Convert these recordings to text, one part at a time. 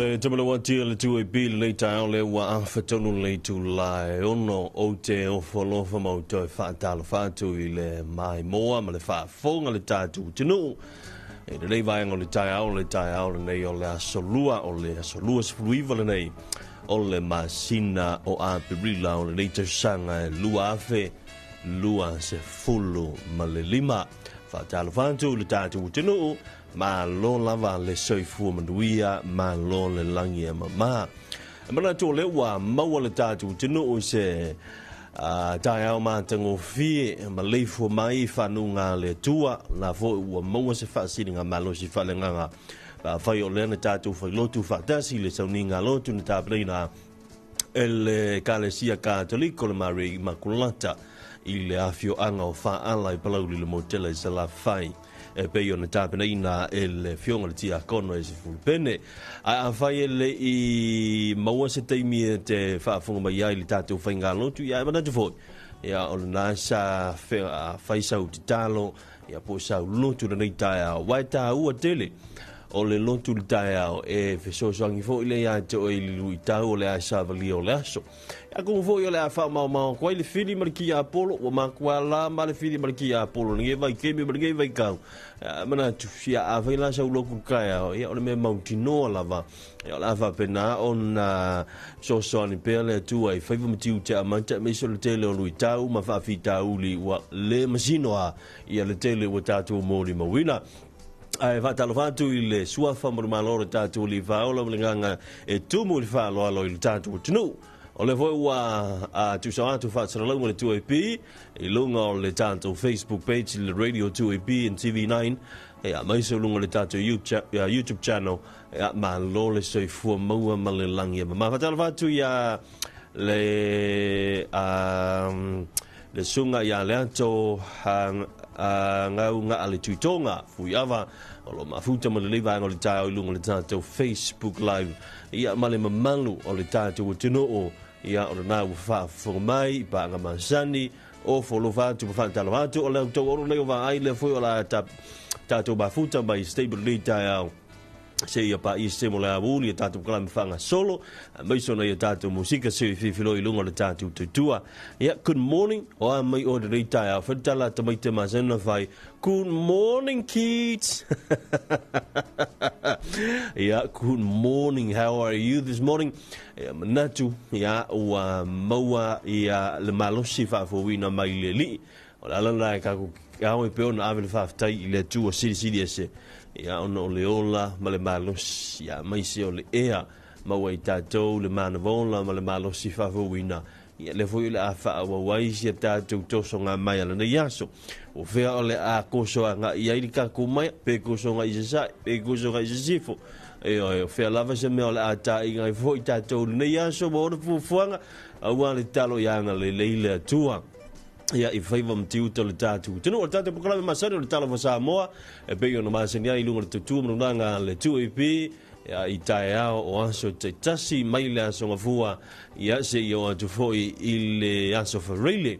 le tamalawati a le 2AP lenei taeao lea ua afa tonu le itula e 6 ou te ofo alofa ma ou toe faatalofa atu i le maimoa ma le faafofoga le tatou atunuu i lenei vaega o le taeao, le taeao lenei o le aso Lua, o le aso 29 lenei o le masina o Aperila o lenei tausaga e 2025. Faatalofa atu i le tatou atunuu. Malo lava le soifua manuia, malo le lagi e mama. E manatu o lea ua maua le tatou atunuu i se taeao matagofie maleifua mai i fanuga a le Atua. O la foi ua maua se faasiliga malosi faaleagaga. Pe afai o lea na tatou failotu faatasi i le sauniga lotu na tapenaina e le Ekalesia Katoliko le Maria Imakulata i le afioaga o Faala i Palauli le Motela i Salafai, e pei ona tapenaina e le Afioga i le Tiakono e Sefulupene. Ae afai e le i maua se taimi e te faafofoga mai ai i le tatou faigalotu, ia e manatu foi, ia o lena sa fai sau tatalo, ia po o sau lotu lenei taeao. Aua e taua tele o le lotu le taeao e fesoasoani foi lea ia te oe i le luitau o le a savalia o le aso. Ia kumu foi o le a faamaomao atu ai le fili ma le kiapolo, ua matua la ma le fili ma le kiapolo lenei vaitaimi ma lenei vaitau. Ia manatu, ia afai la sau lotu le taeao, ia o le mea mautinoa lava, ia o le a faapena ona fesoasoani pea le Atua i faiva ma tiute amata, aemaise o le tele o luitau ma faafitauli ua le masino a ia le tele ua tatou molimauina. Ae faatalofa atu i le suafa ma le malo o le tatou Alii Faaola ma le agaga e tumu i le faaaloalo i le tatou atunuu. O lea foi ua tuusao atu faasalalauga le 2AP i luga o le tatou Facebook page le Radio 2AP and TV9, ia aemaise o luga o le tatou YouTube channel. Ia malo le soifua maua ma le lagi e mama. Faatalofa atu ia le le susuga ia Leato Gauga le Tuitoga Fuiava o lo o mafuta ma lenei vaega o le taeao i luga o le tatou Facebook Live, ia ma le mamalu o le tatou atunuu, ia o lena ua faafofoga mai i paaga masani ofo alofa atu ma faatalofa atu. O le tou ono nei o vaai lea foi o la tatou mafuta mai stable lenei taeao seia paia se mo le auli e tatou kalame faagasolo aemaise ona ia tatou musika se i filifilo i luga o le tatou tautua. Ia, good morning o a mai o lenei taeao. Fai le tala a tamaiti masani ona fai, good morning kids. Ia, good morning, how are you this morning? Ia, manatu, ia, ua maua ia le malosi faafouina mai le Alii. O le ala lena e kakou ao e pei ona ave le faafetai i le Atua silisili ese, ia ona o le ola ma le malosi, ia aemaise o le ea maua i tatou le manava ola ma le malosi faafouina, ia lea foi o le a faaauau ai si a tatou tosoga mai a lenei aso. O fea o le a koso agai ai le tatou maea, pe koso agai i sasae, pe koso agai i sisifo. Ioe, o fea lava se mea o le a taaiga ai foi tatou i lenei aso ma ona fuafuaga, aua le tatalo ia agalelei le Atua. Ia, i faiva ma tiute o le tatou atunuu. O le tatou polokalame masani o le Talofa Samoa, e pei ona masani ai i luga o le tautua ma lunaga a le 2AP, ia, i taeao o aso taitasi mai le aso Gafua, ia, seia oo atu foi i le aso Faraile.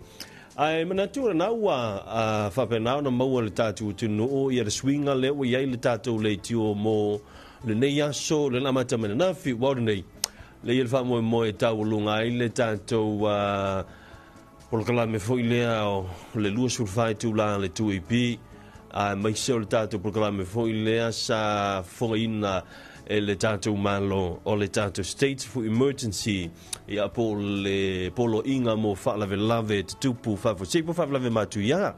Ae manatu o lena ua faapena ona maua e le tatou atunuu ia le suiga lea ua i ai le tatou leitio mo lenei aso, le amata mai ananafi, ua o lenei, lea i le faamoemoe e taualuga ai le tatou polokalame foi lea o le 24 itula a le 2AP, aemaise o le tatou polokalame foi lea sa fofogaina e le tatou Malo o le tatou State for Emergency, ia po o le poloaiga mo faalavelave tutupu faafuasei po o faalavelave matuia,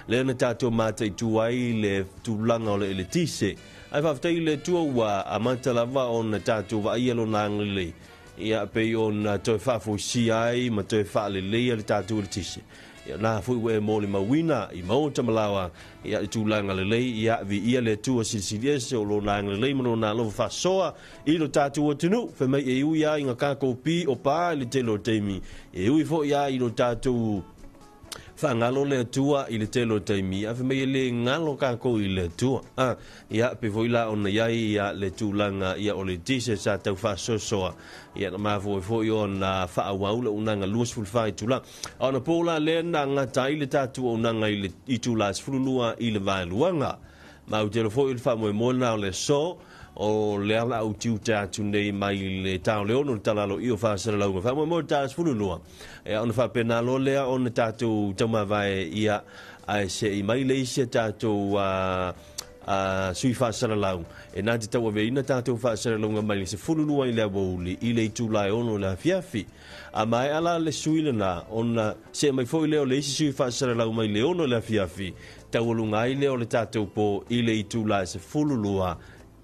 lea na tatou mataitu ai le tulaga o le eletise. Ae faafetai i le Atua ua amata lava ona tatou vaaia lona agalelei, ia pei ona toe faafoisia ai ma toe faaleleia le tatou eletise. Ia na foi ua e molimauina i maota ma laoa, ia le tulaga lelei, ia viia le Atua silisili ese o lona agalelei ma lona alofa faasoa i lo tatou atunuu. Fai mai e ui lava ina tatou pi o pā i le tele o taimi, e ui foi lava i lo tatou faagalo le Atua i le tele o taimi, ae fai mai e le galo tatou i le Atua. A, ia, pei foi la ona i ai ia le tulaga ia o le eletise sa tau faasoasoa, ia na mafua ai foi ona faaauau le auaunaga 24 itula. A ona po la lea na gata ai le tatou auaunaga i le itula 12 i le vaeluaga. Ma ou te iloa foi o le faamoemoe lena o le aso. O le ala au tiute atu nei mai le ta o le 6 le tala aloaia o faasalalauga. Faamoemoe le ta 12. Ia ona faapena loa lea ona tatou taumavae ia ae se i mai le isi a tatou sui faasalalau e na te tauaveina tatou faasalalauga mai le 12 i le aoauli i le itula e 6 i le afiafi. A maea la le sui lena ona see mai foi lea o le isi sui faasalalau mai le 6 i le afiafi, taualuga ai lea o le tatou po i le itula e 12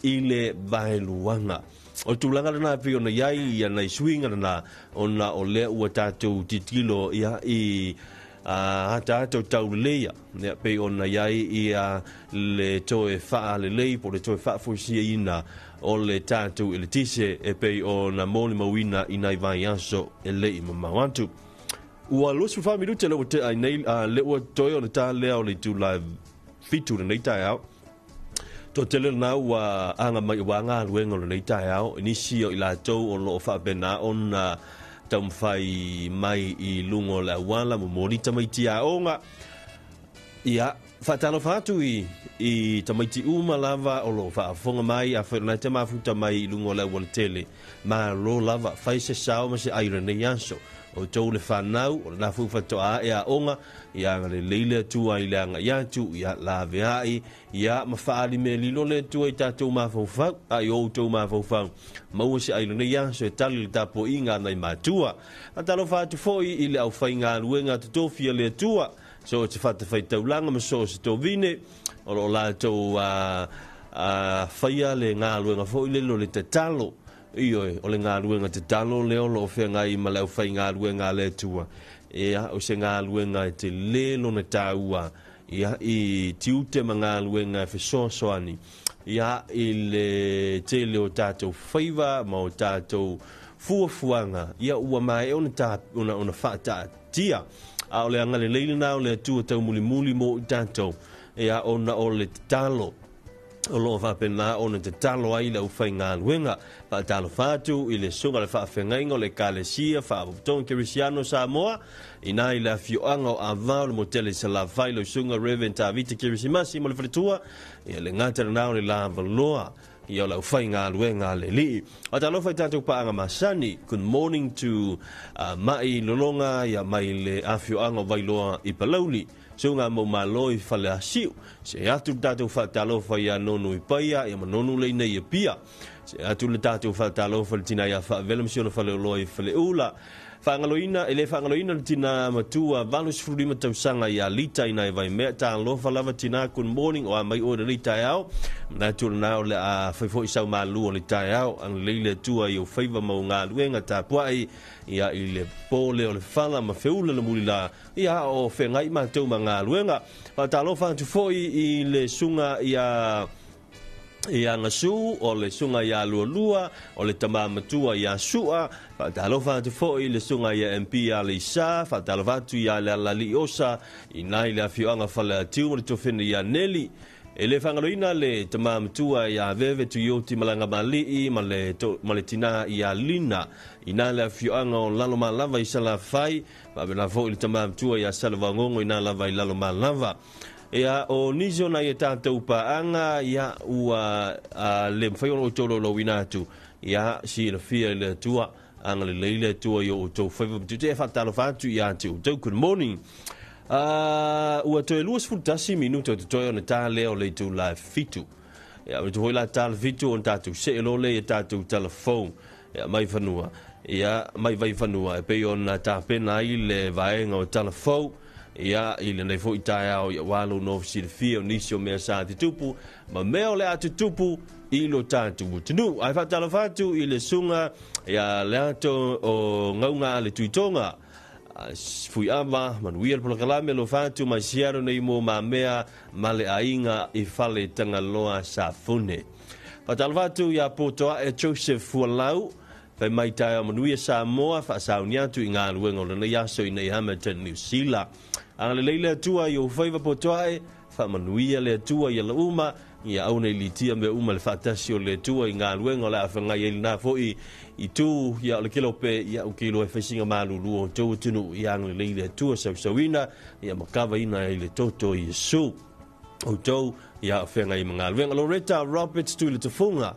i le vaeluaga. O le tulaga lena e pei ona i ai ia nai suiga lena, ona o lea ua tatou tilotilo ia i ataata o tauleleia, ia pei ona i ai ia le toe faalelei po o le toe faafoisiaina o le tatou eletise e pei ona molimauina i nai vaiaso e le i mamao atu. Ua 24 minute lea ua tea ai nei, lea ua toe o le ta lea o le itula e 7 lenei taeao. Toatele lena ua aga mai aua galuega o lenei taeao, i nisi o i latou o lo o faapena ona taumafai mai i luga o le auala, momoli tamaiti aoga. Ia, faatalofa atu i, i tamaiti uma lava o lo o faafofoga mai, afai o lena e te mafuta mai i luga o le auala tele, malo lava, fai se sao ma se ai o lenei aso. Outou le fanau, o lena foi faatoa ae aoga, ia agalelei le Atua i le agai atu, ia laveai, ia ma faaali mea lilo le Atua i tatou mafaufau, a i outou mafaufau, maua se ai lenei aso e tali le tapuaiga a nai matua. Faatalofa atu foi i le aufaigaluega totofi a le Atua, so o se fatafaitaulaga ma so o se tovine, o lo o latou faia le galuega foi lele o le tatalo. Ioe, o le galuega tatalo lea o lo o feagai ma le aufaigaluega a le Atua. Ia, o se galuega e tele lona taua, ia, i tiute ma galuega e fesoasoani, ia, i le tele o tatou faiva ma o tatou fuafuaga, ia, ua maea ona, ta, ona, ona faataatia. A o le agalelei lena o le Atua taumulimuli mo i tatou, ia, ona o le tatalo o lo o faapena ona tatalo ai le aufaigaluega. Faatalofa atu i le susuga i le faafeagaiga o le Ekalesia Faapotopotoga Kerisiano o Samoa, ina i le afioaga o Avao, le motele i Salafai, lau susuga Rev. Tavita Kerisimasi ma le faletua, ia le gata lena o le lavaloa ia o le aufaigaluega a le Alii. Faatalofa i tatou paaga masani. Good morning to Mai Lologa ia mai le afioaga o Vailoa i Palauli. Suga mau malo i Faleasiu. Se atu le tatou faatalofa ia Nonu i Paia, ia ma Nonu lei nei i Apia. Se atu le tatou faatalofa i le tina ia Faavela ma si ona faleoloa i Faleula. Faagaloina, e le faagaloina le tina matua 85 tausaga ia Lita ina e Vaimea. Talofa lava tina, good morning, o a mai oe lenei taeao. Manatu lena o le a fai foi sau malu o le taeao. Agalelei le Atua i ou faiva ma ou galuega tapuai ia i le po lea o le fala ma feula le mulila. Ia, o feagai matou ma galuega. Faatalofa atu foi i le susuga ia ia Gasu, o le susuga ia Lualua, o le tama matua ia Sua. Faatalofa atu foi i le susuga ia MP ia Leisa. Faatalofa atu ia Lealalii Osa, i nai le afioaga Faleatiu ma le tofene ia Neli. E le faagaloina le tama matua ia Veve Tuioti Malagamalii ma le, to, ma le tina ia Lina, i nā le afioaga o Lalomalava i Salafai. Faapena foi le tama matua ia Salavagogo i nā lava i Lalomalava. Ia, o nisi o nai e tatou paaga, ia, ua le mafai ona outou laulauina atu, ia, silafia i le Atua, agalelei le Atua i o outou faiva ma tiute, e faatalofa atu ia te outou. Good morning. Ua toe 21 minute o totoe ona ta lea o le itula e 7. Ia, ua foi la ta le 7 ona tatou see loa lea i a tatou talafou. Ia, mai fanua. Ia, mai Vaifanua, e pei ona tapena ai le vaega o Talafou, ia, i lenei foi taeao, ia ua lou nofu silafia o nisi o mea sa tutupu, ma mea o le a tutupu i lo tatou atunuu. Ae faatalofa atu i le susuga ia Leato o Gauga a le Tuitoga, Fuiava, manuia le polokalame, alofa atu mai Seattle nei mo Mamea ma le aiga i Fale Tagaloa Safune. Faatalofa atu ia Potoae Joseph Fualau, fai mai taeao manuia Samoa, faasauni atu i galuega o lenei aso i nei Hamilton, New Zealand. Agalelei le Atua i ou faiva Potoae, faamanuia le Atua i ala uma, ia aua nei litia mea uma le faatasi o le Atua i galuega o le a feagai ai lena foi itu, ia o le kelope, ia ou te iloa e fai sina malulu o outou atunuu, ia agalelei le Atua sausauina, ia ma kavaina ai le toto o Iesu. Outou, ia o feagai ma galuega. Loretta Roberts Tuiletafunga.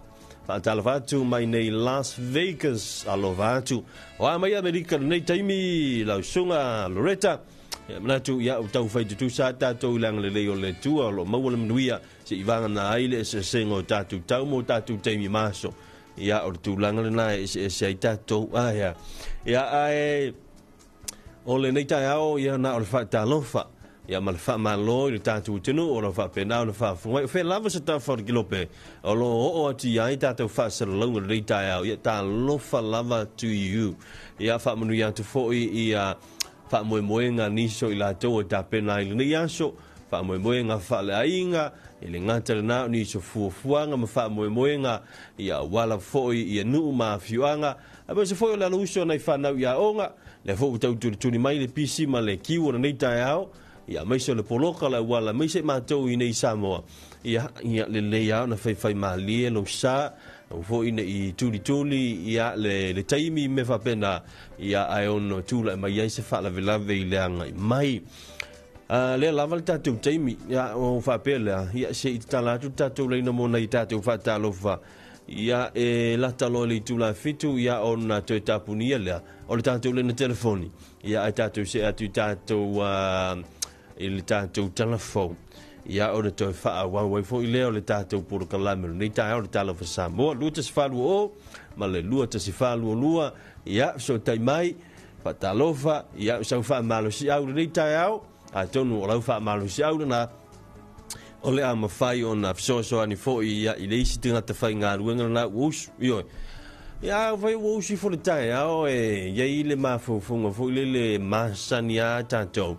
Faatalofa atu mai nei Las Vegas, alofa atu. O a mai Amerika lenei taimi, lau susuga Loretta. Ia manatu, ia ua taufai tutusa lava tatou i le agalelei o le Atua, o lo o maua le manuia se i vagana ai le eseesega o tatou tau ma o tatou taimi ma aso. Ia, o le tulaga lena e eseese ai tatou. Ae a? Ia, ae o lenei taeao, ia na o le faatalofa ia ma le faamalo i le tatou atunuu o lo o faapena ona faafofoga mai. O fea lava se tafa o le kilope o lo o oo atu i ai tatou faasalalauga i lenei taeao, ia talofa lava to you. Ia faamanuia atu foi ia faamoemoega a nisi o i latou e tapena ai i lenei aso, faamoemoega faaleaiga, e le gata lena o nisi o fuafuaga ma faamoemoega ia auala foi ia nuu ma afioaga, aemaise foi o le alauuso o nai fanau i aoga, lea foi ua tau tulituli mai le pisi ma le kiu o lenei taeao, ia aemaise o le poloka o le auala, aemaise matou i nei i Samoa, ia, ia lelei lava ona faifaimalie lou sa, aua foi ne i tulituli ia le, le taimi mea faapena, ia ae ono tulai mai ai se faalavelave i le agai mai. Lea lava le tatou taimi, ia, o faapea lea, ia se i tatala atu le tatou laina mo nai tatou faatalofa. Ia, e lata loa i le itula e 7, ia ona toe tapunia lea o le tatou laina telefoni. Ia, ae tatou see atu i tatou, i le tatou talafou. Ia, ona toe faaauau ai foi lea o le tatou polokalame o lenei taeao, le Talofa Samoa, 2140 ma le 2122. Ia, fesootai mai, faatalofa, ia, o sau faamalosiau lenei taeao, atonu o lau faamalosiau lena, o le a mafai ona fesoasoani foi ia i le isi tagata faigaluega lena ua usu. Ioe. Ia, afai ua usu ifo le taeao e i ai le mafaufauga foi lele masani a tatou.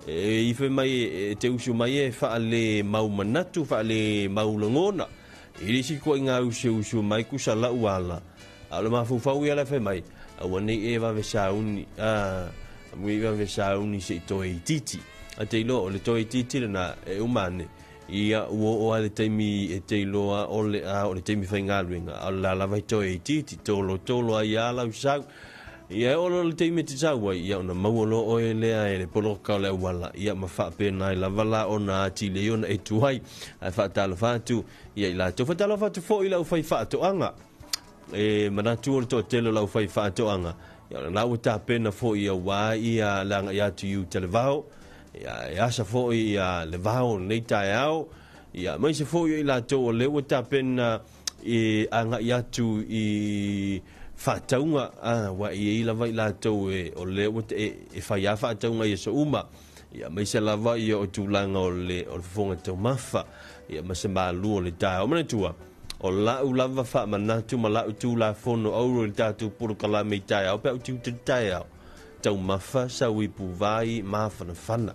E ife mai e te usu mai e faale mau manatu, faale mau lagona. I le isi ituaiga usu e usu mai kusa lau ala. A o le mafaufau ia la e fai mai, aua nei e vave sauni, a, aua nei vave sauni se i toe itiiti. A te iloa o le toe itiiti lena e uma ane, ia ua oo lava i le taimi e te iloa o le a o le taimi faigaluega, a o le la lava e toe itiiti, tolotolo ai lava lau sau. Ia e oo loa i le taimi e te sau ai, ia ona maua loa oe lea e le poloka o le auala, ia ma faapena ai lava la ona atili ai ona e tuai. Ae faatalofa atu ia i latou. Faatalofa atu foi i le aufaifaatoaga. E manatu o le toatele o le aufaifaatoaga, ia o lena ua tapena foi aua ia le agai atu i uta le vao, ia e asa foi ia le vao o lenei taeao, ia aemaise foi o i latou o lea ua tapena e agai atu i faatauga, a, ua i ai lava i latou e, o lea ua e, e fai lava faatauga i aso uma, ia aemaise lava ia o tulaga o le, o le fofoga taumafa, ia ma se malu o le taeao. Manatua, O lau lava faamanatu ma lau Tulafono auro i le tatou polokalame i taeao pe a utiuti le taeao. Taumafa sau ipu vai mafanafana.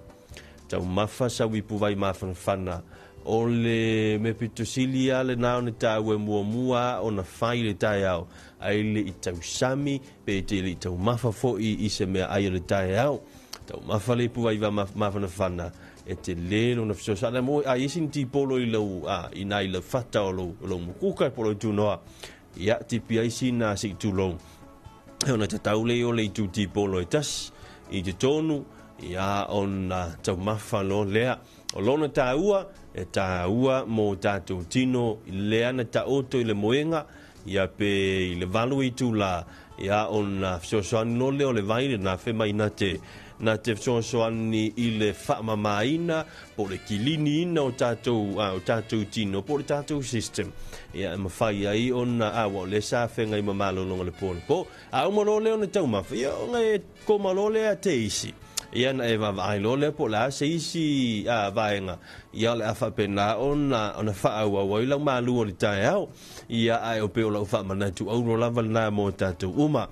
Taumafa sau ipu vai mafanafana. O le mea pito sili lava lena ona taua e muamua ona fai i le taeao, ai le i tausami pe te le i taumafa foi i se mea ai o le taeao. Taumafa le ipu vai mafanafana e tele lona fesoasoani mo a i sini tipolo i lau a i nai lau fata o lou lou mukuka po lou tunoa ia tipi ai sina si tulou e ona tatau le o le itu tipolo e tasi i te tonu ia ona taumafa loa lea o lona tāua e tāua mō tātou tino i lea na taoto i le moenga ia pe i le 8 itula ia ona fesoasoani loa lea o le vai lena fai mai na te na te fesoasoani i le faamamaina po o le kiliniina o tatou a o tatou tino po o le tatou system ia e mafai ai ona a ua o lea sa feagai ma malologa le po anapo a uma loa lea ona taumafa ia ona e koma loa lea te isi ia ona e vaavaai loa lea po o le a se isi a vaega ia o le a faapena ona ona faaauau ai lau malu o le taeao Ia, ae o pei o lau faamanatu auro lava lena mo tatou uma.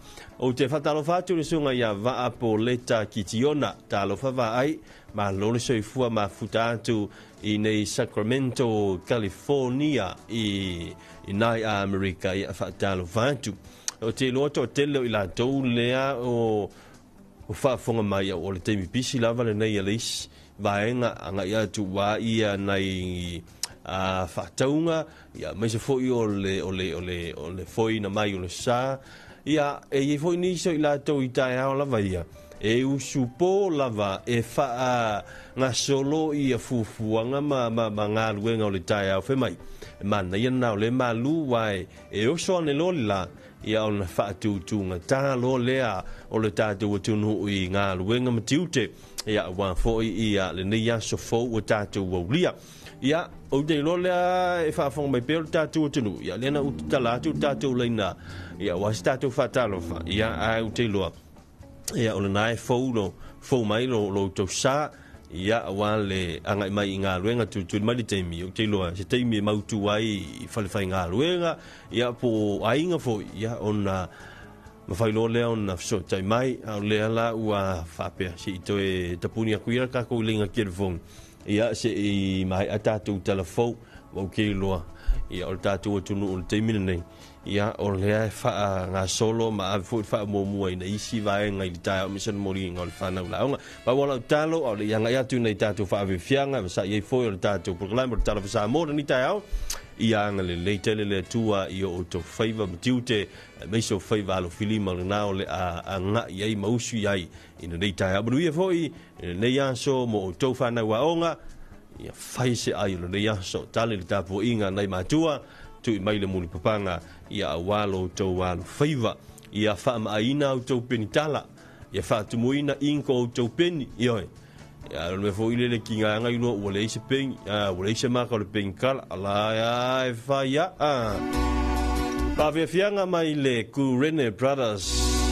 Ou te faatalofa atu i le susuga ia Vaa Poleta Kitiona. Talofa vaai, malo le soifua mafuta atu i nei Sacramento, California i i nai Amerika. Ia, faatalofa atu. Ou te iloa toatele o i latou lea o o faafofoga mai au o le taimi pisi lava lenei a le isi vaega agai atu ua ia nai a faatauga ia aemaise foi o le o le o le o le foeina mai o le sa ia e i ai foi nisi o i latou i taeao lava ia E usupo lava e faagasolo ia fuafuaga ma galuega o le taeao fai mai e manaia lena o lea e malu aua e oso ane loa le la ia ona faatutugata loa lea o le tatou atunuu i galuega ma tiute ia aua foi ia lenei aso fou ua tatou aulia. Ia, ou te iloa lea e faafofoga mai pea o le tatou atunuu, ia lea na ou tatala atu le tatou laina, ia aua se tatou faatalofa, ia ae ou te iloa, ia o lena e fou lo, fou mai lo, lo outou sa, ia aua le agai mai i galuega tulituli mai le taimi, ou te iloa se taimi e mautu ai i falefaigaluega, ia po o aiga foi, ia ona mafai loa lea ona fesootai mai, a o lea la ua faapea se i toe tapuni atu ia le tatou leiga telefoni, ia se i maea tatou tala fou, ua ou te iloa, ia o le tatou atunuu i le taimi lenei, ia o lea e faagasolo ma ave foi le faamuamua i nai isi vaega i le taeao aemaise le moliga o le fanau laoga. Pau o lau talo, a o le i agai atu i nai tatou faafiafiaga, ma sa i ai foi o le tatou polokalame o le Talofa Samoa lenei taeao, ia agalelei tele le Atua i o outou faiva ma tiute, aemaise o faiva alofilima lena o le a agai ai ma usu i ai i lenei taeao. Manuia foi i lenei aso mo outou fanau aoga, ia fai se ai o lenei aso, tali le tapuaiga a nai matua, tui mai le mulipapaga, ia aua lo outou alofaiva, ia faamaaina outou penitala, ia faatumuina inko outou peni, ioe. Ia, o le mea foi lele kiga iloa ua leai se peni, ua leai se maka o le penikala, ala e fai a. Faafiafiaga mai le Kurene Brothers,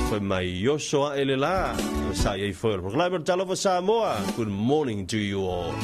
fai mai oso ae le la, sa i ai foi o le polokalame o le Talofa Samoa. Good morning to you all.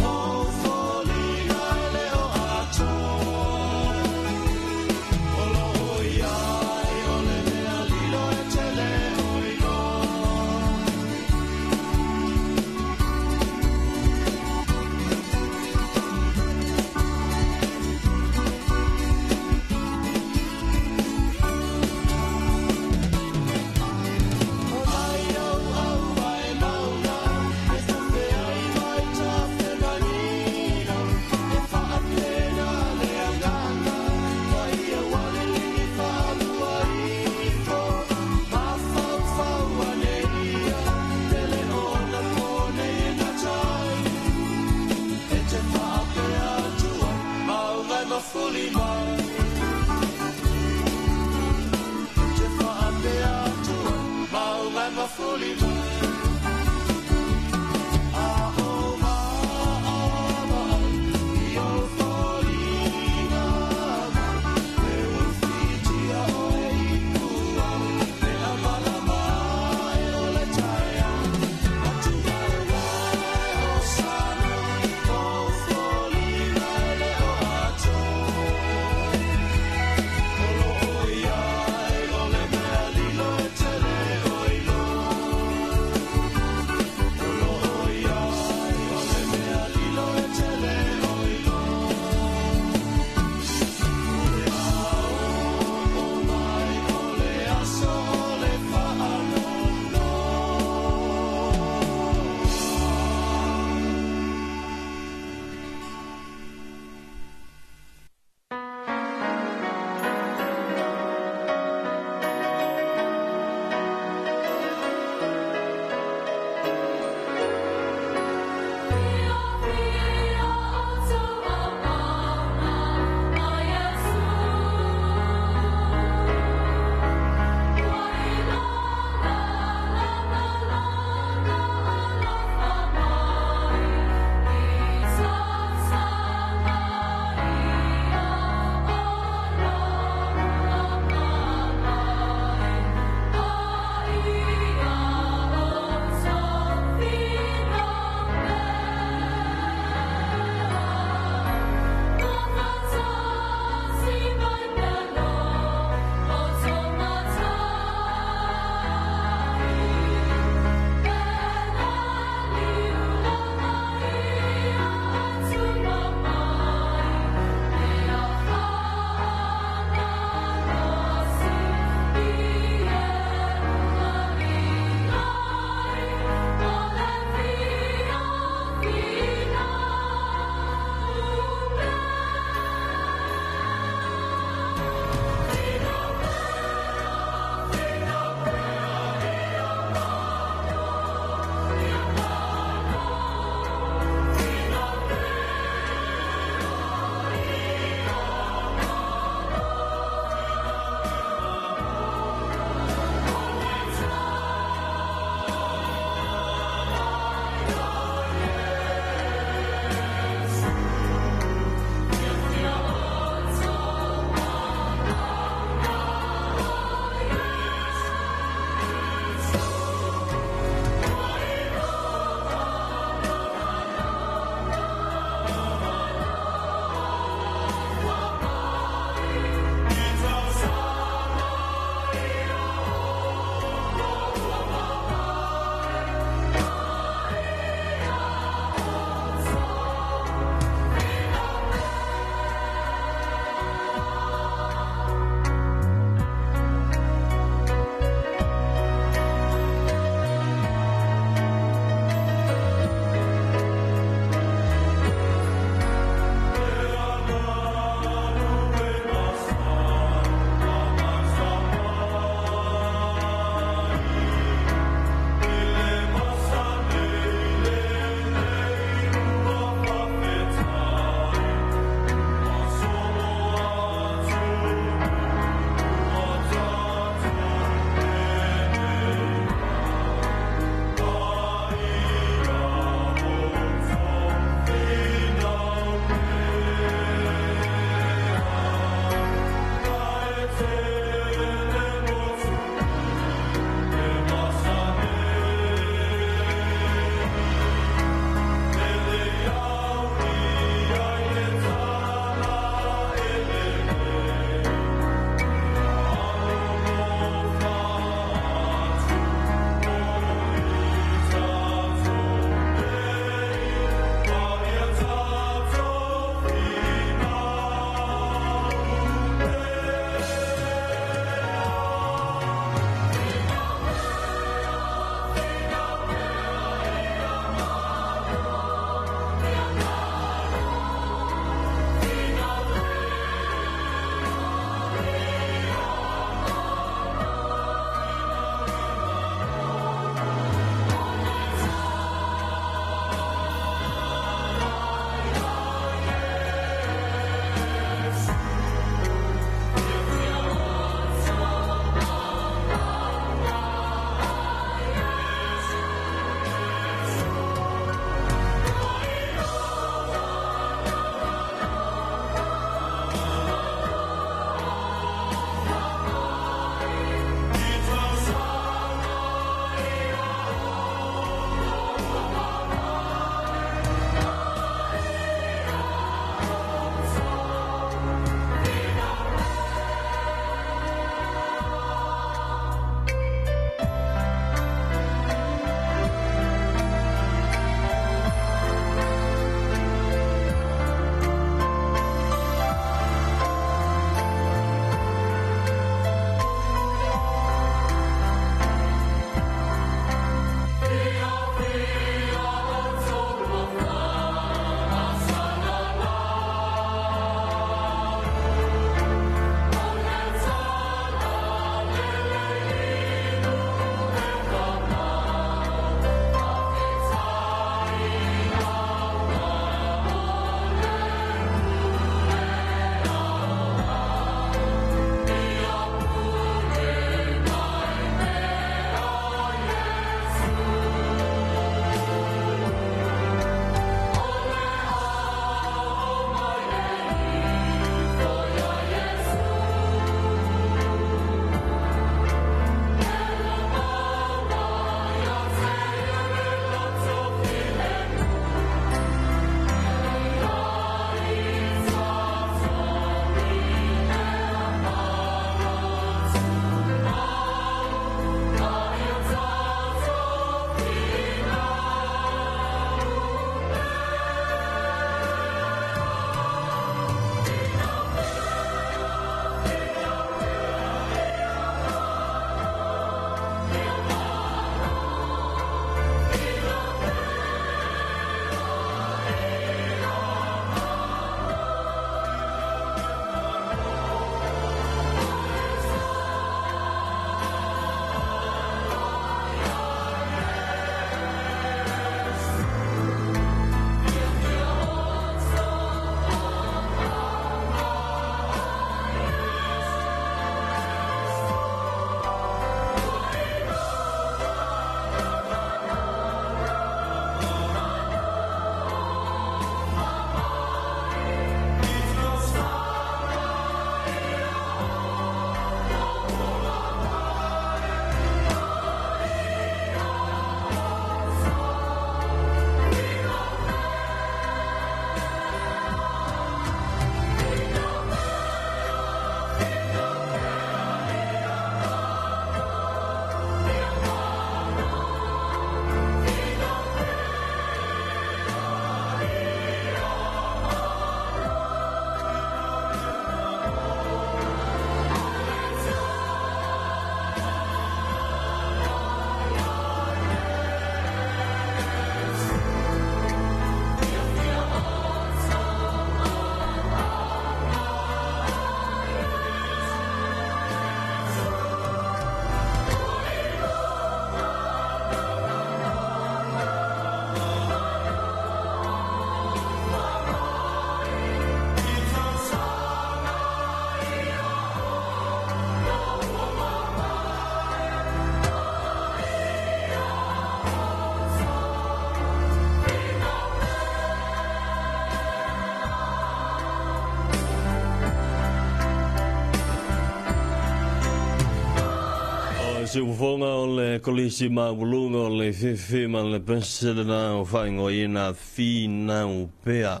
Siufofoga o le Kolisi Maualuga o le Fefe ma le Pese lena o faaigoaina Finau Pea.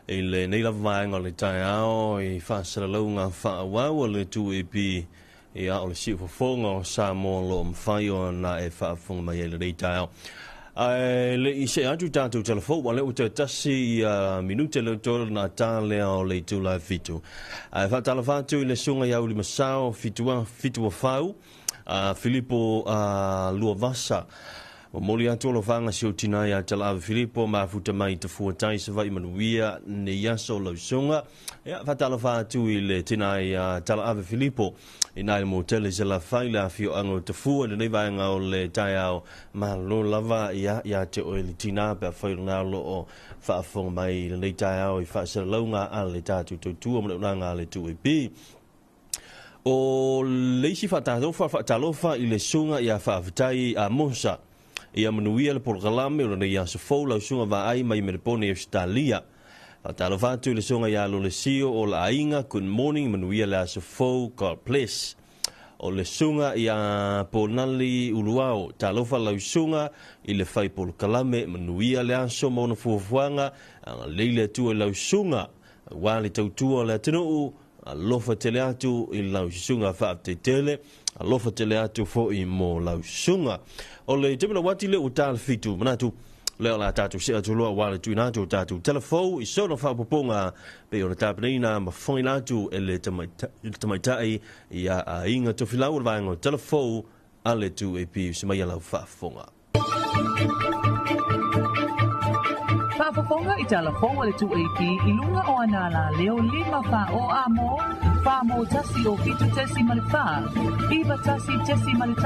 I lenei lava vaega o le taeao i faasalalauga faaauau a le 2AP, ia o le siufofoga o Samoa o lo o mafai ona e faafofoga mai ai lenei taeao. Ae le i see atu tatou telefou, ua lea ua toe tasi ia minute leo toe na tā lea o le itula e 7. Ae faatalofa atu i le susuga ia Ulimasao Fitua, Fituafau, Filipo Luavasa. Momoli atu alofaga si ou tina ia Talaave Filipo mafuta mai Tafua Tai Savaii manuia nei aso lau susuga. Ia faatalofa atu i le tina ia Talaave Filipo i nai le motele i Salafai le afioaga o Tafua i lenei vaega o le taeao. Malo lava ia ia te oe le tina pe afai o lena o lo o faafofoga mai i lenei taeao i faasalalauga a le tatou tautua ma le auaunaga a le 2AP. O le isi faatalofa, faatalofa i le susuga ia Faafetai Amosa. Ia manuia le polokalame o lenei aso fou lau susuga Vaai mai Melepone Ausetalia. Faatalofa atu i le susuga ia Lolesio o le aiga, good morning, manuia le aso fou, God bless. O le susuga ia Ponali Uluao, talofa lau susuga i le fai polokalame, manuia le aso ma ona fuafuaga, agalelei le Atua i lau susuga, aua le tautua o le atunuu, alofa tele atu i lau susuga faafetai tele, alofa tele atu foi mo lau susuga. O le taimi lauati lea ua ta le 7, manatu lea o le a tatou see atu loa aua le tuuina atu o tatou telefou i sona faaopoopoga pei ona tapenaina ma fofogaina atu e le tamaitai ia Aiga Tofilau o le vaega o telefou a le 2AP. Usi mai lau faafofoga. Faafofoga i tala fou a le 2AP i luga o ana alaleo 5 4 o a mo, 4 mo 1 o 7 tesi ma le 4, 9 1 tesi ma le 1,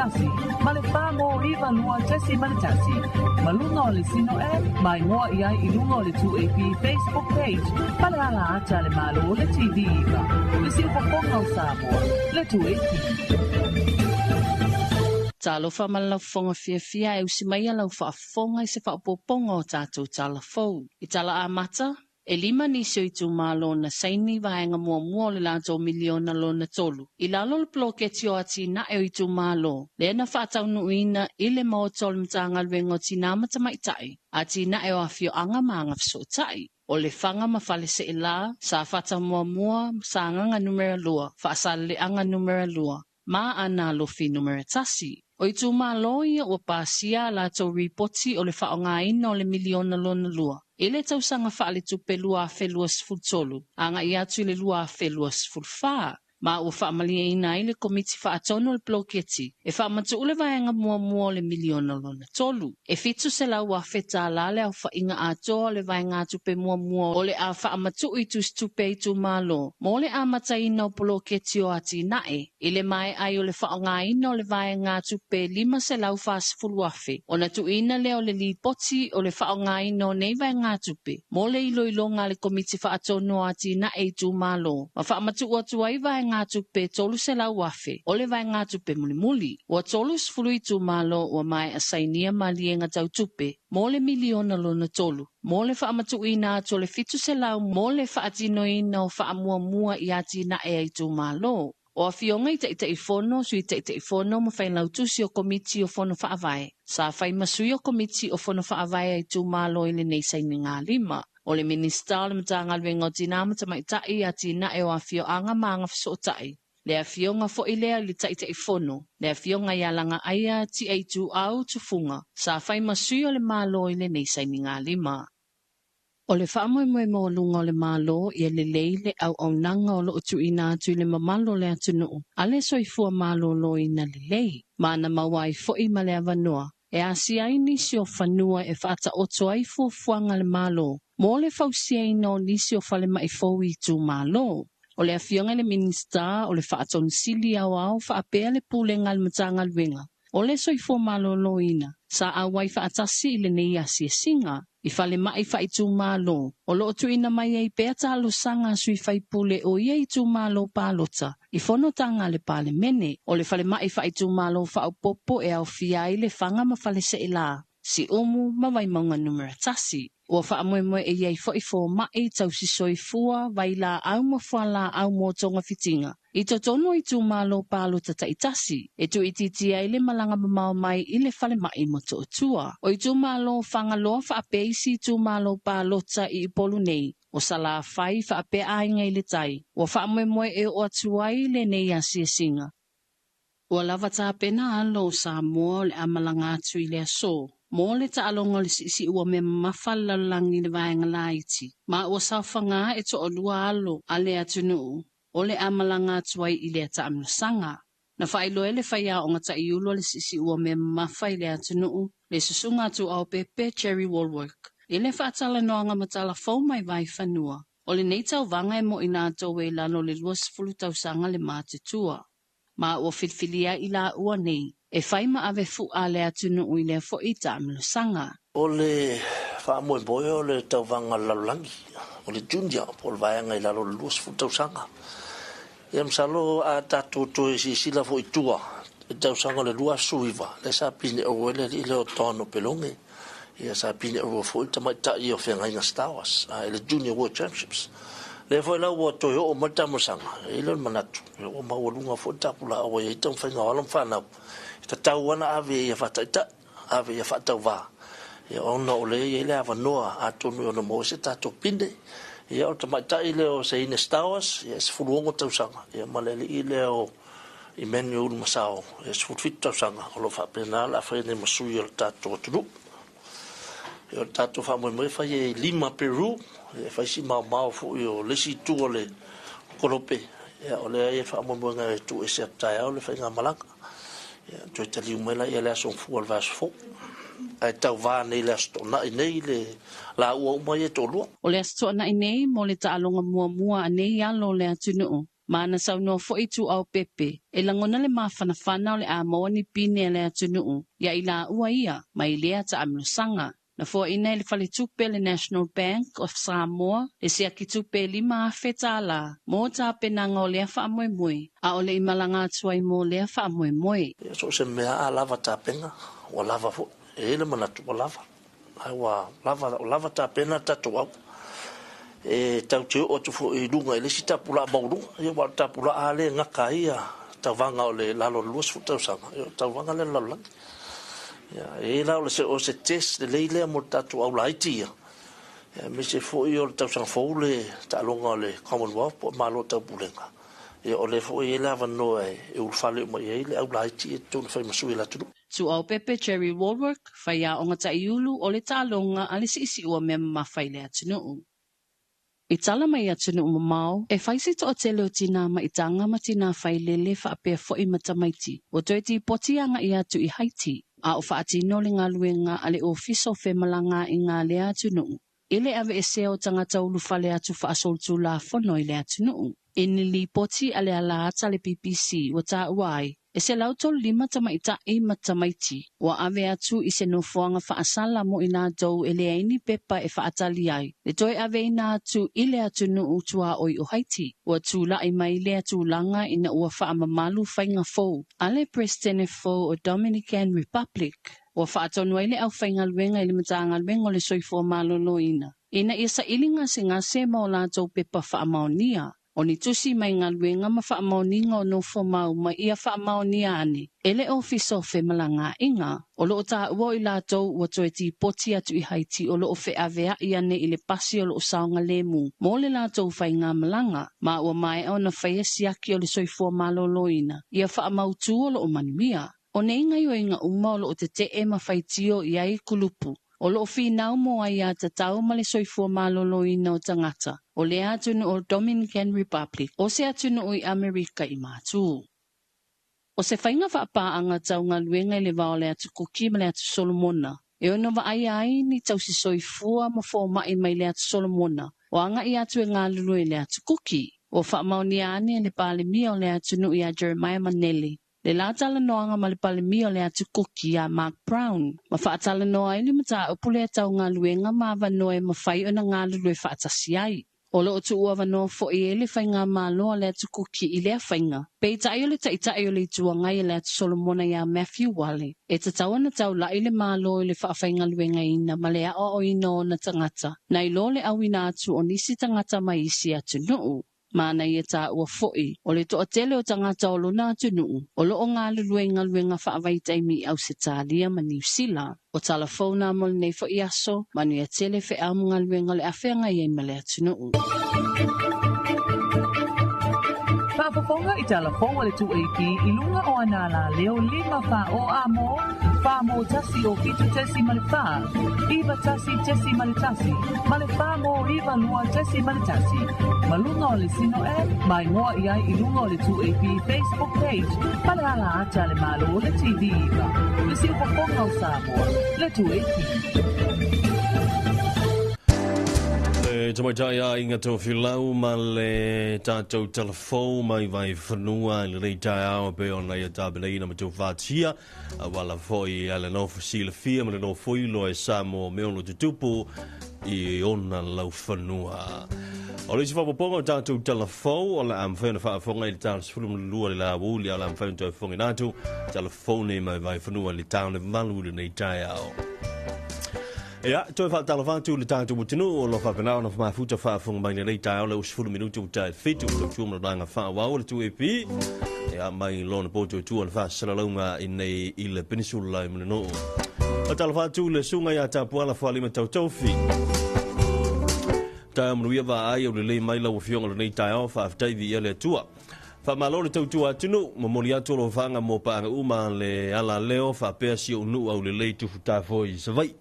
ma le 4 mo 9 2 tesi ma le 1. Ma luga o le Sino app, mai moa i ai i luga o le 2AP Facebook page, ma le ala ata le Malo le TV iva. Le siufofoga o Samoa, le 2AP. Talofa ma le laufofoga fiafia e usi mai lau faafofoga i se faaopoopoga o tatou tala fou. I tala amata, e 5 nisi o itumalo na saini vaega muamua o le latou miliona lona 3. I lalo o le poloketi o atinae o itumalo, lea na faataunuuina i le maota o le Matagaluega o Tina ma Tamaitai, atinae o afioaga ma agafesootai. O le Faga ma Faleseela, Safata muamua, Sagaga numera 2, Faasaleleaga numera 2, ma Aana Alofi numera 1. O itumalo ia ua pasia a latou ripoti o le faaaogaina o le miliona lona 2. I le tausaga faaletupe 2023, agai atu i le 2024, ma ua faamalieina ai le komiti faatonu o le poloketi e faamatuu le vaega muamua o le miliona lona 3. E $700,000 le aofaiga atoa o le vaegatupe muamua o le a faamatuu i tusitupe a itumalo mo le amataina o poloketi o atinae i le maea ai o le faaaogaina o le vaegatupe $540,000 ona tuuina lea o le lipoti o le faaaogaina o nei vaegatupe mo le iloiloga a le komiti faatonu o atinae itumalo ma faamatuu atu ai vaegatupe $300,000 o le vaegatupe mulimuli. Ua 30 itumalo ua maea sainia maliega tautupe mo le miliona lona 3 mo le faamatuuina atu o le 700 mo le faatinoina o faamuamua i atinae a itumalo. O afioga i Taitaifono, Sui Taitaifono ma Failautusi o Komiti o Fono Faavae, sa fai ma sui o Komiti o Fono Faavae a itumalo i lenei sainiga lima. O le Minisita o le Matagaluega o Tina ma Tamaitai, Atinae o Afioaga ma Agafesootai, le afioga foi lea i le Taitaifono, le afioga ia Lagaaia Tiaituau Tufuga, sa fai ma sui o le Malo i lenei sainiga lima. O le faamoemoe maualuga o le Malo ia lelei le auaunaga o loo tuuina atu i le mamalu o le atunuu a le soifua maloloina lelei. Ma na maua ai foi ma le avanoa e asia ai nisi o fanua e faataoto ai fuafuaga le Malo mo le fausiaina o nisi o falemai fou i itumalo. O le afioga i le Minisita o le Faatonisili Aoao faapea le Pulega a le Matagaluega o le Soifua Maloloina sa auai faatasi i lenei asiasiga i falemai faaitumalo o loo tuuina mai ai pea talosaga a sui faipule o ia itumalo palota i fonotaga a le Palemene. O le falemai faaitumalo faaopoopo e aofia ai le Faga ma Faleseela, Siumu ma Vaimauga numera 1. Ua faamoemoe e i ai foi fomai, tausi soifua, vailaau ma fualaau mo togafitiga. I totonu o itumalo palota taitasi, e tuuitiitia ai le malaga mamao mai i le falemai i Motootua. O itumalo o Fagaloa faapea isi itumalo palota i Upolu nei, o Salafai faapea Aiga i le Tai, ua faamoemoe e oo atu ai lenei asiasiga. Ua lava tapena alo o Samoa o le a malaga atu i le aso mo le taaloga o le siisiu o mea mamafa a le lalolagi i le vaega laiti, ma ua saofaga e toalua alo a le atunuu o le a malaga atu ai i lea taamilosaga. Na faailoa e le faiaoga taiulu a le siisiu o mea mamafa i le atunuu, le susuga a Tuaopepe Jerry Wallwork, i le faatalanoaga ma tala fou mai Vaifanua, o lenei tauvaga e mo i latou e i lalo o le 20 tausaga le matutua. Ma ua filifilia ai i laua nei e fai ma ave fu'a a le atunuu i lea foi taamilosaga. O le faamoemoe o le tauvaga a le lalolagi, o le junior po o le vaega i lalo o le 20 tausaga. Ia masalo a tatou toe silasila foi i tua i le tausaga o le 2019, lea sa pineau ai le alii lea o Don Opeloge, ia sa pineauina foi le tamaitai o Feagaiga Stowers i le Junior World Championships. Lea foi la ua toe oo mai le taamilosaga, e i ai lea o le manatu, ua maualuga foi le tapulaa ua i ai le taumafaiga o alo ma fanau, e tatau lava ona ave ia faataitai, ave ia faatauvā, ia ona o lea e i ai le avanoa atonu e ono maua ai se tatou pine. Ia o le tamaitai lea o Seine Stowers, ia e 16 tausaga, ia ma le alii lea o Emmanuel Ulumasao, e 17 tausaga, o lo o faapena o le a fai nei ma sui o le tatou atunuu. Ia o le tatou faamoemoe e fai e Lima, Peru, e fai si maomao foi o le isi itu o le kolope, ia o lea e i ai le faamoemoega e tuuese atu taeao le faigamalaga. Ia toe taliu mai laia i le aso Gafua o le vaiaso fou. Ae tauva nei i le Aso Toonai nei le laua uma ia e toalua. O le Aso Toonai nei mo le taaloga muamua a nei alo o le atunuu, ma na saunoa foi Ituau Pepe e lagona le mafanafana o le a maua ni pine a le atunuu ia i laua ia mai lea taamilosaga. Na foaiina e le faletupe le National Bank of Samoa le siaki tupe e $5,000 mo tapenaga o lea faamoemoe, a o le i malaga atu ai mo lea faamoemoe. Ia, so o se mea a lava tapena, ua lava foi. E i ai le manatu ua lava, ae ua lava, ua lava tapena le tatou au. E tatou te oo atu foi i luga i le isi tapulaa maualuga, ia aua o le tapulaa lava lea e gata ai ia tauvaga o le lalo o le 20 tausaga, ia o le tauvaga lea a le lalolagi. Ia, e i ai la o se, o se test lelei lea mo le tatou au laiti ia, aemaise foi o le tausaga fou le taaloga o le Commonwealth po o Malo o Taupulega, ia o lea foi e i ai le avanoa e ulufale uma i ai le au laiti ia i totonu e fai ma sui o le atunuu. Tuaopepe Jerry Wallwork, faiaoga taiulu o le taaloga a le siisiu o mea mamafa i le atunuu. I tala mai atunuu mamao, e fai se toatele o tinā maitaga ma tinā failele faapea foi ma tamaiti, ua toe lipoti aga'i atu i Haiti, a o faatino le galuega a le Ofisa o Femalagaaiga a lea atunuu, i le aveesea o tagata ulufale atu faasolitulafono i le atunuu. I ni lipoti a le alaata le BBC ua taua ai, e 135 tamaita'i ma tamaiti ua ave atu i se nofoaga faasala mo i latou e leai ni pepa e faatali ai le toe aveina atu i le atunuu tuaoi o Haiti. Ua tula'i mai lea tulaga ina ua faamamalu faiga fou a le Peresetene fou o Dominican Republic, ua faatonu ai le aufaigaluega i le Matagaluega o le Soifua Maloloina ina ia saili gasegase ma o latou pepa faamaonia, o ni tusi mai galuega ma faamaoniga o nofo mau ma ia faamaonia ane e le Ofisa o Femalagaaiga. O loo taua o i latou ua toe lipoti atu i Haiti o loo feaveai ane i le pasi o loo saogalemu mo le latou faigamalaga, ma ua maea ona faia siaki o le Soifua Maloloina ia faamautū o loo manuia. O nei gaoioiga uma o loo tetee ma faitio i ai kulupu o loo finau mo aiatatau ma le soifua maloloina o tagata o lea atunuu o Dominican Republic, o se atunuu i Amerika i Matu. O se faiga faapaaga tau galuega i le va o le atu Kuki ma le atu Solomona, e ono vaaia ai ni tausi soifua ma foma'i mai le atu Solomona o aga'i atu e galulue i le atu Kuki. Ua faamaonia ane e le Palemia o le atunuu ia Jeremiah Manele le la talanoaga ma le Palemia o le atu Kuki ia Mark Brown, ma faatalanoa ai le mataupu lea tau galuega ma avanoa e mafai ona galulue faatasi ai. O loo tuu avanoa foi e le faigamalo a le atu Kuki i lea faiga. Peitai o le Taitai o le Itu Agai e le atu Solomona iā Matthew Wale, e tatau ona taula'i le Malo i le faafaigaluegaina ma le aoaoina o ona tagata, nai lo le auina atu o nisi tagata mai isi atunuu. Ma na ia taua foi, o le toatele o tagata o lona atunuu o lo o galulue i galuega faavaitaimi i Ausetalia ma Niu Sila. O tala fou na mo lenei foi aso, manuia tele feau ma galuega o le a feagai ai ma le atunuu. Faafofoga i tala fou a le 2AP i luga o ana alaleo 5 4 o A mo, 4 mo 1 o 7.4, 9 1.1, ma le 4 mo 9 2.1. Ma luga o le Sino App, ma igoa i ai i luga o le 2AP Facebook page ma le ala ata a le Malo o le TV 9. Le siufofoga o Samoa, le 2AP. Le tamaitai a Inga Tofilau ma le tatou talafou mai Vaifanua i lenei taeao e pei ona ia tapenaina ma taufatia auala foi a le nofo silafia ma le nofo iloa e Samoa me ono tutupu i ona laufanua. O le isi faaopoopoga o tatou talafou o le a mafai ona faafofoga i le ta 12 le lauli a o le a mafai ona toe fofogaina atu talafou nei mai Vaifanua i le ta o le 8 i lenei taeao. Ia, toe faatalofa atu i le tatou atunuu o lo o faapena ona mafuta faafofoga mai lenei taeao le 10 minute ua tae 7 tautua ma lolaga faaauau le 2AP. Ia, mai lona potuatua le faasalalauga i nei i le Penisula i Mulinuu. Faatalofa atu i le susuga ia Tapuala Fualima Tautofi. Taeao manuia vaai au lelei mai lau afioga lenei taeao, faafetai viia le Atua. Faamalo le tautua atunuu, momoli atu alofaga mo paaga uma le ala leo faapea si ou nuu aulelei Tufutafoe i Savaii.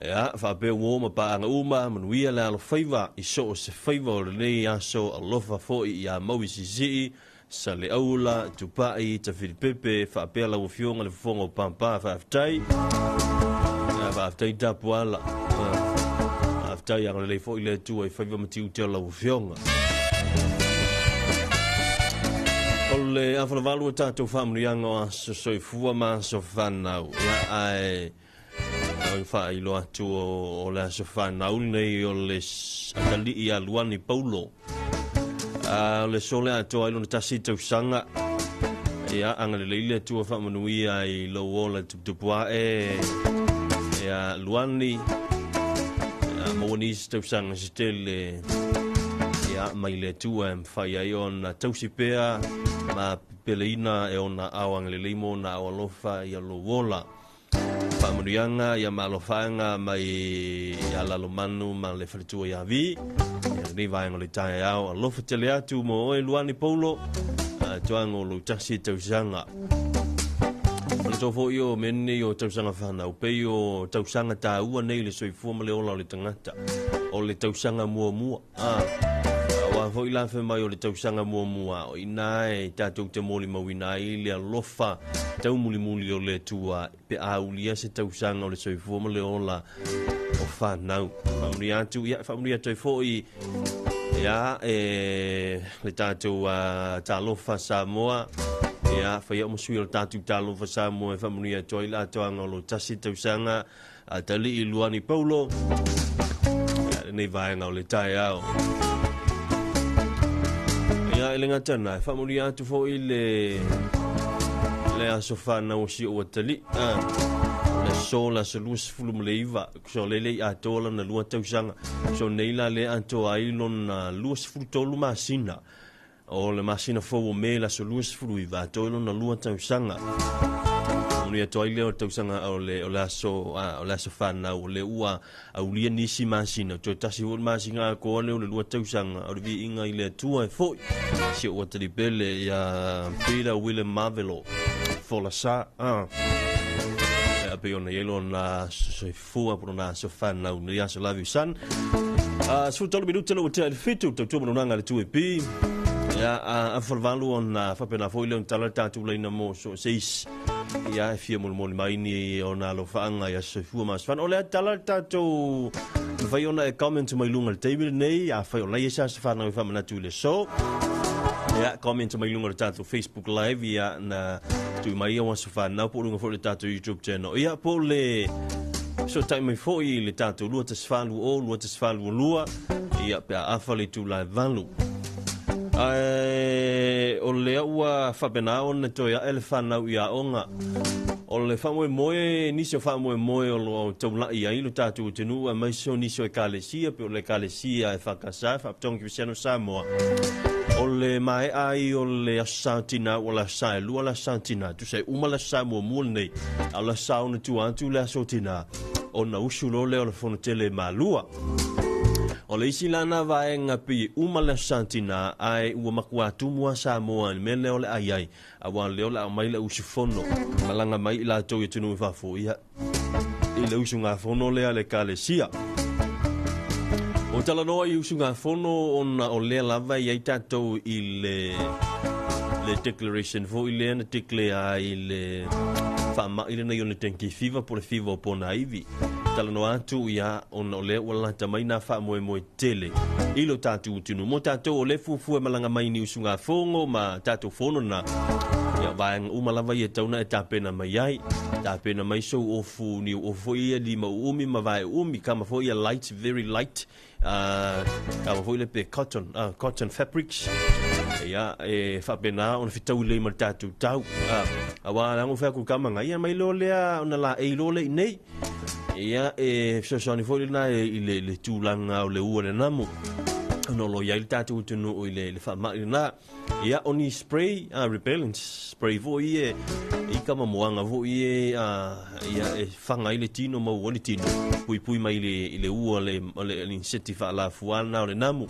Ia, faapea uo ma paaga uma, manuia le alofaiva i so o se faiva o lenei aso, alofa foi ia Maui Siisii, Saleaula, Tupai, Tafilipepe, faapea lau afioga le fofoga o Papa, faafetai. Ia, faafetai Tapuala. Faafetai agalelei foi le Atua i faiva ma tiute o lau afioga. O le afolavalu o tatou faamanuiaga o aso soifua ma aso fanau. Ia, ae o faailoa atu o le aso fanau lenei o le atalii ia Luani Paulo. A, o le aso lea atoa ai lona tasi tausaga. Ia, agalelei le Atua faamanuia i lou ola tuputupu ae. Ia, Luani, ia, maua nisi tausaga se tele. Ia, mai le Atua e mafai ai ona tausi pea ma pepeleina e ona ao agalelei mo ona ao alofa ia lou ola. Faamanuiaga ia ma alofaaga mai ia Lalomanu ma le faletua ia Vi. Ia lenei vaega o le taeao alofa tele atu mo oe Luani Paulo, tuaga o lou tasi tausaga. Manatua foi o mea nei o tausaga fanau, pei o tausaga taua nei le soifua ma le ola o le tagata. O le tausaga muamua. Aua foi la fai mai o le tausaga muamua, o i ina e tatou te molimauina ai le alofa taumulimuli o le Atua pe a ulia se tausaga o le soifua ma le ola o fanau. Faamanuia atu, ia, faamanuia atu ai foi ia, e le tatou talofa Samoa. Ia, fai au ma sui o le tatou talofa Samoa e faamanuia atu ai le atoaga o lo tasi tausaga Atalii Luani Paulo. Ia, lenei vaega o le taeao. Ia, e le gata na, e faamanuia atu foi le le aso fanau o si ou atalii. Le aso le aso 29, so le le i atoa lona lua tausaga. So nei la le atoa ai lona 23 masina. O le masina fou o Me le aso 29, atoa ai lona lua tausaga. Manuia atu ai lea o le tausaga o le, o le aso, a, o le aso fanau, o lea ua aulia nisi masina, toe tasi foi le masina atoa lea o le lua tausaga, o le viiga i le Atua e foi. Si ou atalii pele ia Peter William Marvelo, Folasa, a. Ia pei ona i ai lona soifua po lona aso fanau nei aso love you son. 13 minute le ua tea i le 7, tautua manonaga le 2AP. Ia, afa le 8 ona faapena foi lea ona tala le tatou laina mo so o se isi. Ia, e fia molimoli mai ni ona alofaaga i aso soifua ma aso fanau. O le a tala le tatou mafai ona e comment mai luga i le taimi lenei, afai o la e i ai se aso fanau e faamanatu i le aso. Ia, comment mai luga o le tatou Facebook Live, ia, na tuu mai au aso fanau po o luga foi o le tatou YouTube channel. Ia, po o le fesootai mai foi i le tatou 214 20 214 22, ia, pe a afa le itula e 8. Ae o lea ua faapena ona toe ae le fanau i aoga. O le faamoemoe, nisi o faamoemoe o lo o taulai ai lo tatou atunuu aemaise o nisi o Ekalesia, pei o le Ekalesia EFKS, Faapitoga Kerisiano o Samoa, o le maea ai o le Aso Sa Tina ua le Aso Sa e lua le Aso Sa Tina, tusa e uma le Aso Sa muamua lenei, a o le Aso Sa ona tua atu le Aso Tina, ona usu loa lea o le Fono Tele Malua. O le isi la na vaega pei e uma le Aso Sa Tina, ae ua matua tumu lava Samoa i le mea lea o le ai ai, Aua o lea o le a aumai le usufono, malaga mai i latou i atunuu i fafo, ia, i le usugafono lea a le Ekalesia. Ua talanoa i usugafono ona o lea lava e i ai tatou i le, le declaration foi lea na declare ai le faamai lenei o le dengue fever po o le fever o ponaivi. Talanoa atu, ia, ona o lea ua lata mai nā faamoemoe tele i lo tatou atunuu. Mo tatou o lea fuafua e malaga mai ni usugafono ma tatou fono na, ia vaega uma lava ia tau na e tapena mai ai. Tapena mai sou ofu, niu ofu foi ia lima uumi ma vae uumi, kama foi ia light, very light, kama foi le pe cotton, cotton fabrics. Ia, e faapena ona fetaui lelei ma le tatou tau. Aua leaga ua fai atu i kama na, ia mai loa lea ona laei loa lea i nei. Ia, e fesoasoani foi lena i le, le tulaga o le ua le namu. Ona o lo o i ai le tatou atunuu i le, le faamai lena. Ia, o ni spray, repellent spray foi e, i ka mamoaga foi e, ia, e faga ai le tino ma ua le tino. Puipui mai i le, i le ua le, le, le inseti faalafua lena o le namu.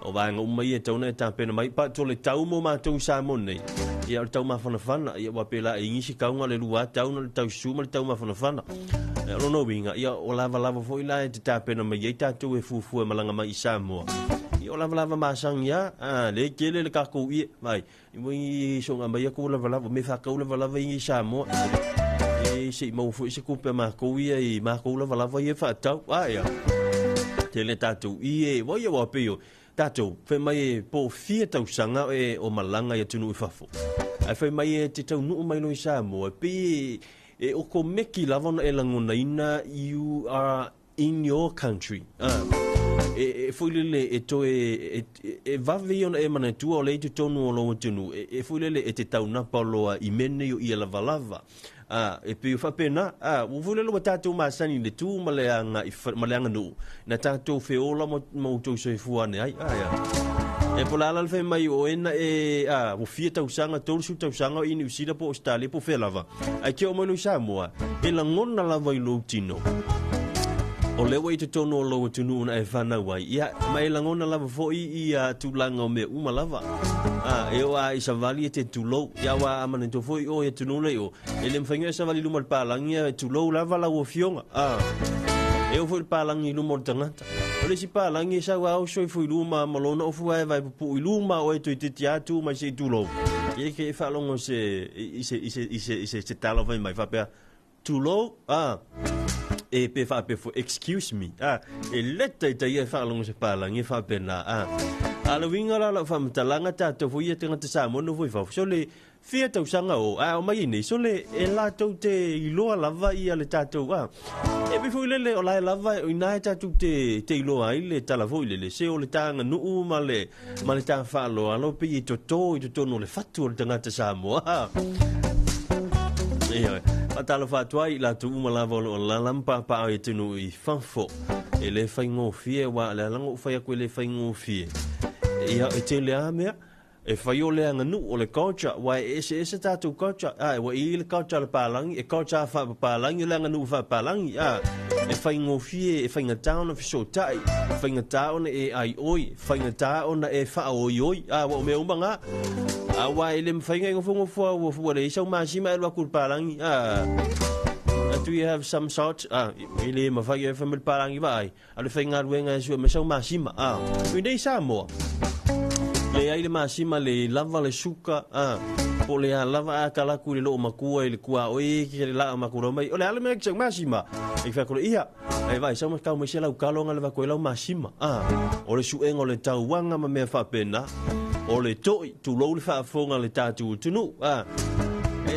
O vaega uma ia e tatau ona e tapena mai. But o le tau mo matou i Samoa nei, ia o le tau mafanafana, ia ua pēlā e nisi kauga o le lua tau na o le tau susu ma le tau mafanafana. Ia o lona uiga, ia o lavalava foi la e te tapena mai ai tatou e fuafua e malaga mai i Samoa. Ia o lavalava masani lava, a lea e tele le tatou ie, vai, i soga mai atu lavalava, me faatau lavalava i Samoa. E se i maua foi se tupe a matou ia i matou lavalava ia e faatau. A ia, tele tatou ie, ua ia ua pei o tatou, fai mai e po fia tausaga e o malaga i atunuu i fafo. Ae fai mai e te taunuu mai loa i Samoa, e pei e okomeki lava ona e lagonaina you are in your country. E, e foi lele e toe, e, e vave ia ona e manatua o lea i totonu o lou atunuu, e, e foi lele e te taunapa loa i mea nei o ia lavalava. A, e pei o faapena, a, ua foi lele ua tatou masani i le tu ma le aga i, ma le aganuu, na tatou feola ma, ma outou soifua ane ai. A, ia. E po la ala le fai mai o e na e, a, ua fia tausaga, 30 tausaga o i Niu Sila po o Ausetalia po o fea lava. Ae ke oo mai loa i Samoa, e lagona lava i lou tino. O lea ua i totonu o lou atunuu na e fanau ai, ia, ma e lagona lava foi ia tulaga o mea uma lava. A, e oo a i savali e te tulou. Ia aua a manatua foi oe i atunuu nei o, e le mafai ona e savali i luma o le palagi, ia e tulou lava lau afioga. A, e oo foi le palagi i luma o le tagata. O le isi palagi e sau a oso ifo i luma ma lona ofu ae vae pupuu i luma o e toeitiiti a tu mai se i tulou. Ia ke e faalogo se i se i se i se i se se tala fai mai faapea tulou a e pe faapea foi excuse me a e leta i tai e faalogo se palagi e faapena a. A le uiga la o lau faamatalaga tatou foi ia tagata Samoa nofo i fafo so le Fia tausaga o a omai ai nei, sole e latou te iloa lava ia le tatou a. E pei foi lele o la e lava o ina e tatou te te iloa ai le tala foi lele se o le ta aganuu ma le ma le ta faaaloalo pei e toto i totonu o le fatu o le tagata Samoa. Ioe. Faatalofa atu ai i latou uma lava o lo o alaala ma papaaao i atunuu i fafo. E le faigofie aua o le ala na ou fai atu e le faigofie. Ia, e tele lava mea. E fai o le aganuu, o le culture, aua e eseese tatou culture, a, ua i ai le culture a le palagi, e culture lava faapapalagi o le aganuu faapalagi, a, e faigofie, e faigata ona fesootai, e faigata ona e aioi, e faigata ona e faaoioi, a, aua o mea uma na. Aua e le mafai ona e nofonofo lava ua leai sau masima e alu atu i le palagi, a, do you have some salt? A, e le mafai e fai mai le palagi, vaai, A o le faigaluega e sue mai sau masima, a. O inei i Samoa, leai le masima, le lava le suka, a. Po o le a lava a tala atu i le loomatua i le tuaoi ke le laa makula mai, o le a le mea ki sau masima? E fai atu le, ia, e vaai sau ma tau mai se lau talo nga le vaku ai lau masima, a. O le suega o le tauaga ma mea faapena, o le toi, tulou le faafofoga a le tatou atunuu, a. E,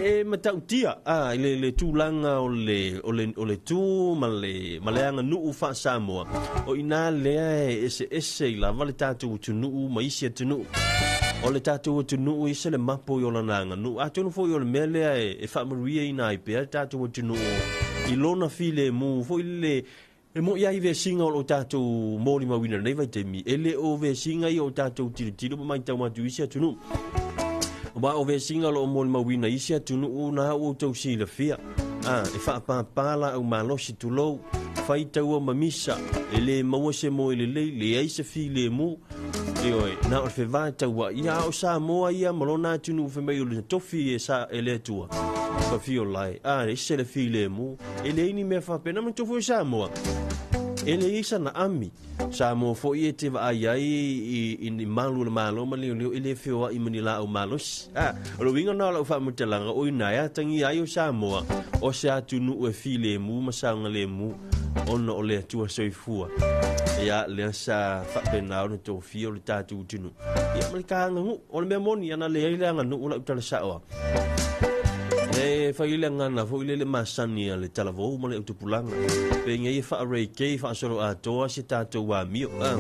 e, e matautia, a, i le, le tulaga o le, o le, o le tu ma le, ma le aganuu faa-Samoa, o i inā lea e eseese ai lava le tatou atunuu ma isi atunuu. O le tatou atunuu e ese le mapo i lona aganuu. Atonu foi o le mea lea e faamanuiaina ai pea le tatou atunuu i lona filemu foi lele. E moni lava i vesiga o lo o tatou molimauina i lenei vaitaimi, e le o vesiga ia o tatou tilotilo ma matau atu i isi atunuu. Aua o vesiga o lo o molimauina i isi atunuu na ua outou silafia. A, e faapāpā laau malosi, tulou, fai taua ma misa, e le maua se moe lelei, leai se filemu, ioe, na o le fevataua'i. Ia, a o Samoa ia ma lona atunuu fai mai o le tofi e, sa, e le Atua, fafio lae, a, ese le filemu, e leai ni mea faapena. Manatua foi o Samoa, e leai sana ami. Samoa foi e te vaai ai i ni malu o le Malo ma leoleo e le feoai ma ni laau malosi. A, o le uiga lena o lau faamatalaga, o i ina e atagia ai o Samoa, o se atunuu e filemu ma saogalemu, ona o le Atua soifua. Ia, lea sa faapena ona tofia o le tatou atunuu. Ia, ma le ta aganuu. O le mea moni, ana leai le aganuu lau tala sao lava. E fai le agana foi lele masani a le talavou ma le utupulaga. Penei e faa-reggae faasolo atoa se tatou amio. Ah.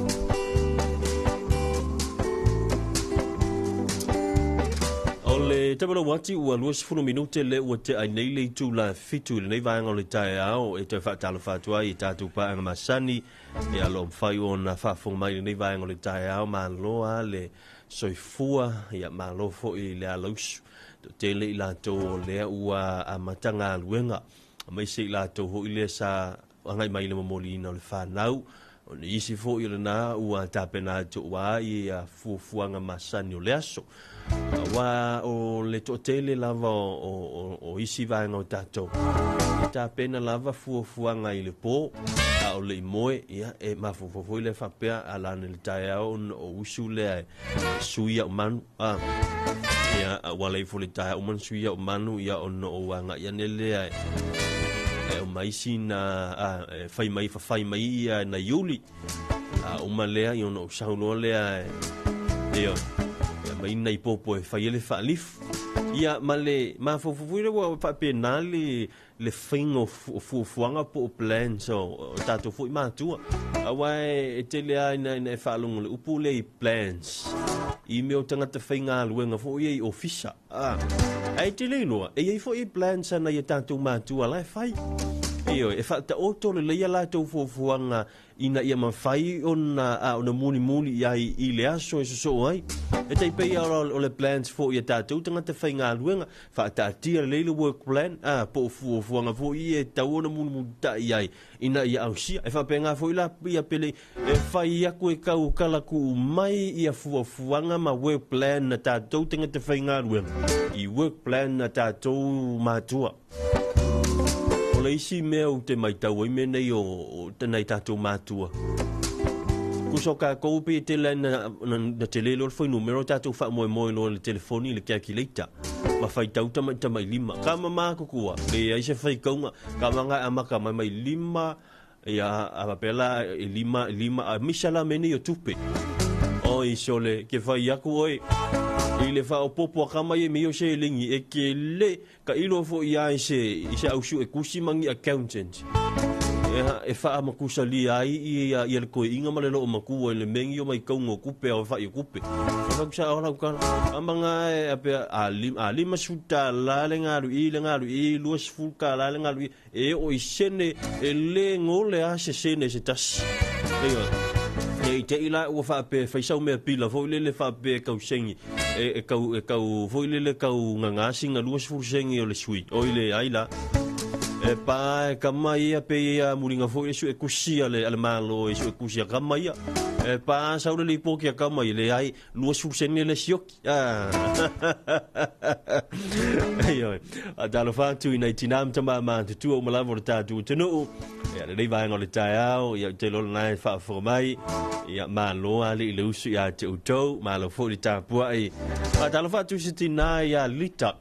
O le tamalou ati ua 20 minute le ua tea ai nei le itula 7 i lenei vaega o le taeao e toe faatalofa atu ai i tatou paaga masani e alo mafai ona faafofoga mai i lenei vaega o le taeao. Malo lava le soifua, ia malo foi le alausu. Toatele i latou o lea ua amata galuega, aemaise i latou foi lea sa agai mai i le momoliina o le fanau. O nisi foi o lena ua tapena atu aua ia fuafuaga masani o le aso. Aua o le toatele lava o isi vaega o tatou, e tapena lava fuafuaga i le po, a o le i moe, ia, e mafaufau foi lea faapea, a la ane le taeao ona o usu lea e sui au manu. A, ia, a ua ala ifo le taeao uma ona sui au manu, ia, ona ou agai ane lea e aumai sina, a, e fai mai, fafai mai ia nai uli. A uma lea, ia ona ou sau loa lea e, ioe, e aumai nai popo e fai ai le faalifu. Ia, ma le mafaufau foi lea ua faapena le faiga o fuafuaga po o plans o tatou foi matua. Aua e tele lava ina e faalogo le upu lea i plans, i mea o tagata faigaluega foi ia i ofisa. A, ae te le iloa, e i ai foi plans a nai a tatou matua la e fai. Ioe, e faataoto lelei a latou fuafuaga ina ia mafai ona, a, ona mulimuli i ai i le aso e sosoo ai. E tai pei o le plans foi a tatou tagata faigaluega, faataatia lelei le work plan, a, po o fuafuaga foi ia e tatau ona mulimulitai ai ina ia ausia. E faapena foi la ia pele e fai aku e kau kalaku'u mai ia fuafuaga ma work plan na tatou tagata faigaluega i work plan na tatou matua. O le isi mea ou te matau ai mea nei o nai tatou matua. Tusa o kākou pei e tele na, na, na tele loa le fuainumera o tatou faamoemoe loa i le telefoni i le calculator ma faitau tamatamailima. Ka mama kukua, leai se faitauga, ka maga e amata mai mai lima, ia, a faapea la e lima, lima, a misa la mea nei o tupe. Oi sole, ke fai aku ʻoe i le faaopoopo a kama ia me ia o seleni e ke le taʻilo foi ia i se i se ausuʻe tusi ma ni accountant e, e faamakusalia ai ia, ia le toeʻiga ma le loomatua i le mea ni o maitauga o tupe a faʻi o tupe. Sa o lau tala amaga e apea a lima, a 50 tālā le galuʻi le galuʻi 20 tālā le galuʻi e oo i sene e lē gole a se sene se tasi. Ioe. E i teʻi la ua faapea e fai sau mea pila foi lele faapea e kausegi e kau e kau foi lele kau gagā sina 20 sene o le sui oi le ai la. E pa e kama ia pe ia muliga foi le suʻekusi a le Malo e suʻekusi a kama ia. E pa sau le lipoki a kama ia leai 20 sene le sioki. Ah. Ioe. Faatalofa atu i nai tinā ma tamā matutua uma lava o le tatou atunuu. Ia lenei vaega o le taeao, ia ou te iloa lena e faafofoga mai. Ia malo alii le usu ia te outou, malo foi le tapuai. Faatalofa atu i se tinā ia Lita.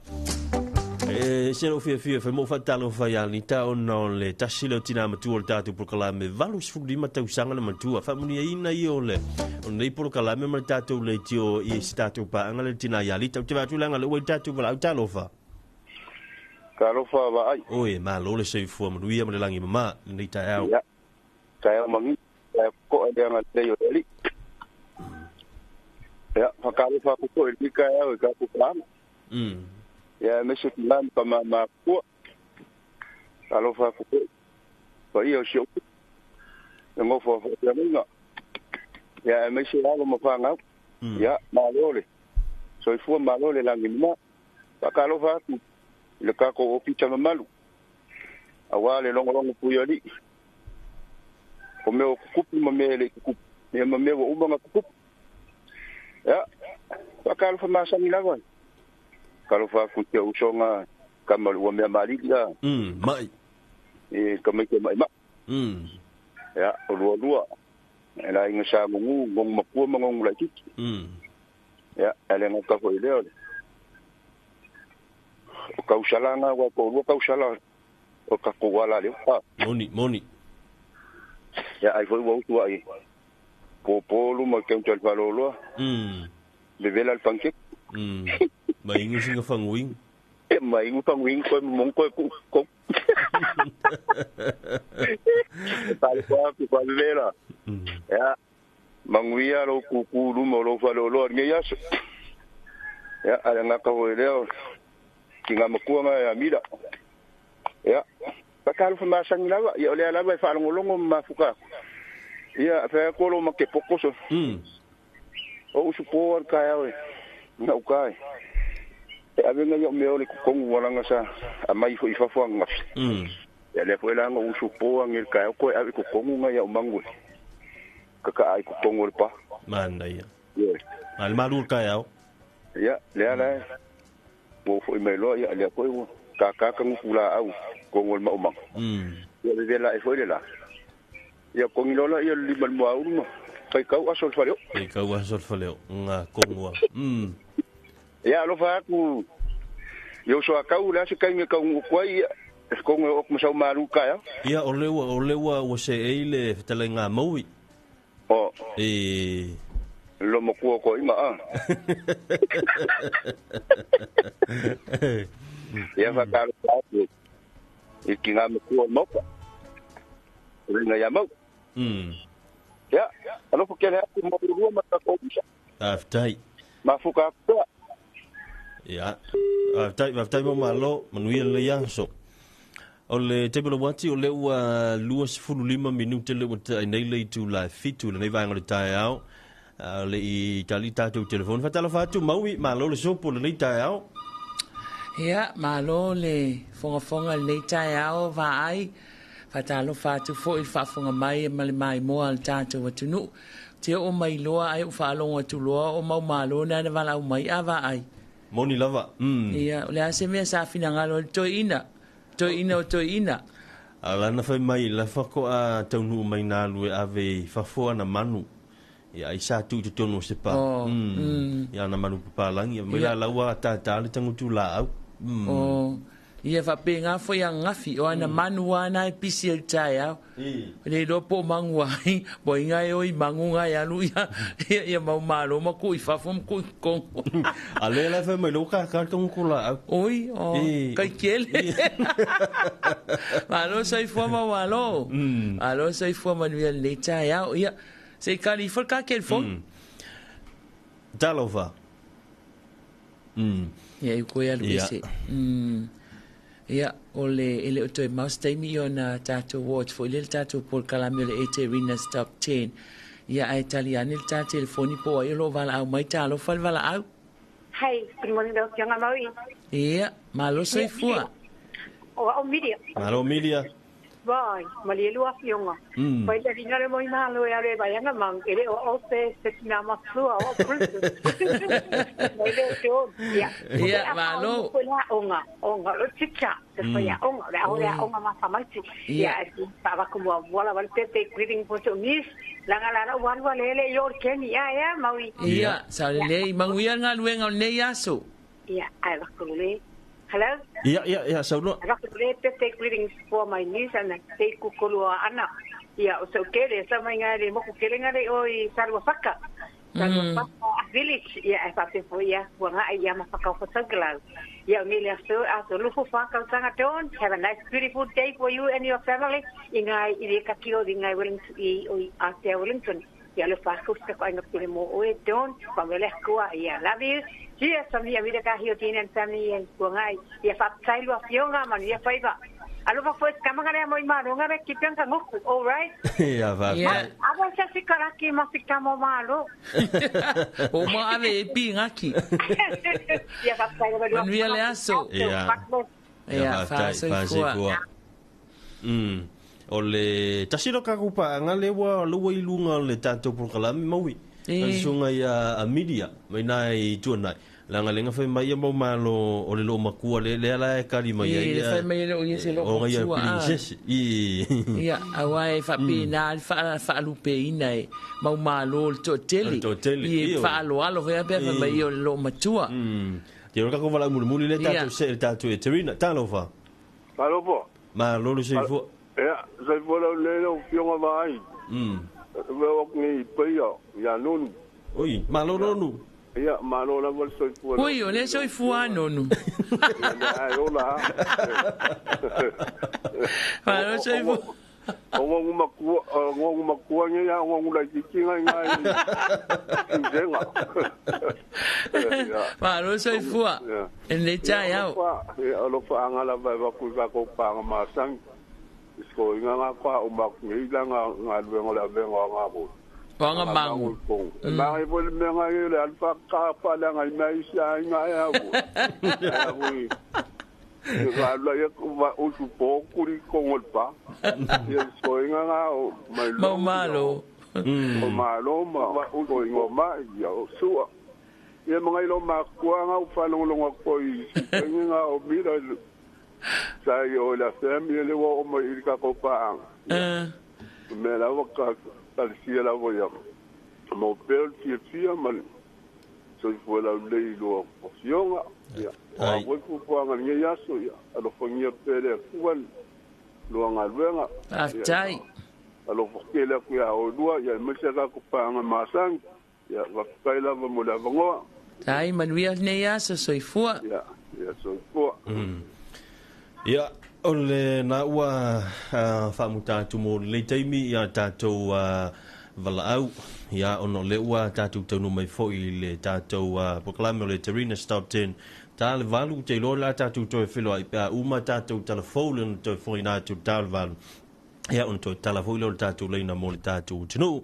E se lou fiafia e fai mo faatalofa ia Lita ona o le tasi lea o tinā matua o le tatou polokalame 85 tausaga le matua. Faamuniaina ia o le o lenei polokalame ma le tatou leitio i se tatou paaga le tinā ia Lita. Ou te vaai atu leaga lea ua i le tatou valaau talofa. Talofa vaai. Oi, malo le soifua manuia ma le lagi mama lenei taeao. Ia. Taeao magi. Taeao koa le agalelei o le Alii. Ia, whakalofa atu foi i ka au i ka pupanga. Ia, mese ki ngā ka māmākua. Alofa atu foi. Pa ia o si o. E ngofo a whapianunga. Ia, mese alo ma whangau. Ia, malo le. Soifua malo le langi ma. Whakalofa atu i le kako o pita mamalu. Awa le longolongo pui ali. O mea o kukupu ma mea le kukupu. Ia ma mea wa umanga kukupu. Ia, whakalofa masangi lava. Kalofa aku te usonga kama ua mea malili la. Mai. E kamaite mai ma. Ia, o lua lua. E la inga sa ngungu, ngongu mapua ma ngongu laititi. Ia, ele ngā kafo i leo le. O kausala ngā wā ko lua kausala o ka kouala leo. Moni, moni. Ia, ai foi ua utu ai. Pōpō luma ke unta whaloloa. Le vela le pancake. Ma ingu singa fanguing. E ma ingu fanguing koe mong koe ku ko. Pale kwa ku kwa vela. Ya. Manguia lo kuku luma lo whaloloa nge yaso. Ya, ale ngā kaho e leo. Ki ngā makua ngā ya mira. Ya. Pakalu fa masangi lava, ia o lea lava e whaalongolongo ma fuka. Ia, whea kolo ma ke pokoso. O usu pō ar kai au e. Ngā ukai. E awenga ia o mea o le kukongu walanga sa a mai fo i fafo ngafi. Ia lea fo e langa usu pō ange kai au koe awe kukongu ngā ia o mangu e. Kaka ai kukongu o le pa. Mana ia. Ia. Ma le malu kai au. Ia, lea la e. Wo fo i mai loa ia lea koe ua. Kākā kanguku la au kongu o le maumanga. Ia vevela e fo i le la. Ia kongi lola ia lima le mua ulu ma. Kai kau aso le faleo. Kai kau aso le faleo. Ngā kongua. Ia alofa aku. Ia uso a kau le ase kai me kau ngukua ia. Kongo o masau malu kai au. Ia o lewa ua se e le whetale ngā maui. O. E. Lo makua ko inga a. Ia whakaro aku. I ki ngā makua mauka. Ringa ia mau. Ia, alofa kele aku mō rua ma ta kousa. Aftai. Mafuka aku. Ia. Aftai, aftai mo malo, manuia le yaso. O le tebelo wati o le ua 25 minute le ua nei le tu la fitu le nei vaenga le taeao. Le i tali tātou telefoni. Whatalofa atu maui, malo le sopo le nei taeao. Ia, malo le fongafonga le nei taeao vaai. Whatalofa atu fo i whaafonga mai e male mai moa al tātou atunu. Te o mai loa ai u whaalongo atu loa o mau malo nā na wala au mai a vaai. Moni lava. Ia, o le ase mea sa whina ngalo le toi ina. Toi ina o toi ina. A lana whai mai, la whako a taunu mai nā lue ave whafoa na manu. Ia, ai sa tu te tono se pa. Ia na manu papalangi. Mai la laua tātā le tangutu la au. Ia whape ngā fo ia ngafi o ana manu ana e pisi el tai au. Le lopo mangu ai, bo inga e oi mangu ngai alu ia, ia mau malo ma kui fafo ma kui kongo. A le la whai mai loka ka tangu la au. Oi, o, kai kele. Malo sai fua ma walo. Malo sai fua manuia le tai au. Ia, se kali fo ka kel fo. Talofa. Ia i koe alu ese. Ia, o le ele o toi mouse taimi i ona tātou watch fo i le tātou Paul Kalami o le AT Arena's Top 10. Ia, ai tali ane le tā telefoni po ai o lo wala au mai tālo whal wala au. Hey, good morning lau Fionga Maui. Ia, malo soifua. O au Miria. Malo Miria. Vai, malie lua Fionga. Vai le ringa le moi malo e ale vai anga mang ele o o se se tina matua o princess. Vai le teo. Ia. Ia, malo. Ko la onga, onga o chicha. Se foi a onga, le o le onga ma famati. Ia, pa va como wala wala te greeting for to miss. Langa la wan wa le yo keni ia ia Maui. Ia, sa le manguia ngā luenga o nei aso. Ia, ai va ko le. Hello? Ia, saunoa. Birthday greetings for my niece and te kukulua ana. Ia, o so kere, sa mai ngā re moku kere ngā re o i Sarua Whaka. Sarua Whaka village. Ia, e whate fo ia, ua ngā ia ma whaka o whasaukalau. Ia, o ngile aso, aso lufu whakau tanga teon. Have a nice beautiful day for you and your family. I ngā i re kaki o i ngā Wellington, i o Aotea Wellington. Ia le fa ku ka ko ai ngā mo oe don pa mele kua ia love you. Ia sa mi amira ka hio tina and family ia kuanga ia fa tai lua fionga man ia faiva. Alofa foi kamanga le mo ima ronga re kipiang ka nguku. All right. Ia fa. Ia. Ava sa sikaraki ma sikamo malo. O ma ave e pi ngaki. Ia fa tai lua. Manuia le aso. Ia. Ia, fa fa soifua. O le tasi lo kakou paaga le ua lua i luga o le tatou polokalame maui. Susuga ia Amilia mai na i tuanai laga lega fai mai ia mau malo o le loo makua le lea la e kali mai ai le fai mai le o ia se loo o gaia matua, ah. princess i Ia, aua e faapena le faalupeina e mau malo le toatele. Le toatele, I io. faaloalo foi pea fai mai o le loo matua. Te ora kakou valaau mulimuli le tatou se le tatou e Terina talofa. Alofa. Malo le soifua. Ia, soifua lau le lau fionga vaai. Veo aku nei paia, ia nonu. Oi, malo nonu. Ia, malo lava le soifua. Ui, o le soifua nonu. Ia, le ai ola. Malo soifua. O ngongu makua, o ngongu makua nge ia, o ngongu laititi ngai ngai. Tusenga. Ia. Malo soifua. Ia. E le taeao. Ia, alofa anga lava e vaku i vakou pāga masangi. Isko inga ngā kwa o maku ngi ila ngā ngā luenga le avenga o ngā mo. O anga mangu. E manga i po le menga i le alfa ka pa le anga i mea isi a inga e awu. E awu i. I ngā lua ia va usu po kuri kongo le pa. Ia isko inga ngā o mai Mau malo. O malo ma va uso ingo ma ia o sua. Ia mga ilo makua ngā u whalongolonga ko i sipengi ngā o mira sa i o la femi le wa o mai i ka ko paanga. Me la wa ka talisia la wa ya. Mo pel fia fia ma so i fo la le i lo o fionga. Ia. Ai. O wa fu anga nge yaso ia. Alo fongia pele kuan lo anga luenga. Faafetai. Alo fo le ku ya o lua ia me se ka ko paanga masang. Ia wa kai la wa mo la vangoa. Tai manuia lenei aso soifua. Ia, ia so fo. Ia, o le na ua faamuta atu mo lelei taimi ia tatou valaau ia ona o le ua tatou taunuu mai foʻi i le tatou polokalame o le Terina Stop 10 ta le valu te iloa la tatou toe feloai pe a uma tatou talafou le ona toe fofogaina atu le ta le valu ia ona toe tala foi lea o le tatou laina mo le tatou atunuu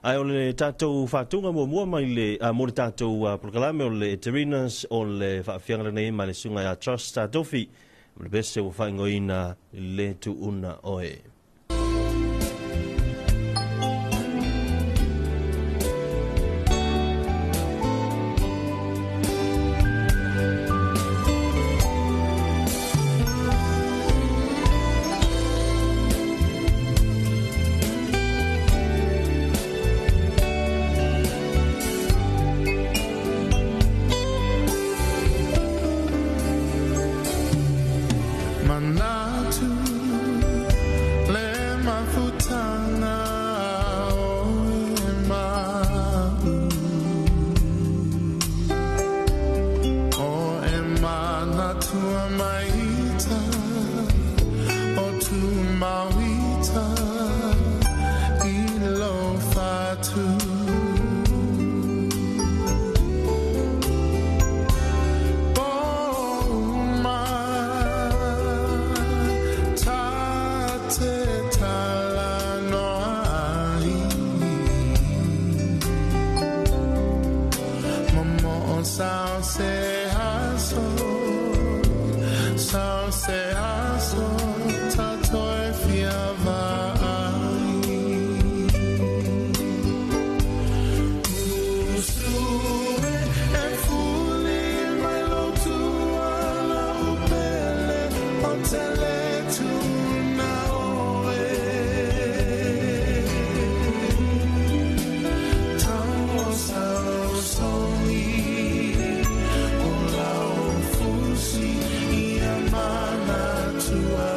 ae o le tatou faatuga muamua mai le mo le tatou polokalame o le Terinas o le faafiaga lenei ma le susuga ia Trust Tatofi ma le pese ua faaigoaina le tuuna oe. Manatu le mafutanga o e mau O e manatua maita o tu mauita i lo fatu. Poma ta te tala noa ai. Momo o sao se aso, sao se aso, ta toe fia vaai. Usue e fuli mai lo tua la upele o tele tuna oe. Tau sao songi o lau fusi ia mana tua.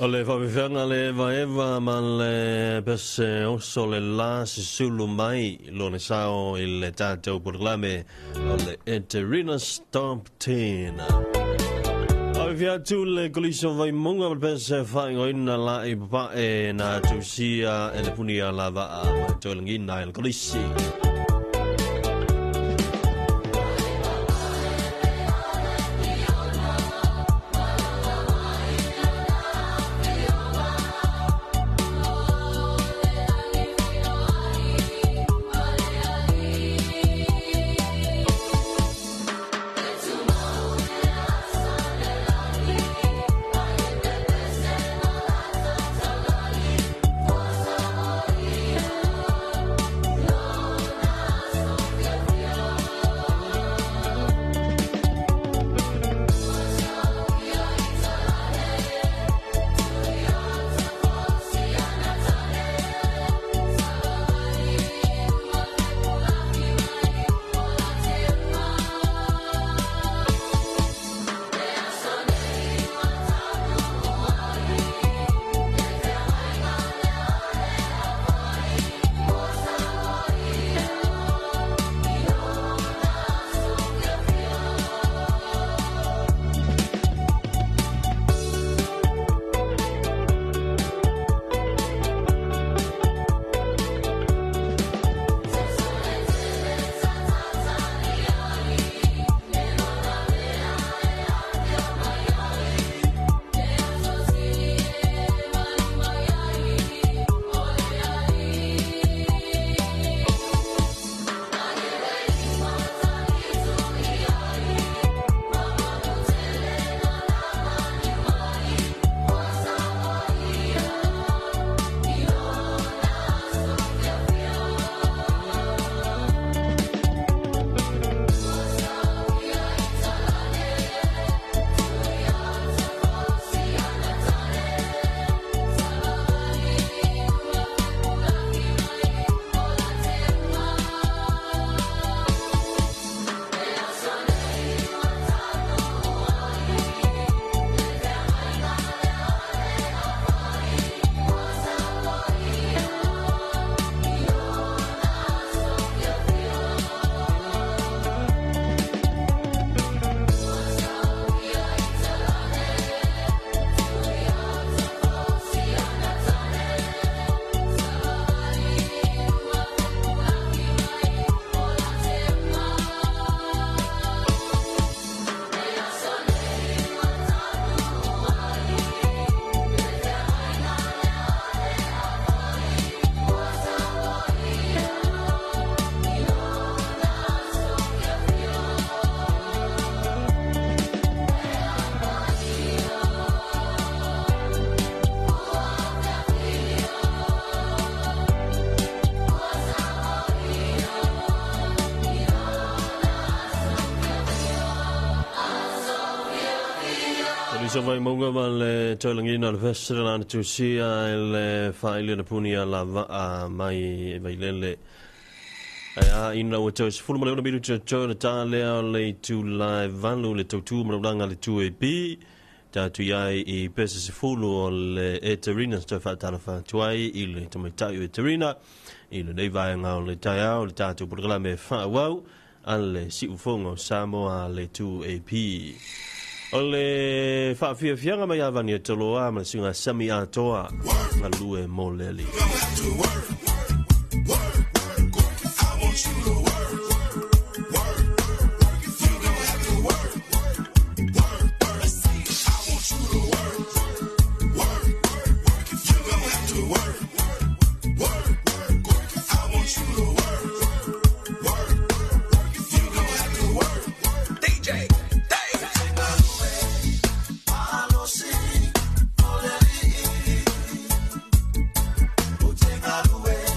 O le faafefeaga le evaeva ma le pese oso le la sesulu mai lona sao i le tatou polokalame o le Eterina's Top 10. Faafefea atu le Kolisi o Vaimauga ma le pese faaigoaina la i papae na tusia e le puni a lavaa ma toelagina e le Kolisi. Kolisi o Vaimauga ma le toelagina o le pese le lana tusia i le faaili o le puni a lavaa mai Vailele. Ae a ina ua toe 16 minuti o toe le tā lea o le itula e 8 le tautū ma laulaga le 2AP. Tatou i ai i pese 10 o le Eterina toe faatalofa atu ai i le tamaitai o Eterina i lenei vaega o le taeao le tatou polokalame faaauau a le Siufogo o Samoa le 2AP. O le faafiafiaga mai Avani e Toloa ma le suiga Sami Atoa galue mo le alii. Alue.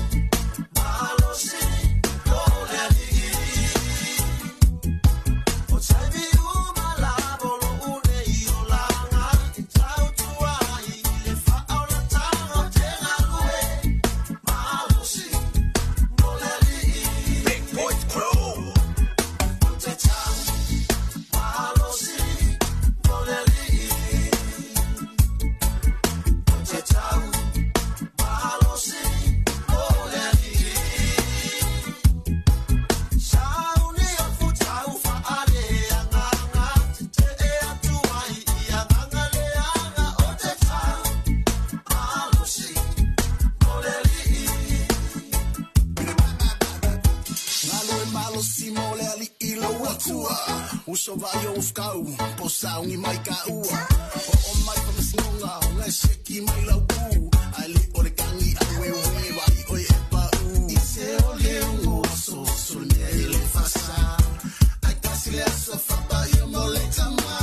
malosi mo le ali'i lou Atua. Uso vaai o ufukau, po sauni mai ka ua. O'o mai faamasinoga, ona e seki mai lau pu. Ae le o le kagi aueuē, vaai oe e pa'ū. I se o le ogo aso, aso le mea e le faasā. Ae tasi le aso faapaia mo le tamā.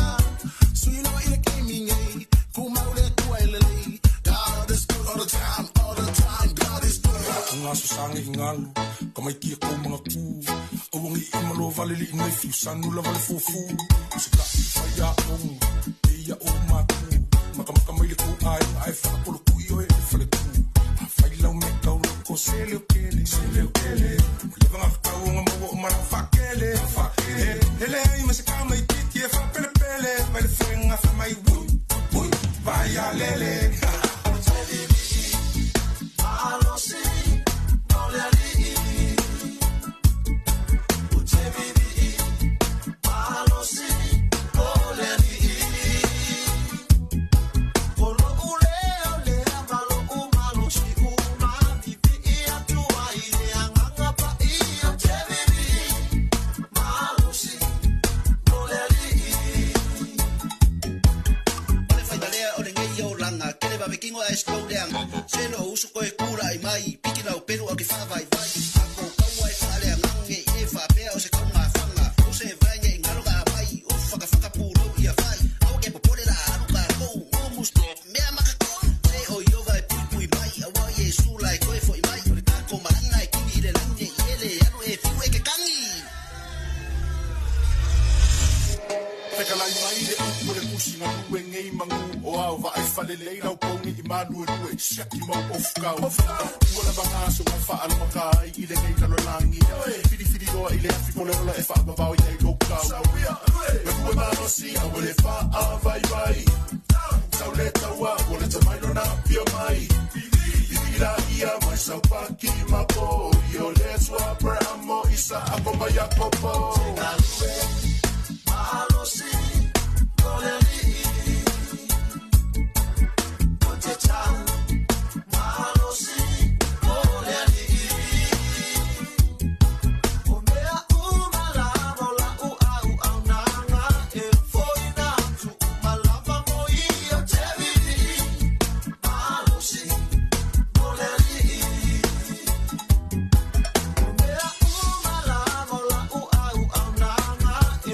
Sui loa i le taimi nei, kumau le Atua e lelei. God is good all the time, all the time, God is good. Nga so sange ngalu ka mai kia ko mga ku awangi i malo vale li ngai fiu sanu la vale fufu se ka i whai a ong e ia o māku maka maka mai le ku ai ai whakapolo ku i oe e whale ku a whai lau me kau loko se leo kele se leo kele o le vanga kau nga maua o mana whakele whakele hele ai ma se ka mai titi e whapele pele mai le whenga wha mai wui wui vai a lele. Se lo usu koe kula i mai, piki lau pelu au ki whaavai vai. Ako kaua e whaalea ngange i e whaapea o se kaunga whanga. O se vainge i ngalo ka mai, o whakawhaka pūrau i a whai. Au ke popore la aru ka kou, o musto mea makakou. Te o ioga e pui pui mai, aua i e sula e koe foi mai. O le tako maranga e kimi i le lange, i ele alu e fiu e ke kangi. Fekalai mai le upu le kusi ngā lue ngei mangu o au vaai falelei lau pongi i malue lue siaki mau ofukau. Ua lava ngā so ngā whaalomaka ai i le ngei lalolangi. Whiri whiri loa i le afi mo le ola e whaapapao i ai lokau. Me kue malosi a wele whaa vai vai. Tau le taua o le tamailo nā pia mai. Vivira ia mai saupaki mapo. I o le tua Abrahamo Isa ako mai Yakopo. Malosi, mo le ali'i. O te tau, malosi, mo le ali'i. O mea uma lava o la'u auaunaga e foina atu uma lava mo ia o te vivii. Malosi, mo le ali'i. O mea uma lava o la'u auaunaga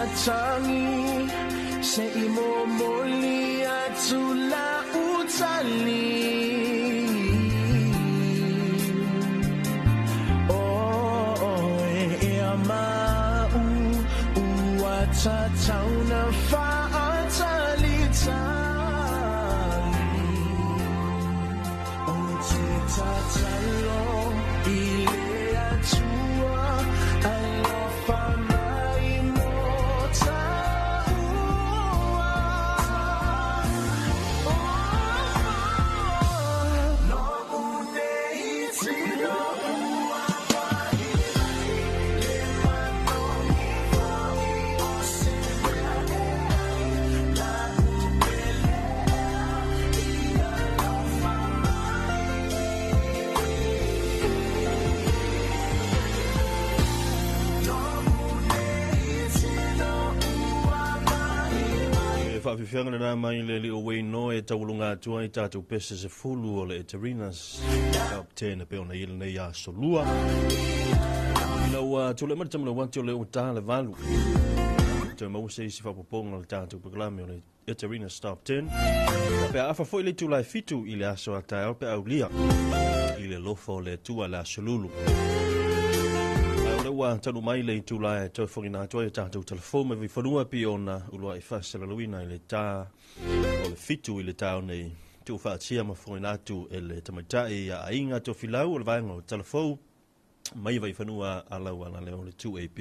matagi Se i momoli atu la utali O e ea mau Ua tatauna whaatali tali O te tatalo i le atua Alofa mai mo tāua Lo'u nei tino ua mai Le manogi foi o se mea e ai La'u pele i alofa mai Lo'u nei tino ua mai E whaafifianga le nā mai le li o Wayne e taualunga atua i tātou pese se fulu o le Eterinas Top 10 e pe ona ile nei a solua. Ina ua tule mai le tamala wati o le o tā le valu. Toe maua se isi whapoponga o le tātou programme o le Eterinas Top 10. Pe a afa foi le tūlai fitu i le aso a taeo pe aulia i le lofa o le atua le aso lulu. Ai o le ua tanu mai le itula e tau whangina atu ai tātou telefo me viwhanua pi ona ulua i whaselaluina i le tā o le fitu i le tā o nei tu whaatia ma whangina atu e le tamaitai a ainga tō filau o le vaenga o telefo mai vai whanua a lau ana leo le 2AP.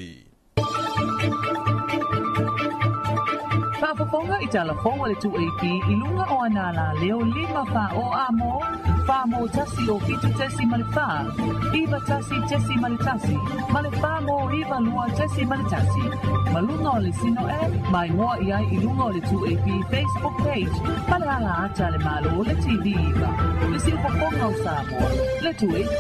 Faafofoga i tala fou a le 2AP i luga o ana alaleo 5 fa o a mo, fa mo tasi o fitu tesi ma le fa, iva tasi tesi ma le tasi, ma le fa mo iva lua tesi ma le tasi. Ma luga o le Sino app, mai moa i ai i luga o le 2AP Facebook page, ma le ala ata le malo o le TV iva. Le siufofoga o Samoa, le 2AP.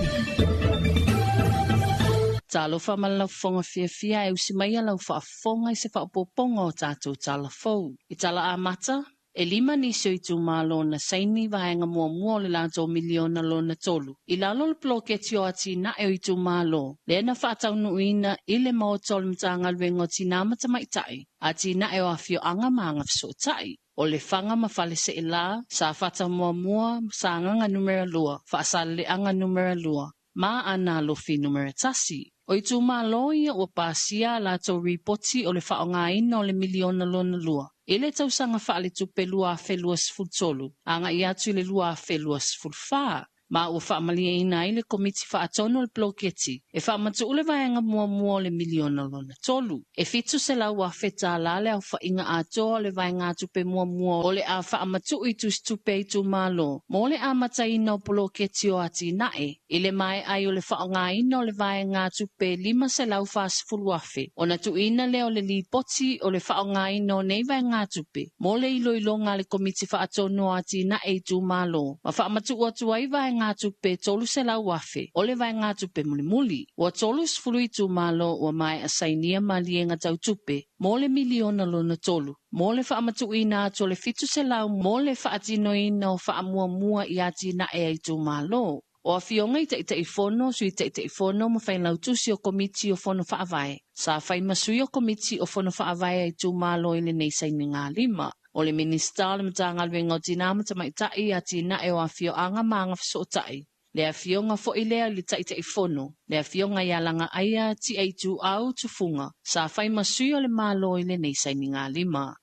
Talofa ma le laufofoga fiafia e usi mai lau faafofoga i se faaopoopoga o tatou tala fou. I tala amata, e lima nisi o itumalo na saini vaega muamua o le latou miliona lona tolu. I lalo o le poloketi o atinae o itumalo, lea na faataunuuina i le Maota o le Matagaluega o Tinā ma Tamaitai, atinae o afioaga ma agafesootai. O Lefaga ma Faleaseela, Safata muamua, Sagaga numera 2, Faasaleleaga numera 2, ma Aana Alofi numera 1. O itumalo ia ua pasia a latou ripoti o le faaaogaina o le miliona lona lua i le tausaga faaletupe 2023 agai atu i le 2024, ma ua faamalieina ai le Komiti Faatonu o le Poloketi e faamatuu le vaega muamua o le miliona lona tolu. E $700,000 tālā le aofaiga atoa o le vaegatupe muamua o le a faamatuu i tusitupe a itumalo mo le amataina o poloketi o atinae i le maea ai o le faaaogaina o le vaegatupe $540,000 ona tuuina lea o le lipoti o le faaaogaina o nei vaegatupe mo le iloiloga a le Komiti Faatonu o Atinae Itumalo ma faamatuu atu ai vaegatupe $300,000 o le vaegatupe mulimuli. Ua 30 itumalo ua maea sainia maliega tautupe mo le miliona lona tolu mo le faamatuuina atu o le 700 mo le faatinoina o faamuamua i atinae a itumalo. O afioga i Taitaifono, Sui Taitaifono ma Failautusi o Komiti o Fono Faavae, sa fai ma sui o Komiti o Fono Faavae a itumalo i lenei sainiga lima. O le Minisita o le Matagaluega o Tinā ma Tamaitai, Atinae o Afioaga ma Agafesootai, le afioga foi lea i le Taitaifono, le afioga ia Lagaaia Tiaituau Tufuga, sa fai ma sui o le Malo i lenei sainiga lima.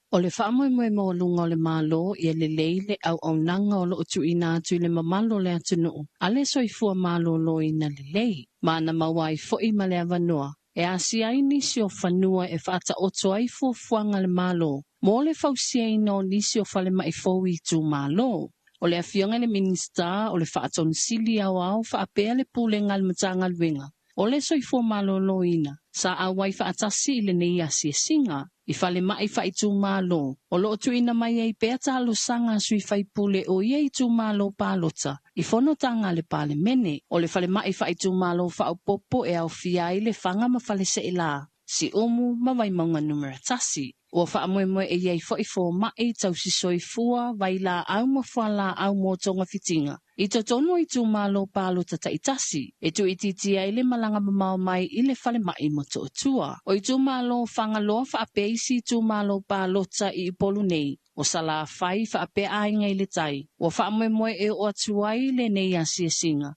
O le faamoemoe maualuga o le Malo ia lelei le auaunaga o loo tuuina atu i le mamalu o le atunuu a le soifua maloloina lelei, ma na maua ai foi ma le avanoa e asia ai nisi o fanua e faataoto ai fuafuaga a le Malo mo le fausiaina o nisi o falemai fou i itumalo. O le afioga i le Minisita o le Faatonisili Aoao faapea le Pulega a le Matagaluega o le Soifua Maloloina sa auai faatasi i lenei asiasiga i falemai faaitumalo o loo tuuina mai ai pea talosaga a sui faipule o ia itumalo palota i fonotaga a le Palemene. O le falemai faaitumalo faaopoopo e aofia ai Lefaga ma Faleaseela, Siumu ma Vaimauga numera 1. Ua faamoemoe e i ai foi fomaʻi, tausisoifua, vailaau ma fualaau mo togafitiga i totonu o itumalo palota taitasi e tuuitiitia ai le malaga mamao mai i le falemai i Motootua. O itumalo o Fagaloa faapea isi itumalo palota i Upolu nei, o Salafai faapea Aiga i le Tai, ua faamoemoe e oo atu ai lenei asiasiga.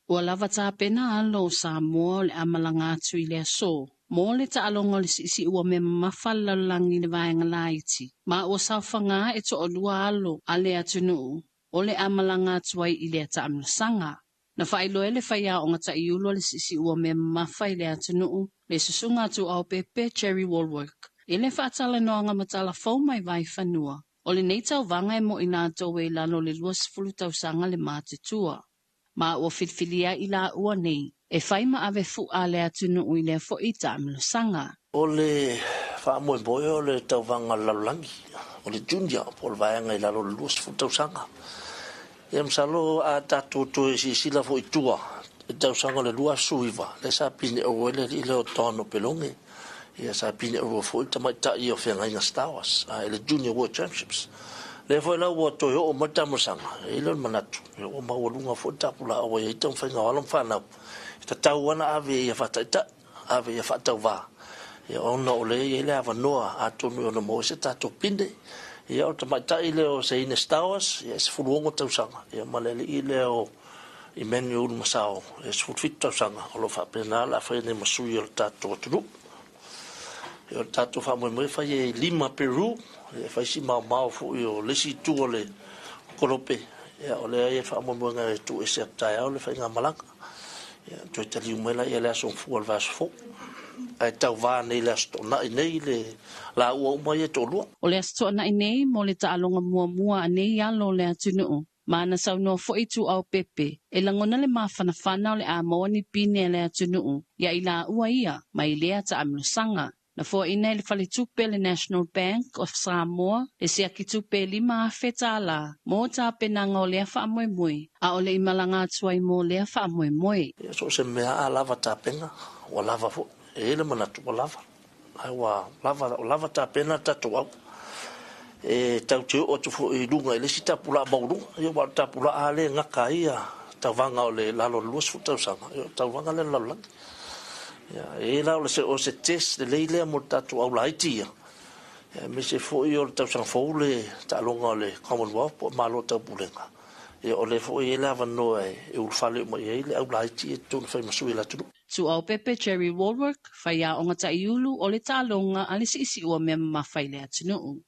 Ua lava tapena alo o Samoa o le a malaga atu i le aso mo le taaloga o le siisiua mea mamafa a le lalolagi i le vaega laiti, ma ua saofaga e toalua alo a le atunuu o le a malaga atu ai i lea taamilosaga. Na faailoa e le faiaoga taiulu a le siisiua mea mamafa i le atunuu, le susuga a Tuaopepe Jerry Wallwork, i le faatalanoaga ma tala fou mai Vaifanua, o lenei tauvaga e mo i latou e i lalo o le 20 tausaga le matutua. Ma ua filifilia i laua nei e fai ma ave fu'a le atunuu i lea foi taamilosaga. O le faamoemoe o le tauvaga a le lalolagi, o le junior po o le vaega i lalo o le 20 tausaga. Ia masalo a tatou toe silasila foi i tua i le tausaga o le 2019, lea sa pineau ai le alii lea o Don Opeloge, ia sa pineauina foi le tamaitai o Feagaiga Stowers i le Junior World Championships. Lea foi la ua toe oo mai le taamilosaga, e i ai lea o le manatu, ua maualuga foi le tapulaa ua i ai taumafaiga o alo ma fanau, e tatau lava ona ave ia faataitai, ave ia faatauvā, ia ona o lea e i ai le avanoa atonu e ono maua ai se tatou pine. Ia o le tamaitai lea o Seine Stowers, ia e 16 tausaga, ia ma le alii lea o Emmanuel Ulumasao, e 17 tausaga, o lo o faapena o le a fai nei ma sui o le tatou atunuu. Ia o le tatou faamoemoe e fai e 5 Peru, ia e fai si maomao foi o le isi itu o le kolope, ia o lea e i ai le faamoemoega e tuuese atu taeao le faigamalaga. Ia toe taliu mai laia i le aso Gafua o le vaiaso fou. Ae tauva nei i le aso Toonai nei le laua uma ia e toalua. O le aso Toonai nei mo le taaloga muamua a nei alo o le atunuu, ma na saunoa foi Tuaopepe e lagona le mafanafana o le a maua ni pine a le atunuu ia i laua ia mai lea taamilosaga. Na foaiina e le faletupe le National Bank of Samoa le siaki tupe e $5,000 mo tapenaga o lea faamoemoe, a o le i malaga atu ai mo lea faamoemoe. Ia so o se mea a lava tapena, ua lava foi. E i ai le manatu ua lava, ae ua lava, ua lava tapena le tatou au. E tatou te oo atu foi i luga i le isi tapulaa maualuga, ia aua o le tapulaa lava lea e gata ai tauvaga o le lalo o le 20 tausaga, ia o le tauvaga lea o le lalolagi. Ia, e i ai la o se, o se test lelei lea mo le tatou au laiti ia, aemaise foi o le tausaga fou le taaloga o le Commonwealth po o Malo o Taupulega, ia o lea foi e i ai le avanoa e ulufale uma i ai le au laiti ia i totonu e fai ma sui o le atunuu. Tuaopepe Jerry Wallwork, faiaoga taiulu o le taaloga a le siisiua mea mamafa i le atunuu.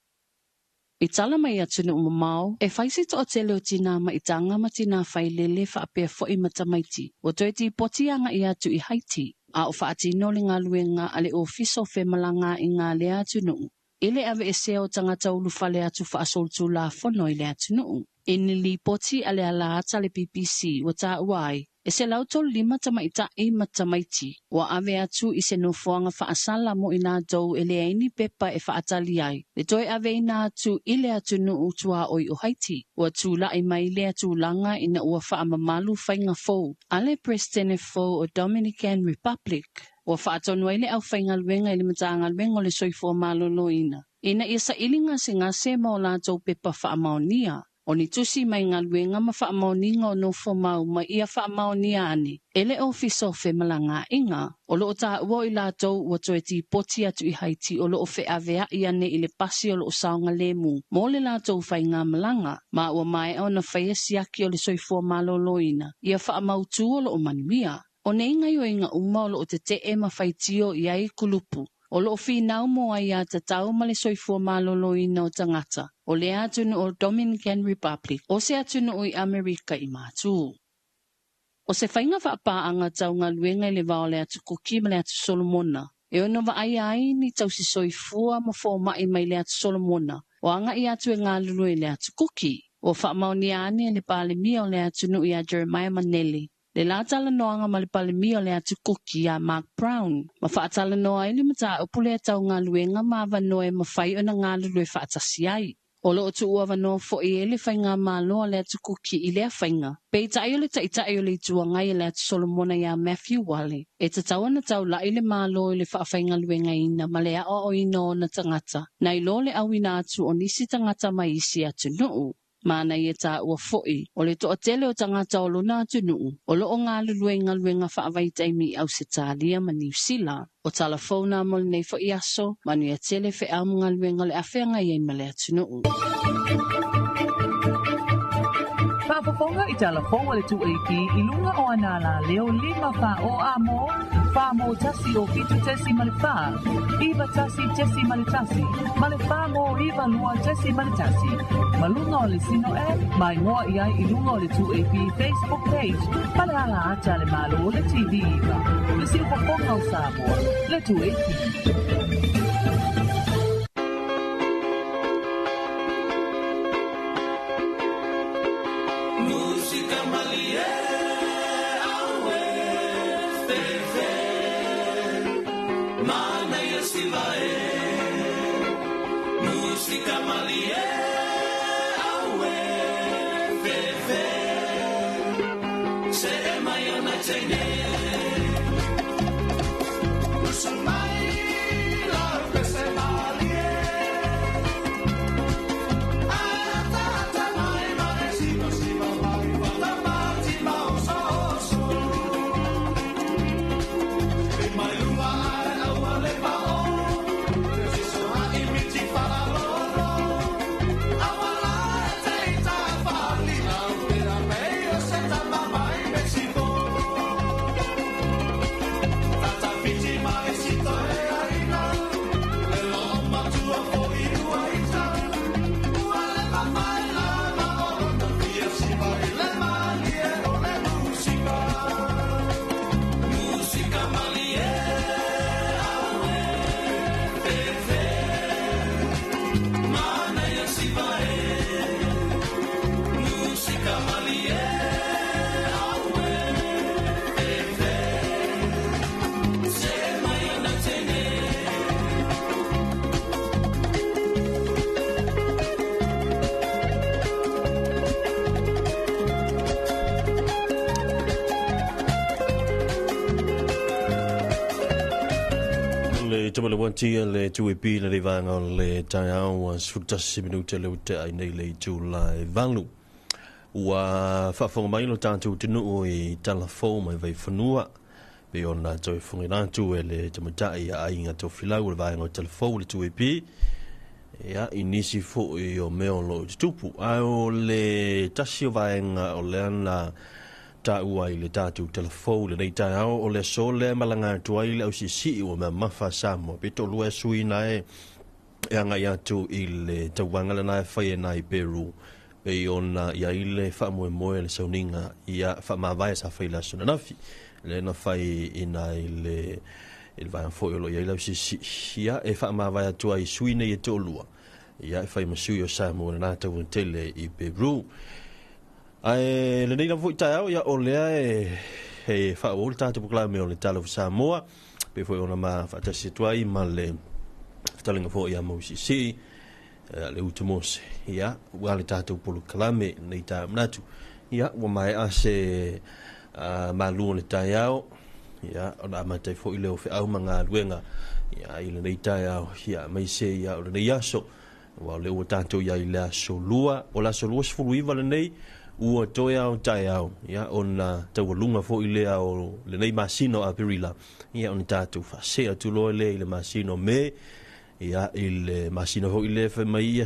I tala mai atunuu mamao, e fai se toatele o tinā maitaga ma tinā failele faapea foi ma tamaiti, ua toe tipoti agaʻi atu i Haiti, a o faatino le galuega a le Ofisa o Femalagaaiga a lea atunuu i le aveesea o tagata ulufale atu faasolitulafono i le atunuu. I ni lipoti a le alaata a le BBC ua taua ai, e 135 tamaitai ma tamaiti ua ave atu i se nofoaga faasala mo i latou e leai ni pepa e faatali ai le toe aveina atu i le atunuu tuaoi o Haiti. Ua tulaʻi mai lea tulaga ina ua faamamalu faiga fou a le Peresetene fou o Dominican Republic, ua faatonu ai le aufaigaluega i le Matagaluega o le Soifua Maloloina ina ia saili gasegase ma o latou pepa faamaonia. O ni tusi mai galuega ma faamaoniga o nofomau ma ia faamaonia ane e le Ofisa o Femalagaaiga. O loo taua o i latou ua toe tipoti atu i Haiti o loo feaveai ane i le pasi o loo saogalemu mo le latou faigamalaga, ma ua maea ona faia siaki o le soifua maloloina ia faamautu o loo manuia. O nei gaoioiga uma o loo tetee ma faitio i ai kulupu o loo finau mo aiatatau ma le soifua maloloina o tagata o lea atunuu o Dominican Republic o se atunuu i Amerika i Matu. O se faiga faapaaga tau galuega i le va o le atu Kuki ma le atu Solomona, e ono vaaia ai ni tausisoifua ma fomaʻi mai le atu Solomona o agaʻi atu e galulue i le atu Kuki. Ua faamaonia ane e le Palemia o le atunuu iā Jeremiah Manele le la talanoaga ma le Palemia o le atu Kuki iā Mark Brown, ma faatalanoa ai le mataupu lea tau galuega ma avanoa e mafai ona galulue faatasi ai. O loo tuuavanoa foi ai le faigamalo a le Atu Kuki i lea faiga. Peitai o le Taitai o le Itu Agai a le Atu Solomona ia Matthew Wale, e tatau ona taulai le Malo i le faafaigaluegaina ma le aoaoina o ona tagata, nai lo le auina atu o nisi tagata mai isi atunuu. Manaia taua foi, o le toatele o tagata o lona atunuu o loo galulue i galuega faavaitaimi i Ausetalia ma Niu Sila. O tala fou na mo lenei foi aso, manuia tele feau ma galuega o le a feagai ai ma le atunuu. Faafofoga i tala fou a le 2AP i luga o ana alaleo 5 4 o A mo, 4 mo 1 o 7.4, 9 1.1 ma le 4 mo 9 2.1. Ma luga o le Sino app, maimoa i ai i luga o le 2AP Facebook page ma le ala ata a le Malo o le TV iva, le siufofoga o Samoa, le 2AP. Musika malie, aue, fefe, manaia siva e. Musika malie, aue, fefe, se e mai ona teine. Usa mai la pese malie, Tata mai mare siva siva mai, fata mati ma oso oso. I mai lunga ai aua le pao, te siso ha i miti wharalolo. Aua la e te ita whali, au pera mei o se tama mai Mexico. Tata whiti mai sito e aina, le lo matua fo i ua ita. Ua le mawhai la ma orono fia siva i le malie o le musika. Musika malie, aue, fefe, manaia siva e. Musika malie, aue, fefe, se mai ona tene. Le tama le wanti le tui pi le vanga o le taeao ua 11 minute le ute ai nei le itu la e valu. Ua faafofoga mai lo tatou atunuu i tala fou mai Vaifanua pei ona toe fofogaina atu e le tamaitai ia aiga tofilau o le vaega o tala fou le tui pi ia i nisi foi o mea o loo i tutupu. Ae o le tasi o vaega o lea na taua i le tatou tala fou lenei taeao o le aso lea malaga atu ai le ausiisii ua mea mafa Samoa pe toalua e sui na e agai atu i le tauvaga lena e fai e nai Peru pei ona i ai le faamoemoe le sauniga ia faamavae sa fai le aso ananafi lea na fai ina i le vaega foi o loo i ai le ausiisii ia e faamavae atu ai sui nei e toalua ia e fai ma sui o Samoa lena tauvaga tele i Peru. Ae lenei lava foi taeao ia o lea e faaauau le tatou polokalame o le Tala o Samoa pei foi ona ma faatasi atu ai ma le fetalinga foi ia Mausisi le utu Mose ia ua le tatou polokalame nei taeao manatu ia ua maea se malu o le taeao ia ona amata ai foi lea o feau ma galuega ia i lenei taeao ia aemaise ia o lenei aso ua o lea ua tatou i ai i le aso lua o le aso 29 lenei ua toe ao taeao ia ona taualuga foi lea o lenei masina o Aperila ia ona tatou faasea atu loa lea i le masina o Me ia i le masina foi lea fai mai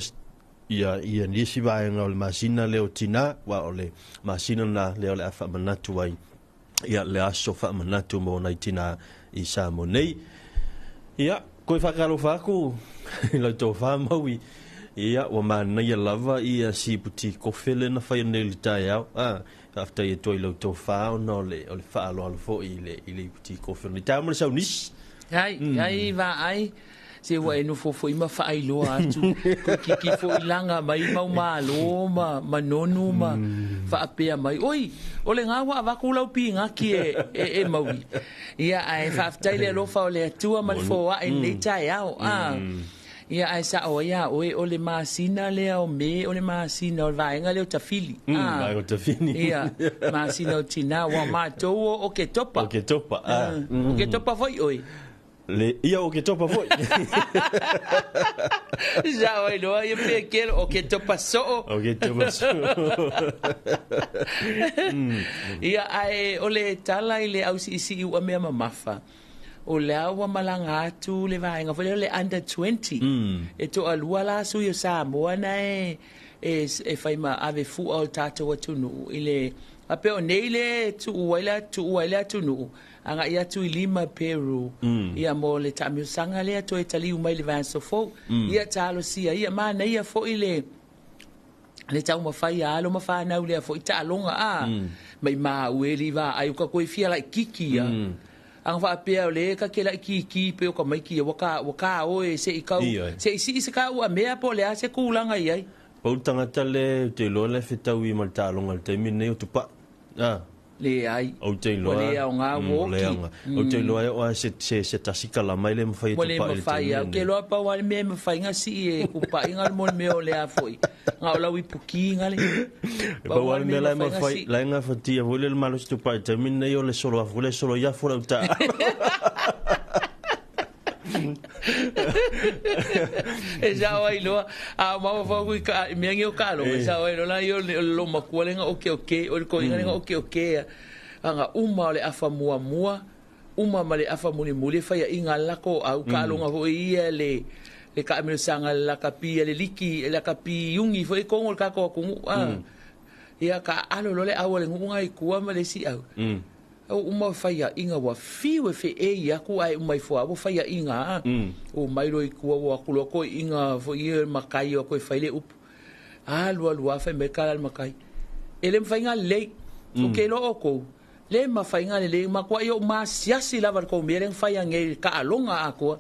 ia ia nisi vaega o le masina lea o tina ua o le masina na lea o le a faamanatu ai ia le aso faamanatu mo nai tina i Samoa nei. Ia koe whakalofa aku i lau tō whāmaui. Ia, ua manaia lava ia siputi kofe le na whai nei le taeao. Whaftai e toi lau tō whā ona o le whaaloalo foi i le iputi kofe. Le taeao mo le saunisi. Ai, ai, va ai. Se ua e nofo foi ma faailoa atu. Ko kiki foi langa mai mau malo ma manonu ma faapea mai. Oi, o le ngā avako lau pinga ki e maui. Ia, ai, faafetai le alofa o le Atua ma le foaʻi lenei taeao. Ia ae sa'o ai iā oe o le masina lea o Me o le masina o le vaega lea o Tafili a Vaega o Tafili. Ia masina o tinā ua matou o Oketopa. Oketopa a. Oketopa foi oe. Le ia Oketopa foi. Sa'o ai loa ia Pekelo Oketopa so'o. Oketopa so'o. Ia ae o le tala i le ausi'isi'i ua mea mamafa. O lea ua malaga atu le vaega foi lea o le under 20. E toalua la sui o Samoa na e e fai ma ave fua o le tatou atunuu i le faapea o nei le tuu ai le tuu ai le atunuu agai atu i Lima Peru ia mo le taamilosaga lea toe taliu mai i le vaiaso fou. Ia talosia ia manaia foi le le taumafai a alo ma fanau lea foi taaloga a maimau e li vaai o ka koe fia laititi ia. Aga faapea o le ka ke laititi pe o ka maiki ia ua ka ua ka oe se i kau se i sii se ka ua mea po o le a se kulaga i ai. Pau le tagata le ou te iloa la e fetaui ma le taaloga i le taimi lenei o Tupai. A. Leai. Ou te iloa. Ua le aoga ua Ua le aoga. Ou te iloa e oo lava se, se, se tasi kalama e le mafai e Ua le Tupai i le mafai taimi lava. Ou te lenei. iloa pau lava le mea e mafai ona sii e Tupai na o le mo le mea o le a foi, na o lau ipuki na le. E Pau pau lava lava le le mea mea e la e mafai ona mafai, sii. la e gafatia foi le malosi Tupai i le taimi lenei o le solo afu le solo i afu o lau taalo. E sao ai loa, a o mafaufau i ka, i mea nei o taaloga, e sao ai loa la ia o le loomatua lea na okeoke, o le toeaina lea na okeokea. Aga uma o le afa muamua, uma ma le afa mulimuli e faiaʻiga a le latou au taaloga foi ia le le taamilosaga le lakapi a le liki, le lakapi iuni foi i totonu o le tatou atunuu. A. Ia taaalo loa le au a le nuu na i tua ma le isi au. Ua uma faiaʻiga ua fiu e feʻei atu ae uma ifo lava ua faiaʻiga a. Ua mai loa i tua ua o atu loa toeaiina foi ia matai o atu e fai le upu. Alu alu lava fai mai le tala a le matai, E le mafai ona lelei. Ou te iloa outou, le mafai ona lelei, matuai ou masiasi lava i le tou mea lea na fai anei i le taaloga atoa.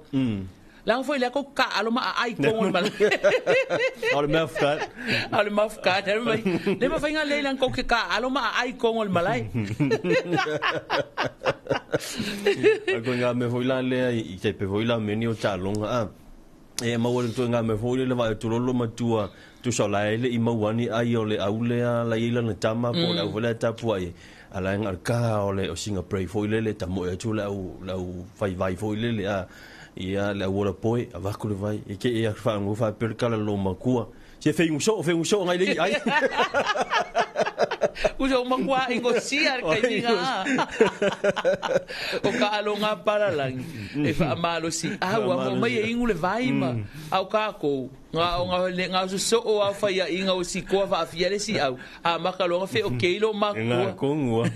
Leaga foi lea tou te taaalo ma aai i totonu o le malae. A o le mouth guard. A o le mouth guard. Le mafai ona lelei leaga tou te taaalo ma aai i totonu o le malae. A koe ngā mea foi la lea i te pe foi la mea ni o taaloga a. E maua le toe ngā mea foi lele vaai atu loa matua tusa o la e le i maua ni ai o le au lea la i ai lana tama po o le au foi lea tapuai ai. A la e nga o le ka o le o singa pray foi lele tamoe atu le au le au vaivai foi lele a ia le au ola poe avatu le vai e ke ia whaangu whaapea le kala lo makua se whengu so whengu so ngai le ai. Uso makua i ko sia le kaiminga a. O ka aloga palalangi e faamalosi au a mo mai e igu le vai ma au kākou. Nga o nga le nga so so o au faiaʻiga o sikoa faafia le si au. A maka loa fe o ke ilo E ngā makua. kongua.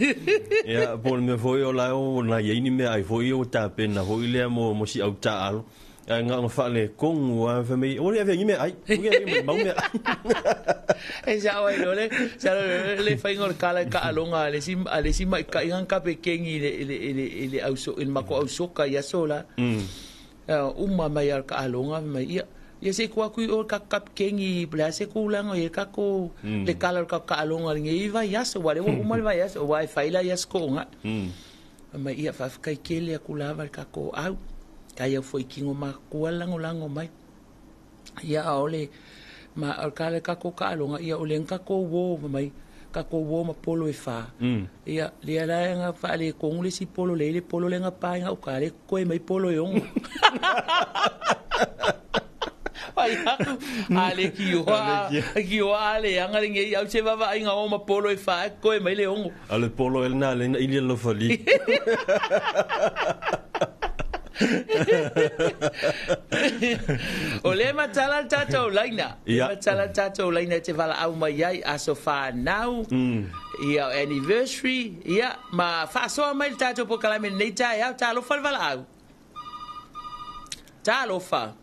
Ia, po o le mea foi o la o na iai ni mea ai foi o tapena foi lea mo mo si au taalo. Ae nga o whaale kongua fa mai, o le avea ni mea ai. O le avea mau mea ai. E sao ai loa le, sao ai loa le faiga o le kala i taaloga a le isi a le isi maita'i ga kape kengi i le i le i le i le au so i le matou au soka i aso la. Uma mai a le taaloga fai mai, ia, ia se i tuu atu i o le tatou kapikeni po o le a se tulaga o i ai le tatou le kala o le tatou taaloga i lenei vaiaso aua o lea ua uma le vaiaso aua e fai la i Aso Toonai. Fai mai, ia, faafetai tele atu lava i le tatou au, kai au foi i tino matutua le lagolago mai. Ia a o le ma o le kala i le tatou taaloga, ia o lea na tatou uō fai mai, tatou uō ma polo e fā. Ia, lea la na faaletonu le isi polo lea i le polo lea na pa i gauta, lea e totoe mai polo e 6. Fai atu, a le tioa, tioa a leaga lenei au se vaavaaiga o ma polo e fā e totoe mai le 6. A o le polo e lena lea na ili alofa li. O lea e matala le tatou laina. Ia. E matala le tatou laina e te valaau mai ai aso fanau, ia anniversary, ia ma faasoa mai le tatou polokalame i lenei taeao. Talofa le valaau. Talofa.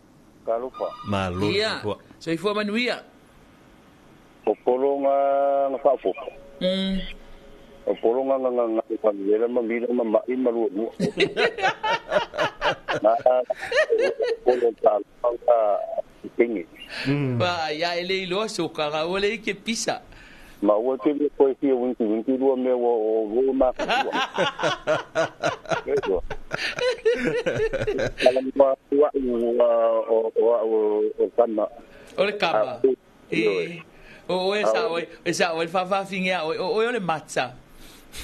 Talofa. Malo le Ia, soifua. soifua manuia. O polo nga nga faaopoopo. O polo nga nga nga nga nga ma mila ma ma'i ma lua lua. Na polo ta nga kengi. Ba, ia e le iloa soka, ga ua le ike pisa. Ma ua te le koe fia winki winki lua mea ua o ua mafua. Ala ua ua ua o o o kama. O le kama. E o oe sa oe, e sa oe faafaafige a oe, o oe o le mata.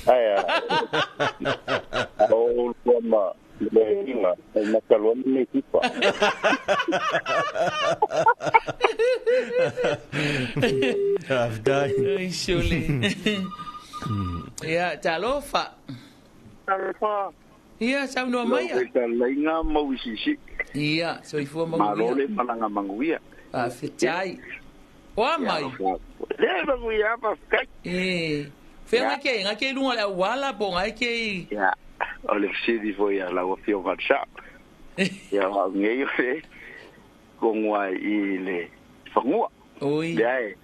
Aia. O lua ma le inga, e mataloa me tipa. Faafetai. Ai sole. Ia, talofa. Talofa. Ia, saunoa mai. Lau fetalaiga Mauisisi. Ia, soifua manuia. Malo le malaga manuia. Faafetai. O a mai? Le manuia, faafetai. E. Fea ngai ke, ngai ke i luga o le auala po o ngai ke i... Ia, o le fesili foi a lau Afioga i le Sao. Ia, o au nei o le kogoa i le fanua. Oi. Lea e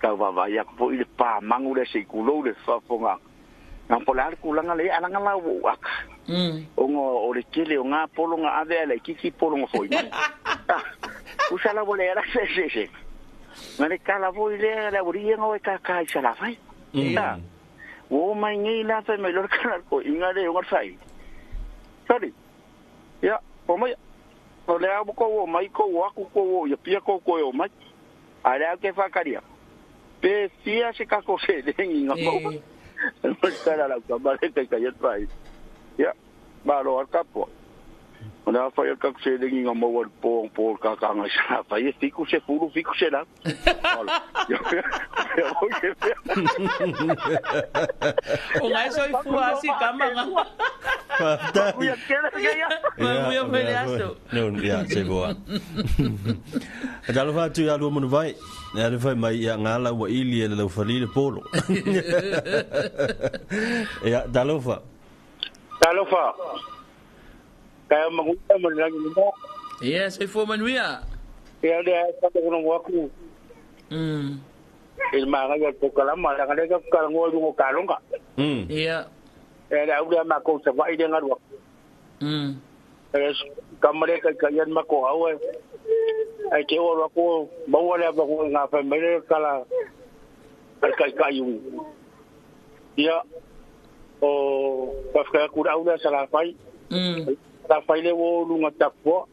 tau vaavaai atu foi i le pa magu lea se i tulou le faafofoga. Na po o le a le tulaga lea, ae leaga la ua ou aka. Ona o le tele o na polo na ave ae laitiiti polo na foi mai. Tusa la ua leai la se eseesega. Na le tala foi lea le aualii ia na o e kākā i Salafai. Ua oo mai nei la fai mai loa le tala a le toeaina lea e ona le faaiuga. Sali, ia, omaia. O lea ua tou omai, tou o atu, tou o i Apia, tou toe omai. A o lea ou te faatali atu, pe fia se tatou seleni na maua. Fai mai le tala a lau tama lea e taitaia le faaiuga. Ia, malo lava le tapuai. O le a fai o le tatou seleni na maua i le po po o le kakanga i Salafai e 70, 700. O ngai soifua a si kama nga. Faafetai. Manuia foi le aso. Ia, se boa. Talofa atu ia lua manuvai. Ia le fai mai ia ngā lau ua ili e le lau fali le polo. Ia, talofa. Talofa. Taeao manuia ma le lagi lima. Ia, soifua manuia. Ia lea e faalogologo atu i le manaia o le polokalama, leaga lea tatou te talanoa i luga o taloga. Ia. Ia le au lea matou i Savaii lea e galu atu. E tama lea e taitaia le matou au ae ae te i ua alu atu maua le avanoa i na fai mai le tala a le taitai o ia o faafetai atu i le au lea Salafai. Salafai lea ua o i luga tapuoa.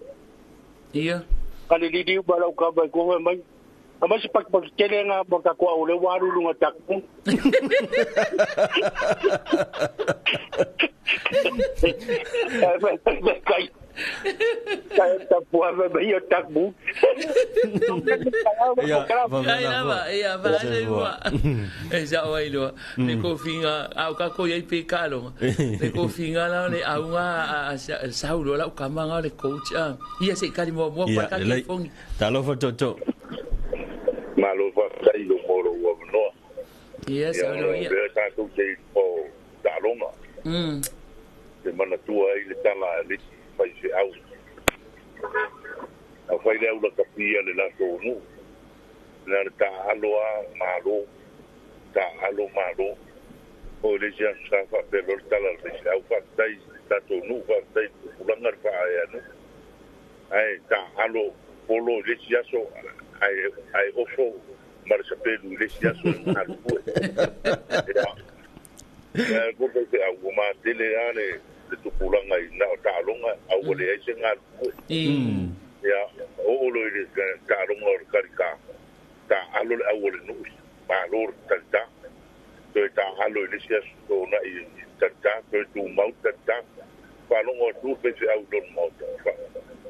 Ia. Ka le liliu ma lau tama i tua fai mai, aumai se patupatu tele na mo tatou au lea ua alu i luga tapuoa. Kai kai tapuoa fai mai ia tapu. Ia, Ai lava, ia, faasoifua. E sao ai loa, le kofiga, a o tatou i ai pe taaloga, le kofiga la o le auga a sau loa lau tama ga o le coach a. Ia se i tali muamua Ia, koa ka lelei. telefoni. Talofa tootoo. Malo faafetai i lou mo lou avanoa. Ia, Ia, saunoa ona ia. o lea tatou te i o taaloga. Te manatua ai le tala a le isi faifeau. Afai le au lakapi a le latou nuu, na le taaalo a malo, taaalo malo. O le isi aso sa faapea loa le tala a le faifeau, faafetai i le tatou nuu, faafetai i le tupulaga le faaea nuu. Ae taaalo polo i le isi aso, ae, ae oso ma le sapelu i le isi aso e galulue. Ia, ia ko faifeau, ua matele lava le, le tupulaga i na o taaloga, a ua leai se galulue. Ia, oo loa i le taaloga o le talita, taaalo le au o le nuu, malo le talita. Toe taaalo i le isi aso toonai i le talita, toe tumau le talita. Faalogo atu le faifeau i lona maota,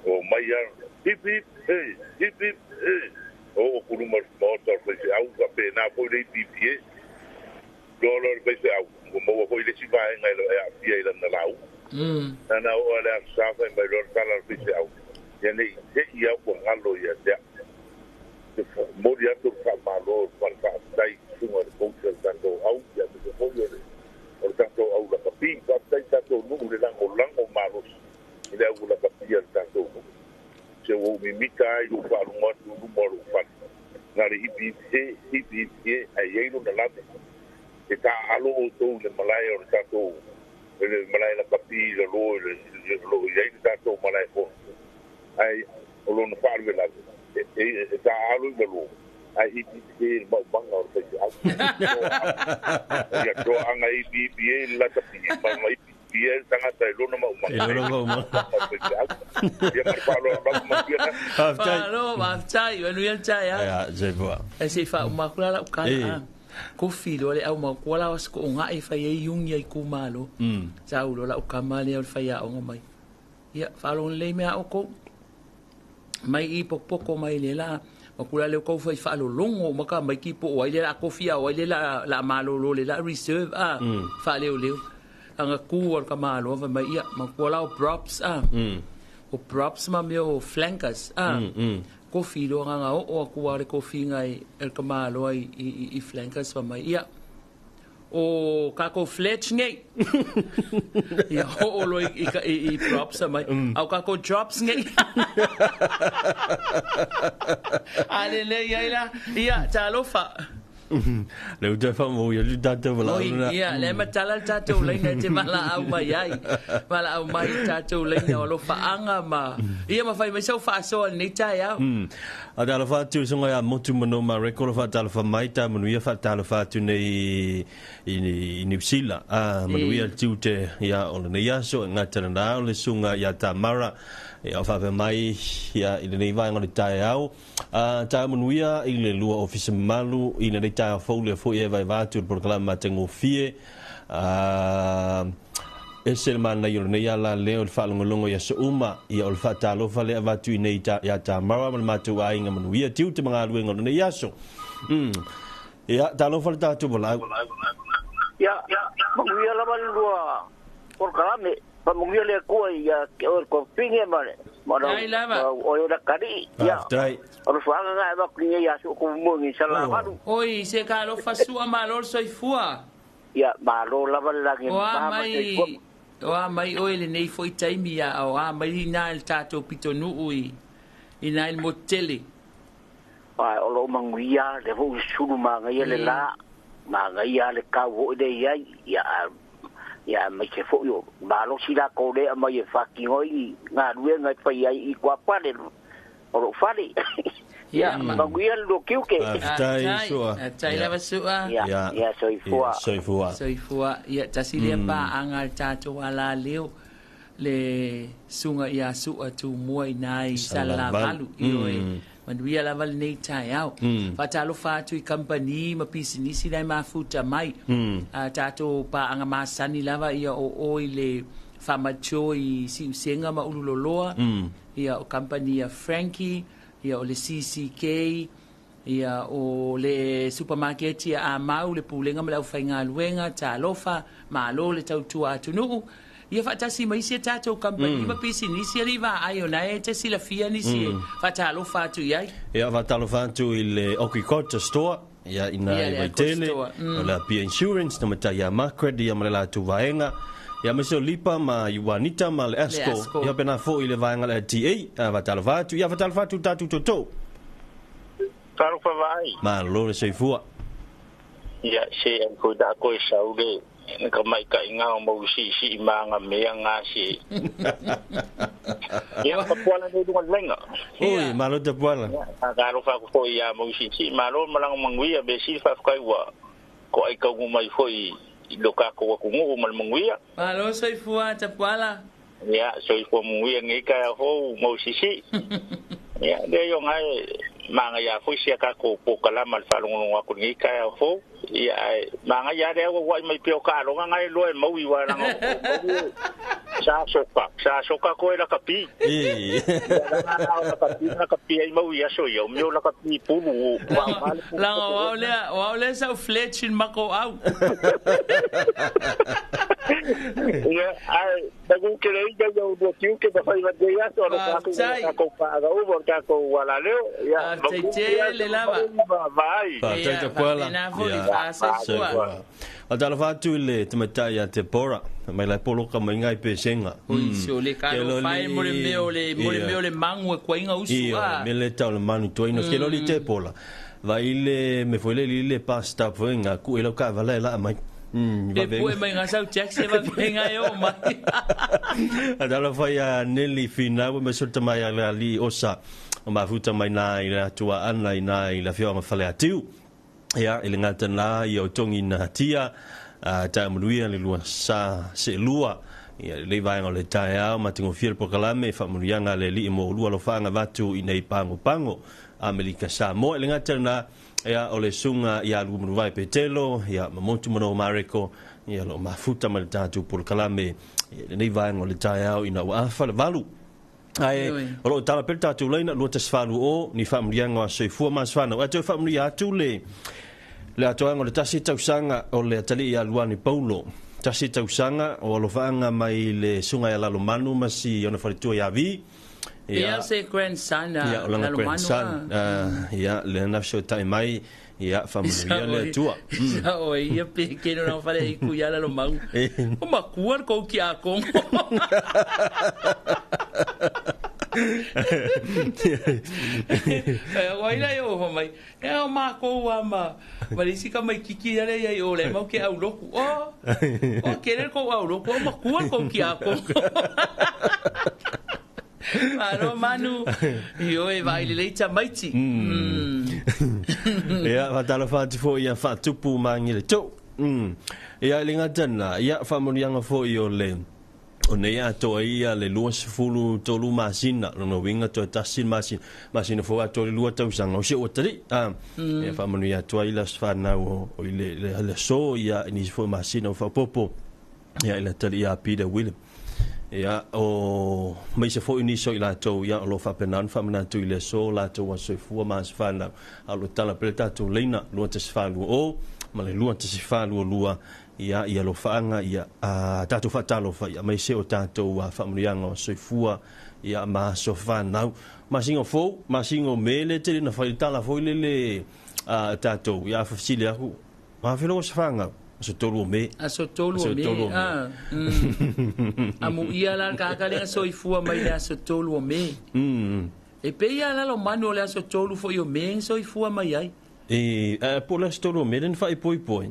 o mai lava, hip hip, hey, hip hip, hey. Oo ku luma o le maota o le faifeau, faapena foi le IPPA. Loa loa le faifeau, ua maua foi le isi vaega e aafia i lana lauga. Nana oo a le aso sa fai mai loa le tala a le faifeau, ia ne i te i au ua galo ia te au. Te momoli atu le faamalo ma le faafetai i susuga i le coach o le tatou au, ia aemaise foi o le o le tatou au lakapi. Faafetai i tatou nuu i le lagolago malosi i le au lakapi a le tatou nuu. Se ua ou mimita lava i lou faalogo atu i luma o lou fale, na le hipi hipi he, hipi hipi he, ae i ai lona lave. E taaalo outou i le malae o le tatou, i le malae lakapi i lalo i le, o lo o i ai le tatou malae fono. Ae o lona faalavelave, e taaalo i lalo, Ai ipi i le maumaga o le faifeau. Ia toaga ipi ai le latapi ma ipi ai le tagata i lona maumaga. I lona maumaga. Faifeau. Ia ma le faaaloalo lava manuia na. Faafetai. Malo, faafetai, manuia le taeao. Ia, soifua. Ae se i faauma atu la lau tala. Kofi loa le au maotua la o se toonai e fai ai iugi a itumalo. Sa ou iloa lau tama lea o le faiaoga mai. Ia, faalogo lelei mea a outou. Mai i potopoto mai le la ma kula leo tau fai faalologo uma tamaiti po o ai lea o le a tofi a o ai lea o le a malolo le la reserve a faaleoleo. Ana tu lava le tamaloa fai mai, ia, matua la o props a. O props ma mea o flankers a. Tofi loa na ona oo atu lava o le tofiga e le tamaloa i flankers fai mai, ia, o tatou fledge nei. Ia oo loa i props mai. A o tatou drops nei. A lelei ai la. Ia, talofa. Le uta whaamau ia lu tātou wala Oi, ia, le matala le tātou laina e te valaau mai ai. Valaau mai i tātou laina o alofaanga ma... Ia, ma fai mai sau faasoa i lenei taeao. A talofa atu i songa ia motu mano ma record whaatalofa mai tā manuia whaatalofa atu nei i New Zealand. A manuia le tiute ia o lenei aso e ngata na o le sunga ia Tamara. Ia o whaapea mai ia i lenei vaenga o le taeao. A taeao manuia i le lua ofisa mamalu i lenei taeao fou lea foi e vaeva atu i le polokalame matagofie. A ese le manaia o lenei ala lea o le faalogologo i aso uma, ia o le faatalofa lea avatu i nei ia Tamara ma le matou aiga manuia tiute ma galuega o lenei aso. Ia, talofa le tatou valaau. Ia, manuia lava le lua polokalame. Faamanuia le Atua ia te oe le tofine ma le ma lau Faafetai lava. ma lau oe lakalii. Ia, Faafetai. o le fuaga na e avatu nei ia soo kumu ni Salamalu. Oi, se ka alofa sua malo le soifua. Ia, malo lava le lagi O a ma ma mai, soifua. o a mai oe lenei foi taimi ia, o a mai ina i le tatou pitonuu i, ina i le motu tele. Ai, o loo manuia, le foi sulu magaia le la, magaia le kau foi le iai, ia, ia aemaise foi o malosi lakou lea aumai e faatino ai ni galuega e fai ai i tuapale o loo fale. Ia, manuia le lua tiute. Faafetai, Sua. Faafetai lava Sua. Ia, ia, soifua. Soifua. Soifua. Ia, tasi lea paaga a le tatou alaleo le susuga ia Sua Tumua ina i Salelavalu. Ioe. Manuia lava lenei taeao. Faatalofa atu i kamupani ma pisinisi la e mafuta mai. A tatou paaga masani lava ia o oe i le faamatio i Siusega ma Ululoloa, ia o kamupani a Frankie, ia o le CCK, ia o le supamaketi a Amau, le Pulega ma le Aufaigaluega, talofa, malo le tautua atunuu. Ia faatasi ma isi a tatou kamupani ma pisinisi alii vaai ona e te silafia nisi e faatalofa atu i ai. Ia faatalofa atu i le Agriculture Store, ia ina Ia i le Vaitele, Agriculture Store, o le Apia Insurance, na matai ia Margaret ia ma le latou vaega, ia aemaise o Lipa ma Ioanita ma le Le Asco, Asco. ia pena foi i le vaega le LTA, a faatalofa atu, ia faatalofa atu tatou toto. Talofa vaai. Malo le soifua. Ia, se ai koe da koe sau le, na ka maikaiga o mau siisii ma aga mea gase. Ia, tapuala nei luga le laina. Oi, malo tapuala. Ia, talofa aku foi ia mau siisii, malo malaga manuia, me sili faafetai ua ko ai kaugu mai foi i lo kākou atunuu ma le manuia. Malo soifua tapuala. Ia, soifua manuia nei taeao fou mau siisii. Ia, lea o ngai magaia foi sia kākou polokalama le faalogologo aku lenei taeao fou. Ia, ae magaia lea ua ua'i mai pea o taaloga gae loa e maui uae laga o sa soka, sa soka koe lakapi. Ia, laga o lakapi, lakapi ai maui aso ia, o mea o lakapi pulu o vaovale pulu. Laga o au lea, o au lea sau fletch i le makou au. Ia, ae, tagu ke le ika ia o lua tiute ma fai ma te aso, o lo kākou Faafetai. kākou paaga uma, o kākou alaleo. Ia, Faafetai mapu ia tele lava. ma vaai. Faafetai Ia, tapuala. faapena foi, Ia, faasoifua. soifua. Faatalofa atu i le tamatai ia Tepora, mai lai poloka mai ngai pesenga. Oi, se o le Ke lo talofa e mo le li- mea o le, mo le Ia. mea o le mangu e kuaiga usu Ia, a. me le tau le manu toina. Ke lo li Tepora. Vai le, me foi le li le pasta foi ngā ku e lau ka vala e la mai. Pe pue mai ngā sau taxi e vavenga e o mai. Talofa ia Nelly Finau me sota mai a le ali osa. o mafuta mai nā i le atua ana i nā i le afioaga Faleatiu. Ia, i le gata lena ia o togi na tia, a tae manuia le lua sa seelua. Ia, lenei vaega o le taeao, matagofie le polokalame, faamanuiaga a le Alii mo ulua alofaaga avatu i nei pagopago. Amerika Samoa. I le gata lena, ia, o le susuga ia Luamanuvae Petelo, ia, ma Motu Manoa Mareko, ia, o lo o mafuta mai le tatou polokalame i lenei vaega o le taeao ina ua afa le 8. Ae o lo o tala pea le tatou laina 2140 ni faamanuiaga o aso soifua ma aso fanau. Ae toe faamanuia atu le le atoaga o le tasi tausaga o le atalii ia Luani Paulo. Tasi tausaga o alofaaga mai le susuga ia Lalomanu ma si ona faletua ia Vi. Ia se grandson a Ia, o lana grandson. Ia, lea na fesootai mai, ia, faamanuia le Atua. Sa oe ia pe keno na fale i ku ia Lalomanu. O makua le kou ki a kongo. E wai la yo mai. E o mākou a ma ma le isi kamaikiki ia lea i ai o le mau ke auloku. O, o kele le kou auloku, o makua le kou kiakono. Malo Manu, ioe vaai lelei tamaiti. Ia, faatalofa atu foi ia Faatupu Magiletou. Ia, i le gata lena, ia, faamanuiaga foi o le O nei atoa ia le 23 masina, lona uiga toe tasi le masina, masina fou atoa le lua tausaga o si ou atalii. A, e faamanuia atu ai le aso fanau o, o i le, le, le aso ia i nisi foi masina o faaopoopo ia i le atalii ia Peter William. Ia, o maise foi nisi o i latou ia o lo o faapena ona faamanatu i le aso o latou aso soifua ma aso fanau. A o lo o tala pea le tatou laina 2140 ma le 2122 Ia, i alofaaga, ia, a tatou faatalofa, ia, aemaise o tatou faamanuiaga o soifua, ia, ma aso fanau. Masina fou, masina o Me lea tele na fai le tala foi lele a tatou, ia, a fesili aku, afea lou aso fanau? Aso 3 o Me. Aso 3 o Me, a. Amuia la le tagata lea na soifua mai le aso 3 o Me. E pei lava Lalomanu o le aso 3 foi o Me na soifua mai ai. E, a po o le aso 3 o Me lea na faaipoipo ai.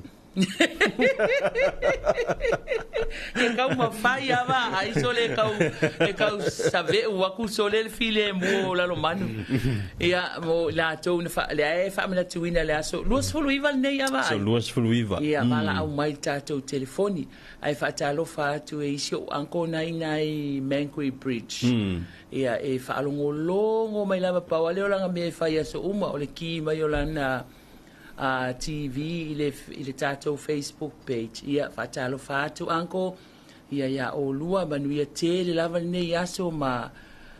Ke kau mafai ava ai sole e kau e kau save'u aku sole le filemu o Lalomanu. Ia mo i latou na fa lea e faamanatuina le aso 29 lenei ava ai. Aso 29. Ia valaau mai le tatou telefoni ae faatalofa atu e isi o'u uncle na i ina i Mangui Bridge. Ia e faalogologo mai lava pau a lea o lana mea e fai aso uma o le ki mai o lana a TV i le i le tatou Facebook page. Ia, faatalofa atu uncle, ia iā olua, manuia tele lava lenei aso ma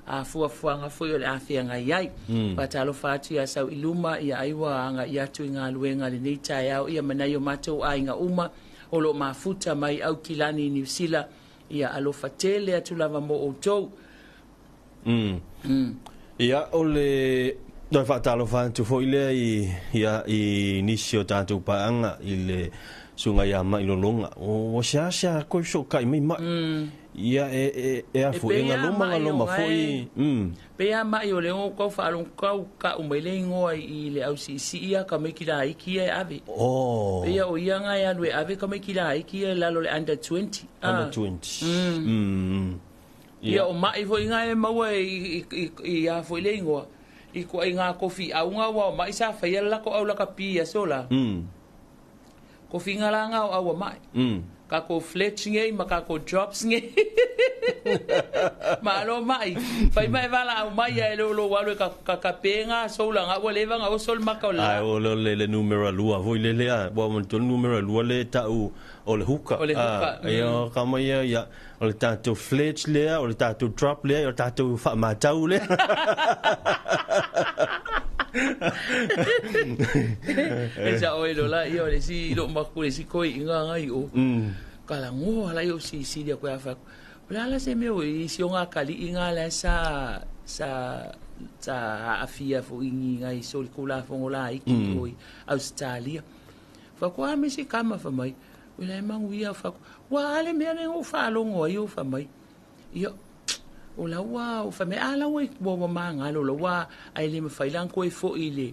a fuafuaga foi o le a feagai ai. Faatalofa atu iā Sauiluma, ia ai ua aga'i atu i galuega lenei taeao, ia ma nai o matou aiga uma o lo o mafuta mai Aukilani i Niu Sila, ia alofa tele atu lava mo outou. Ia, o le toe faatalofa atu foi lea i, ia, i nisi o tatou paaga i le susuga ia Mailologa. Ua seasea koe fesootai mai mai. Ia, e, e, e afu, e galoma galoma foi. Pei a mai o le o kau faalogo kau ka'u mai le igoa i le ausiisii ia tamaiti laiti ia e ave. Oh. Pei o ia nga e alu e ave tamaiti laiti ia i lalo o le under 20. Under 20. Ia o ma'i foi nga e maua i i a foi le igoa i koaiga kofi auga aua o ma'i sa faia le lako au lakapi i aso la. Kofi nga la nga o aua ma'i. Kako fletch ngei ma kako drops ngei. Malo ma'i. Fai mai valaau mai ae le o lou alu e ka ka kape nga soula nga ua leva nga oso le maka o le la. Ae o le le numera lua foi lele a ua manatua le numera lua le ta'u o le huka. O le huka. Ia ka mai ia ia O le tatou fledge lea, o le tatou drop lea, o le tatou faamatau lea. E sa'o ai lola ia o le isi loo maku le isi toeaiga agai i o. Kalagoa la ia o silisili aku ia fai atu, o le a la se mea ua i ai si ona atalii na la sa sa sa aafia foi i ni nai solitulafono laiti i o i Ausetalia. Fai atu, a me se tama fai mai, o la e manuia fai atu, Ua a le mea lea na ou faalogo ai ou fai mai, ia, o la ua, ou fai mai, a la ua, ua magalo, o la ua, ae le mafai la ona toe foi i le,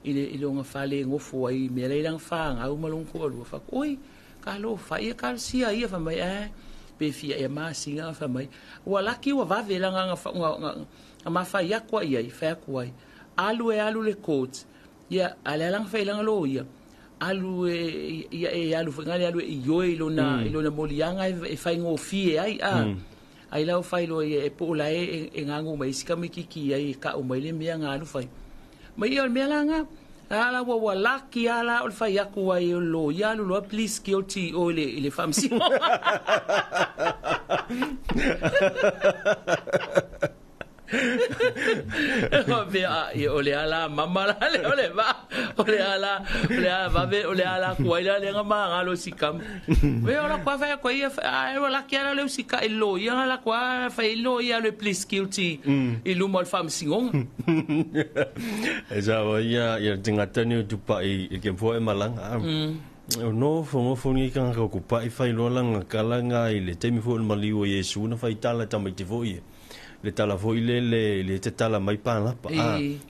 i le, i lona fale e nofo ai i mea la e i lana fanau ma lona toalua. Fai atu, oi, talofa ia, talosia ia, fai mai, ae, pe fia ea masina, fai mai, ua laki ua vave la na, na, na, Na ma fai aku ai ai, fai aku ai. Alu e alu le court. Ia, a le alanga fai langa lo ia. Alu e ia e alu foi ngale alu e ioi lona i lona molianga e fai ngofie ai a. Ai lau fai lo ia e po la e e ngangu mai sika mi kiki ai ka o mai le mea ngalu fai. Mai ia o le mea langa ala ua ua laki ala o le fai aku ai o lo ia alu loa please guilty o le faamasino. Mea ia o le ala mama la le o le va o le ala o le ala vave o le ala kuai la le nga ma ngalo sikam. Me ora kwa fa ko ia a o la kia le usika i lo ia la kwa fa i lo ia le please guilty i luma o le faamasinoga. E sa o ia ia tingatani o tupai i ke mfoa e malanga. O no fongo fongi ka ka ku pai fai lo langa kalanga i le taimi fo mali o Yesu na fai tala tamai te fo ia. Le tala fo i le le le te tala mai pa lapa.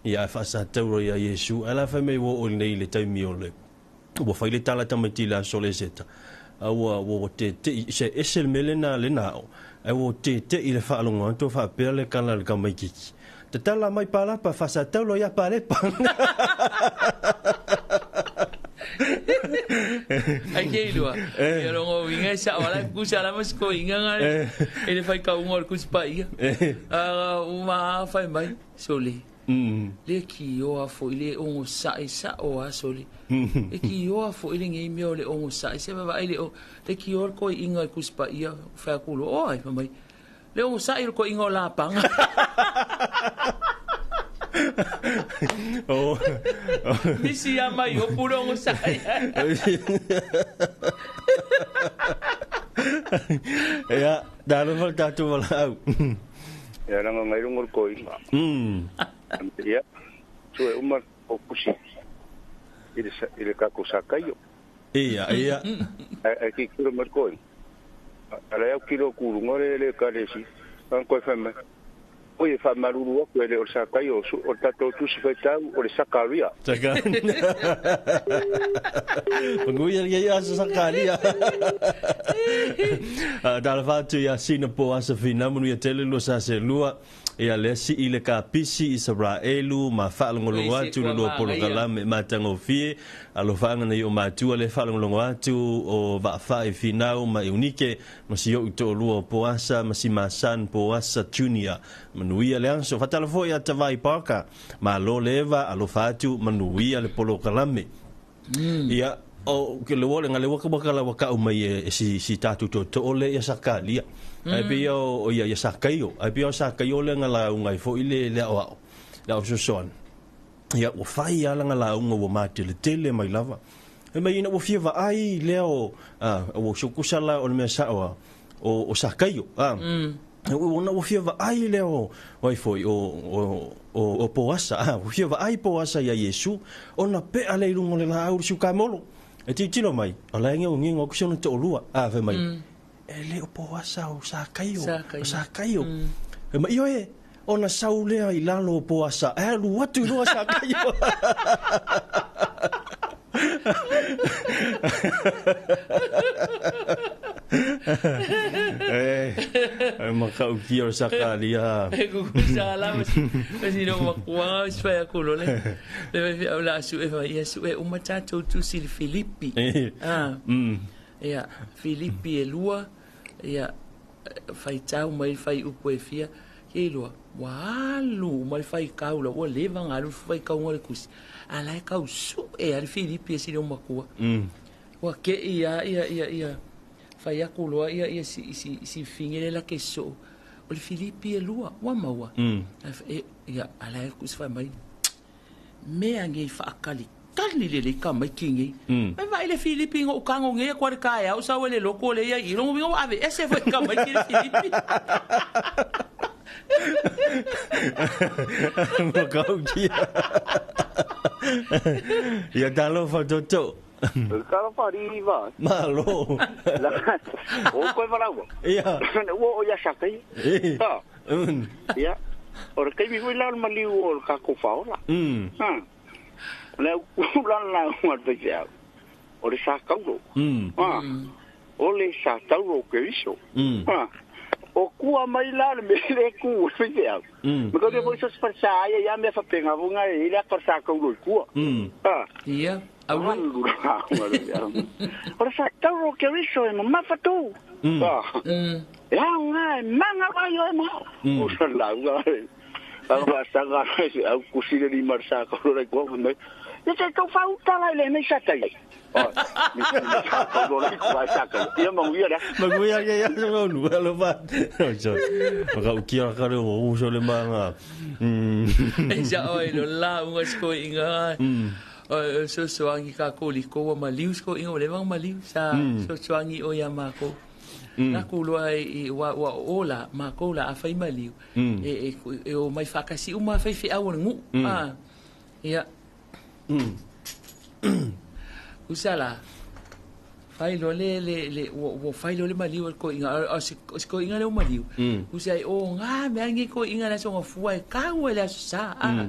Ia fa sa tauro ia Yesu. Ala fa me wo o nei le taimi o le. Ua fai le tala tamai ti la sole seta. A ua ua te te se esel mele na le nao. A ua te te i le whaalonga anto wha pea le kala le kamai kiki. Te tala mai pa lapa fa sa tauro ia pa le pa. Ai ke ilua. Ia rongo winga sa wala kusa la mas ko inga nga. Ele fai ka ungo kus pa ia. A uma fai mai sole. Le ki o a fo ile ongo sa e sa o a sole. E ki o a fo ile ngi mi o le ongo sa e se va ile o le ki o ko inga kus pa ia fa ku lo o ai mai. Le ongo sa ile ko inga la panga. Oh. Misi ya mai o puro ongo sa. Ia, dalo fa tatu wala au. Ia ranga ngai rungo ko inga. Ia. Sue uma o kusi. Ile ka ko sakaio. Ia, ia. Ai ki kuro mar ko. Ala au kilo kuru ngore le kalesi. An ko fa mai. Oye fa maruru aku ele o sakaio o tato tusi fa tau o le sakaria. Saka. Panguia ia sa sakaria. Dala fatu ia sina po asa fina manu ia tele lo sa se lua. Ia le si i le ka pisi Israelu ma whaalongolongo atu le lua polokalame matangofie alofaga nei o matua le whaalongolongo atu o vaafai finau ma eunike ma si o'u to'olua o Poasa ma si Masan Poasa Junior manuia le aso fatalafo ia Tavai Parker malo le eva alofa atu manuia le polokalame. Ia o ke le wole ngale waka waka la waka o mai e si tatu to to ole ia sakalia. Ai pia o ia sakaio. Ai pia o sakaio le ngala ungai fo ile le o la o soson. Ia o fai ala ngala unga o mate le tele mai lava. E mai ina o fia va ai le o o sokusala o le mea sa o o sakaio. O na o fia va ai le o oi foi o Poasa. O fia va ai Poasa ia Yesu o na pe ale lungo le la au sukamolo. E titilo mai, o la inga ungi ngoku sona to lua, a fe mai. E le o Poasa o sakaio, o sakaio. E mai oe, ona saulea i lalo o Poasa, e alu atu i lua sakaio. E makau kia o sakalia. E kukusa ala, masi no makuanga o aku lole. Le vai au la su e vai ia su e uma tatou tusi le Filipi. Ia Filipi e lua ia fai tau mai fai upu e fia ke lua. Walu mai fai kau la ua leva ngalu fai kau ngole kusi. Ala e kau su e ale Filipi e sile makua. Ua ke ia ia ia ia fai aku loa ia ia si si si fingele la ke so o le Filipi e lua ua maua. Ia ala e kusi fai mai mea ngei faakali kali le le ka mai kingi. Mai vai le Filipi ngo kango nge kwa le kaya o sa wele loko le ia ilongo wingo ave ese foi ka mai ki le Filipi. Makau kia. Ia talo fa toto. Kala pari va. Malo. O koe varau. Ia. O ia sakai. Ta. Ia. O le kaimi hui lau maliu o le kako whaola. Ha. Le ula la ua te au. O le sa kauro. Ha. O le sa tauro ke iso. Ha. O kua mai la le mele ku o te au. Me ko te foi so farsa ai ia me fa penga vunga e le farsa ko lo kua. Ah. Ia. Au. Ora sa tau ke riso e mama fatu. Ah. Ya nga manga vai o ma. O sa la nga. Au va sa nga au kusile ni marsa ko lo ko mai. Ye te tau fauta la le me sa tai. Ia manuia la. Manuia ia ia no no lo va. So. Maka ukia ka le o so le manga. E sa oi lo la unga sko inga. O so so angi ka ko li ko ma liu sko inga le ma liu sa so so angi o ia ma ko. Na ku lo ai wa wa ola ma ko la afai ma liu. E e o mai fakasi uma fai fi au ngu. Ah. Ia. Usala fai lo le le le wo fai lo le maliu ko inga o ko inga le maliu usa o nga me angi ko inga la so fua e ka wo la sa a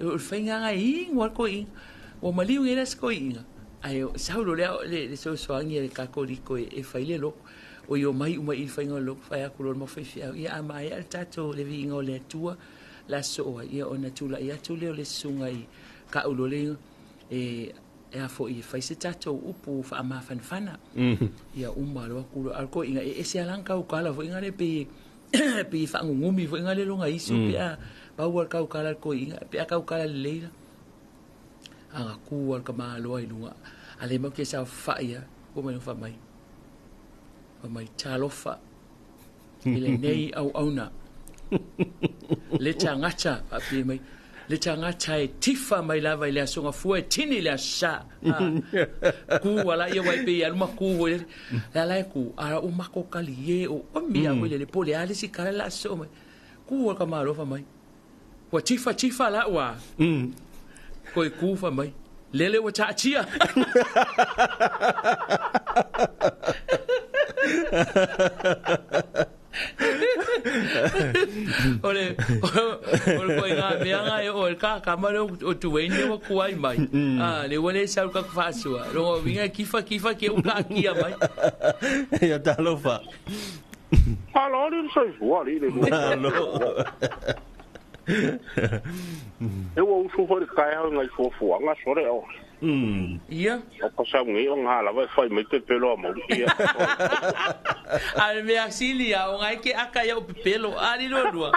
o fai nga nga ingo ko inga o maliu era ko inga ai sa lo le le so so angi le ka ko liko e fai le lo o yo mai uma i fai nga lo fai ko lo mo fai fi ia ama ai al tato le vi inga le tua la so ia ona tula ia tu le le sunga i ka ulo le e e a foi fai se tato upu fa ma fan fana ia uma lo ku al ko inga e se alanka u kala fo inga le pe pe fa ngumi fo inga le longa isu pe a pa u al kau kala ko inga pe a kau kala le a ku al ka ma lo ai lunga ale mo ke sa fa ia ko mai fa mai fa mai talofa ile nei au auna le tangata a pe mai le tangata e tifa mai lava i le asoga fua e tini le asa. Ku ala ia wai pe aluma ku le ala ku ara o mako kali e o mi a le pole ale si kala la so mai ku ka malo fa mai wa tifa tifa la wa ko ku fa mai lele wa ta tia Ole ole ko inga mea ngai o ka ka mare o tuene o kuai mai. Ah le wale sa ka fasua. Rongo winga kifa kifa ke u ka kia mai. Ia talofa. Alo le so fua le le. Alo. E o usu fo ka ai ngai fo fo nga sore o. Ia. O ka sa ngi o nga la vai fai mai pe pelo a mo ia. A me asilia o ngai ke aka ia o pepelo a li lo lua.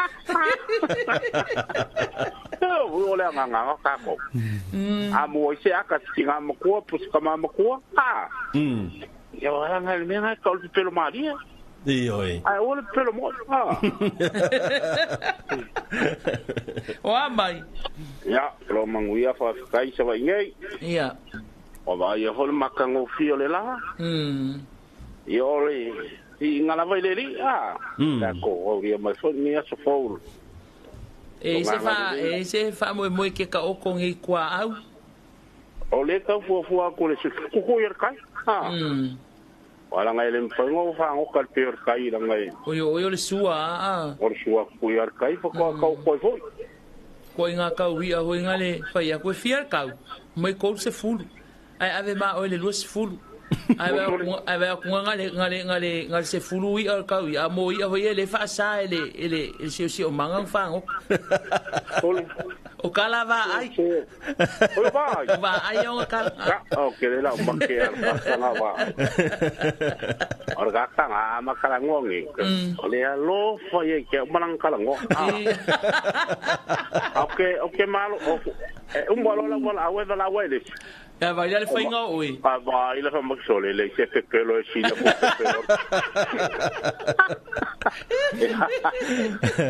O le nga nga ka ko. A mo se aka ti nga mo ko pus ka ma mo ko. Ah. Ia o nga me nga ka o pepelo maria. Oi. Ai o le pepelo mo. Ah. O a mai. Ia, lo manguia fa kai sa vai nei. Ia. O vai ho le makango fi o le la. Ia ole i ngala vai le li. Ah. Ka ko o ia mai fo ni aso fo. E se fa mo mo ke ka o kongi kwa au. O le ka fu fu ko le se ku ko ia kai. Ah. Wala ngai le mfango fa ngo ka pe kai la ngai. O yo le sua a. O le sua ku ia kai fa ko ka ko fo. Ko inga ka wi a ho inga le fa ia ko fiar kau. Mai ko se fulu. Ai ave ma o le lu se fulu. Ai vai ku nga le se fulu i al kau i a mo i a ho i le fa sa ele ele se o manga fa ngo. O kala va ai. O va. Va ai o kala. O ke le la o ke ala va. Ora ka nga ma kala ngongi. O le alo fa ye ke malang kala ngo. O ke malo o un bolo la bola a la wele. Ya vai le fa inga oi. Ah vai le fa mo sole le se pepelo e si le pepelo.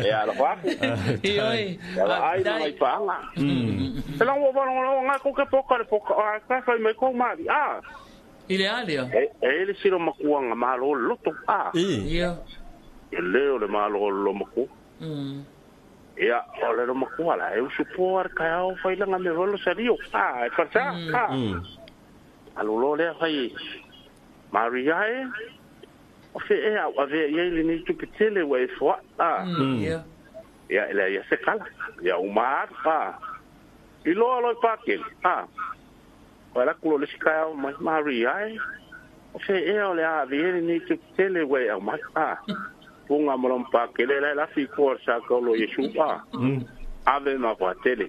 E ala fa. E oi. Ai mai pa nga. E la wo ba nga ko ke poka le poka a ka fa mai ko mali. Ah. Ile alia. E le silo makuanga malo loto. Ah. Ia. E le o le malo lo maku. Ia, o le makua la, e usu po ar kai au whailanga me volo sario. Ah, e wharta, ah. Alo lo lea whai, Maria e, o fe e au, ave ia i le ni tupetele wa e fua, ah. Ia. Ia, ele ia se kala, ia umaar, ah. I loa loi pākele, ah. O la kulo le si kai au mai, Maria e, o fe e au le a ave ia le ni tupetele wa e au mai, ah. funga ma lom pa ke le la fi ko sa ko lo Yesu a. Ave ma pa tele.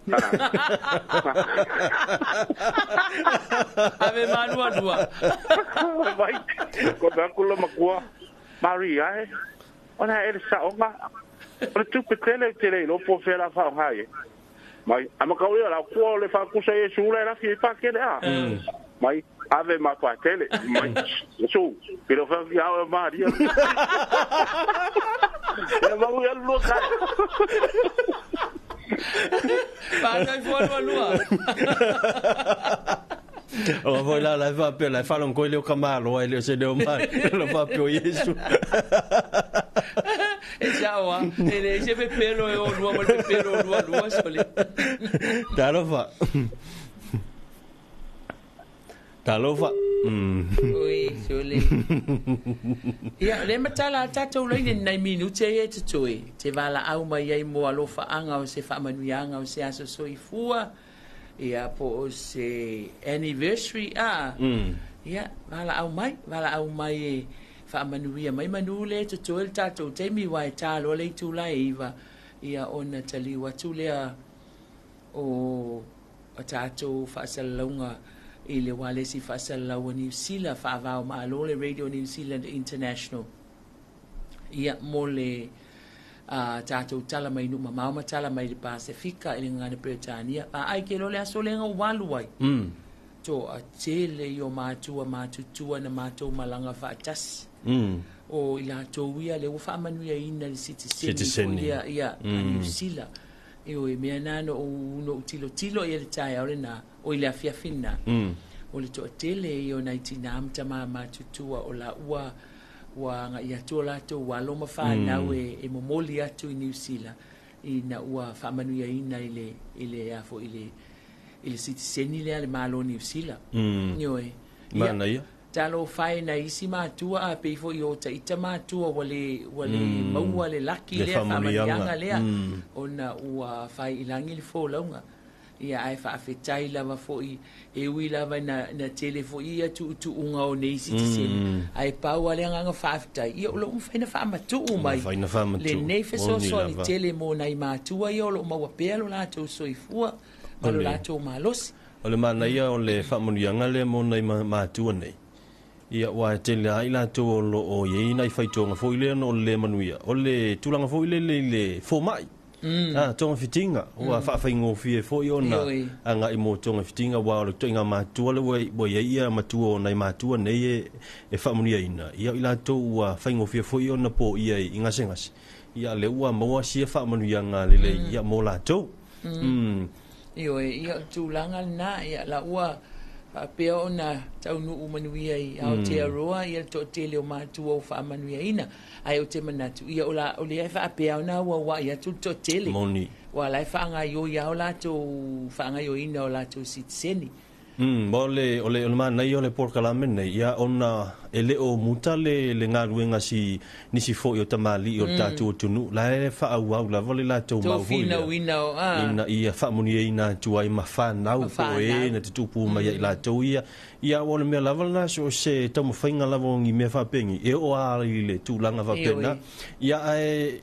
Ave ma lua lua. Vai. Ko ba ku lo makua. Maria e. Ona e sa onga. O le tupe tele tele lo po fela fa onga e. Mai ama ka o la ku le fa ku sa Yesu la fi pa ke le a. Mai ave ma pa tele. Mai Yesu. Pero fa fi a Maria. E ma u lo ka. Pakai fua lua lua. O voi la la fa pe la fa lon koile o kamalo ai le se leo mai lo fa pe o Yesu. E ciao, e le se pe pelo e o lua ma pe pelo lua lua sole. Talofa. Talofa. Oi, sole. Ia, le matala tātou lei le nei minute e te toe. Te wala au mai ai mo alofa anga o se whaamanuianga o se aso soifua. Ia, po o se anniversary a. Ia, wala au mai e whaamanuia mai manu le te toe le tātou te mi wai tālo le tūlai iwa. Ia, ona taliu atu lea o tātou whaasalaunga i le walesi whaasalaua New Zealand, whaavao maalo le Radio New Zealand International. Ia mo le tātou tala mai numa mauma tala mai le Pasifika i le ngana Britania. A ai ke lo le aso lenga walu ai. To a tele i o mātua mātutua na mātou malanga whaatasi. O i lātou ia le ua whaamanuia ina le sitiseni. Ia, ia, a New Zealand. E o e mea nā no o tilo tilo i le tai aore nā o i le afiafina. O le toa tele i o nei tina amata mā mātutua o la ua ua nga ia tua lātou ua loma whānau e momoli atu i New Zealand i na ua whaamanuia ina i le afo i le sitiseni lea le malo New Zealand. Ioe. Mana ia. Talo whai na isi mātua a peifo i o taita mātua wale maua le laki lea whaamanuianga lea ona ua whai ilangi le fōlaunga. Ia ai whaafetai lava foi e ui lava na tele foi ia tuutuunga o nei sitiseni. Ai pau ale nganga whaafetai. Ia ulo umwhaina whaamatuu mai. Le nei fesoasoani tele mō nai mātua ia o lo maua pea lo lātou soifua ma lo lātou malosi. O le mana ia o le whaamanuianga le mō nei mātua nei. Ia wa tele ai lātou o lo o iei nei whaitoanga foi lea no o le manuia. O le tūlanga foi le le fōmai. Tonga whitinga, ua whaawhaingōwhie foi ona anga i mō tonga whitinga wa o le toinga mātua le ua ia ia matua o nei mātua nei e whaamanuia ina. Ia i lātou ua whaingōwhie foi ona po ia i ngase ngase. Ia le ua maua sia whaamanuia ngā lele ia mō lātou. Ioe, ia tūlanga nā, ia la ua whaapea ona taunuu manuia i Aotearoa, ia to tele o mātua o whaamanuia ina. Ai o te manatu, ia o la o le whaapea ona ua wa ia tu to tele. Moni. Wa lai whaangaio ia o lātou whaangaio ina o lātou sitiseni. Mo le o le mana ia o le porkalame nei ia ona e le o muta le ngā ruenga si nisi foi o tamali o tātou tunu la e whaau lava le lātou mau foi ina ia whaamunia ina tuai ma whanau po e na te tupu mai i lātou ia ia o le mea lava la so se taumawhainga lava o ngi mea whaapengi e o a i le tūlanga whapena ia e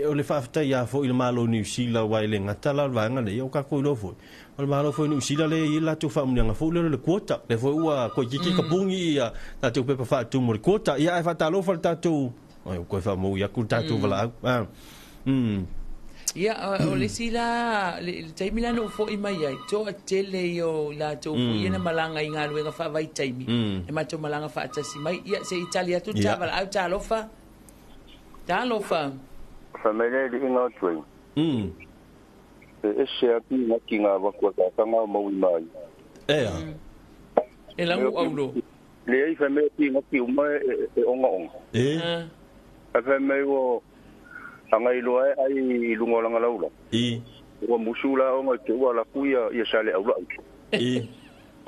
o le whaafetai ia foi le malo New Zealand wai le ngata la vaanga nei o kako i lo foi o le malo foi New Zealand le i lātou whaamunianga foi le kuota le foi ua koe kiki kapungi ia tātou pepa whaatumu le kuota ia e whatalofa le tātou oi koe whamau ia ku tātou wala Ia o le sila le taimi la no foi mai ai to tele yo la to foi na malanga i ngā luenga whaavai taimi e matou malanga whaatasi mai ia se Italia tu tāvala au talofa talofa whamele li inga tui e ese atu ngaki ngā wakua tātanga o maui mai ea e langu aulo le ai whamele ki ngaki uma e onga onga e a whamele o anga iloa e ai i lunga o langa laula i ua musu la onga te ua la kuia ia sale aula i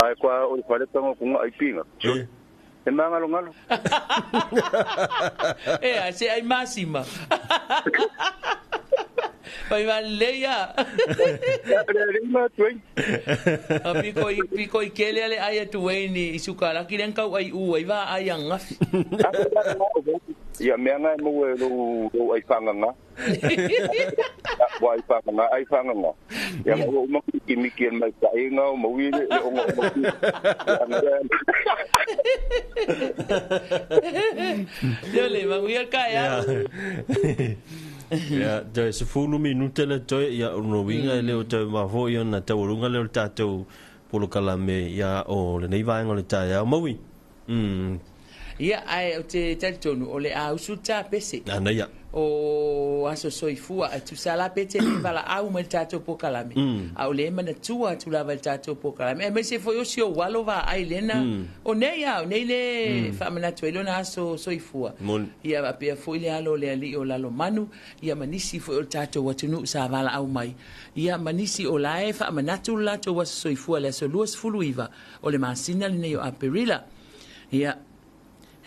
ai kwa o i wharetanga kunga ai pinga e e mangalo ngalo e a se ai masima Fai valelei a. A piko i piko i kele ale ai atu ai ni i sukalaki le kau ai u ai va ai angafi. Ia mea ngai mo e lo lo ai whanganga. Wa ai whanganga, ai whanganga. Ia mo o maki miki e mai ta inga o mo i le ongo o mo. Ia le manguia ka ya. Ia, toe 10 minute le toe, ia, o no winga e leo toe mafo ia na taualuga leo le tātou polokalame ia o lenei vaega o le taeao. Maui. Ia, ae ou te talitonu o le a usu le tapese. Ana ia. O aso soifua, e tusa la pe te le valaau mai le tatou polokalame. A o le manatua atu lava i le tatou polokalame. Aemaise foi o si ou alo vaai lena. O nei a, o nei le faamanatu ai lona aso soifua. Moni. Ia faapea foi le alo o le alii o Lalomanu, ia ma nisi foi o le tatou atunuu sa valaau mai. Ia ma nisi o la e faamanatu le latou aso soifua i le aso 29 o le masina lenei o Aperila. Ia.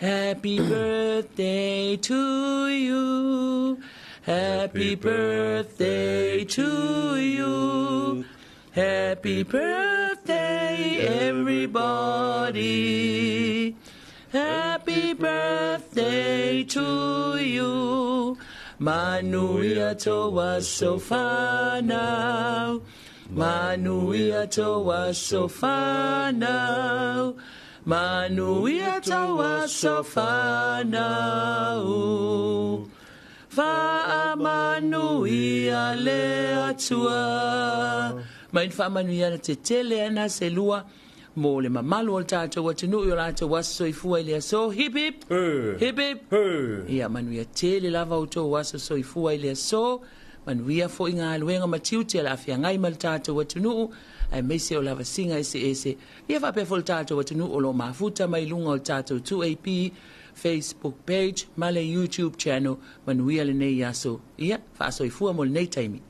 Happy birthday to you. Happy birthday to you. Happy birthday, everybody. Happy birthday to you. Manuia toa sofanau. Manuia toa sofanau. Manuia toa sofanau. Faamanuia le Atua. Mai ni faamanuiaga tetele ana se lua mo le mamalu o le tatou atunuu i o latou aso soifua i le aso. Hip hip! Hip hip! Ia manuia tele lava outou aso soifua i le aso. Manuia foi galuega ma tiute o le a feagai ma le tatou atunuu aemaise o lavasiga eseese. Ia faapea foi le tatou atunuu o lo o mafuta mai luga o le tatou 2AP Facebook page ma le YouTube channel. Manuia lenei aso. Ia, faasoifua mo lenei taimi.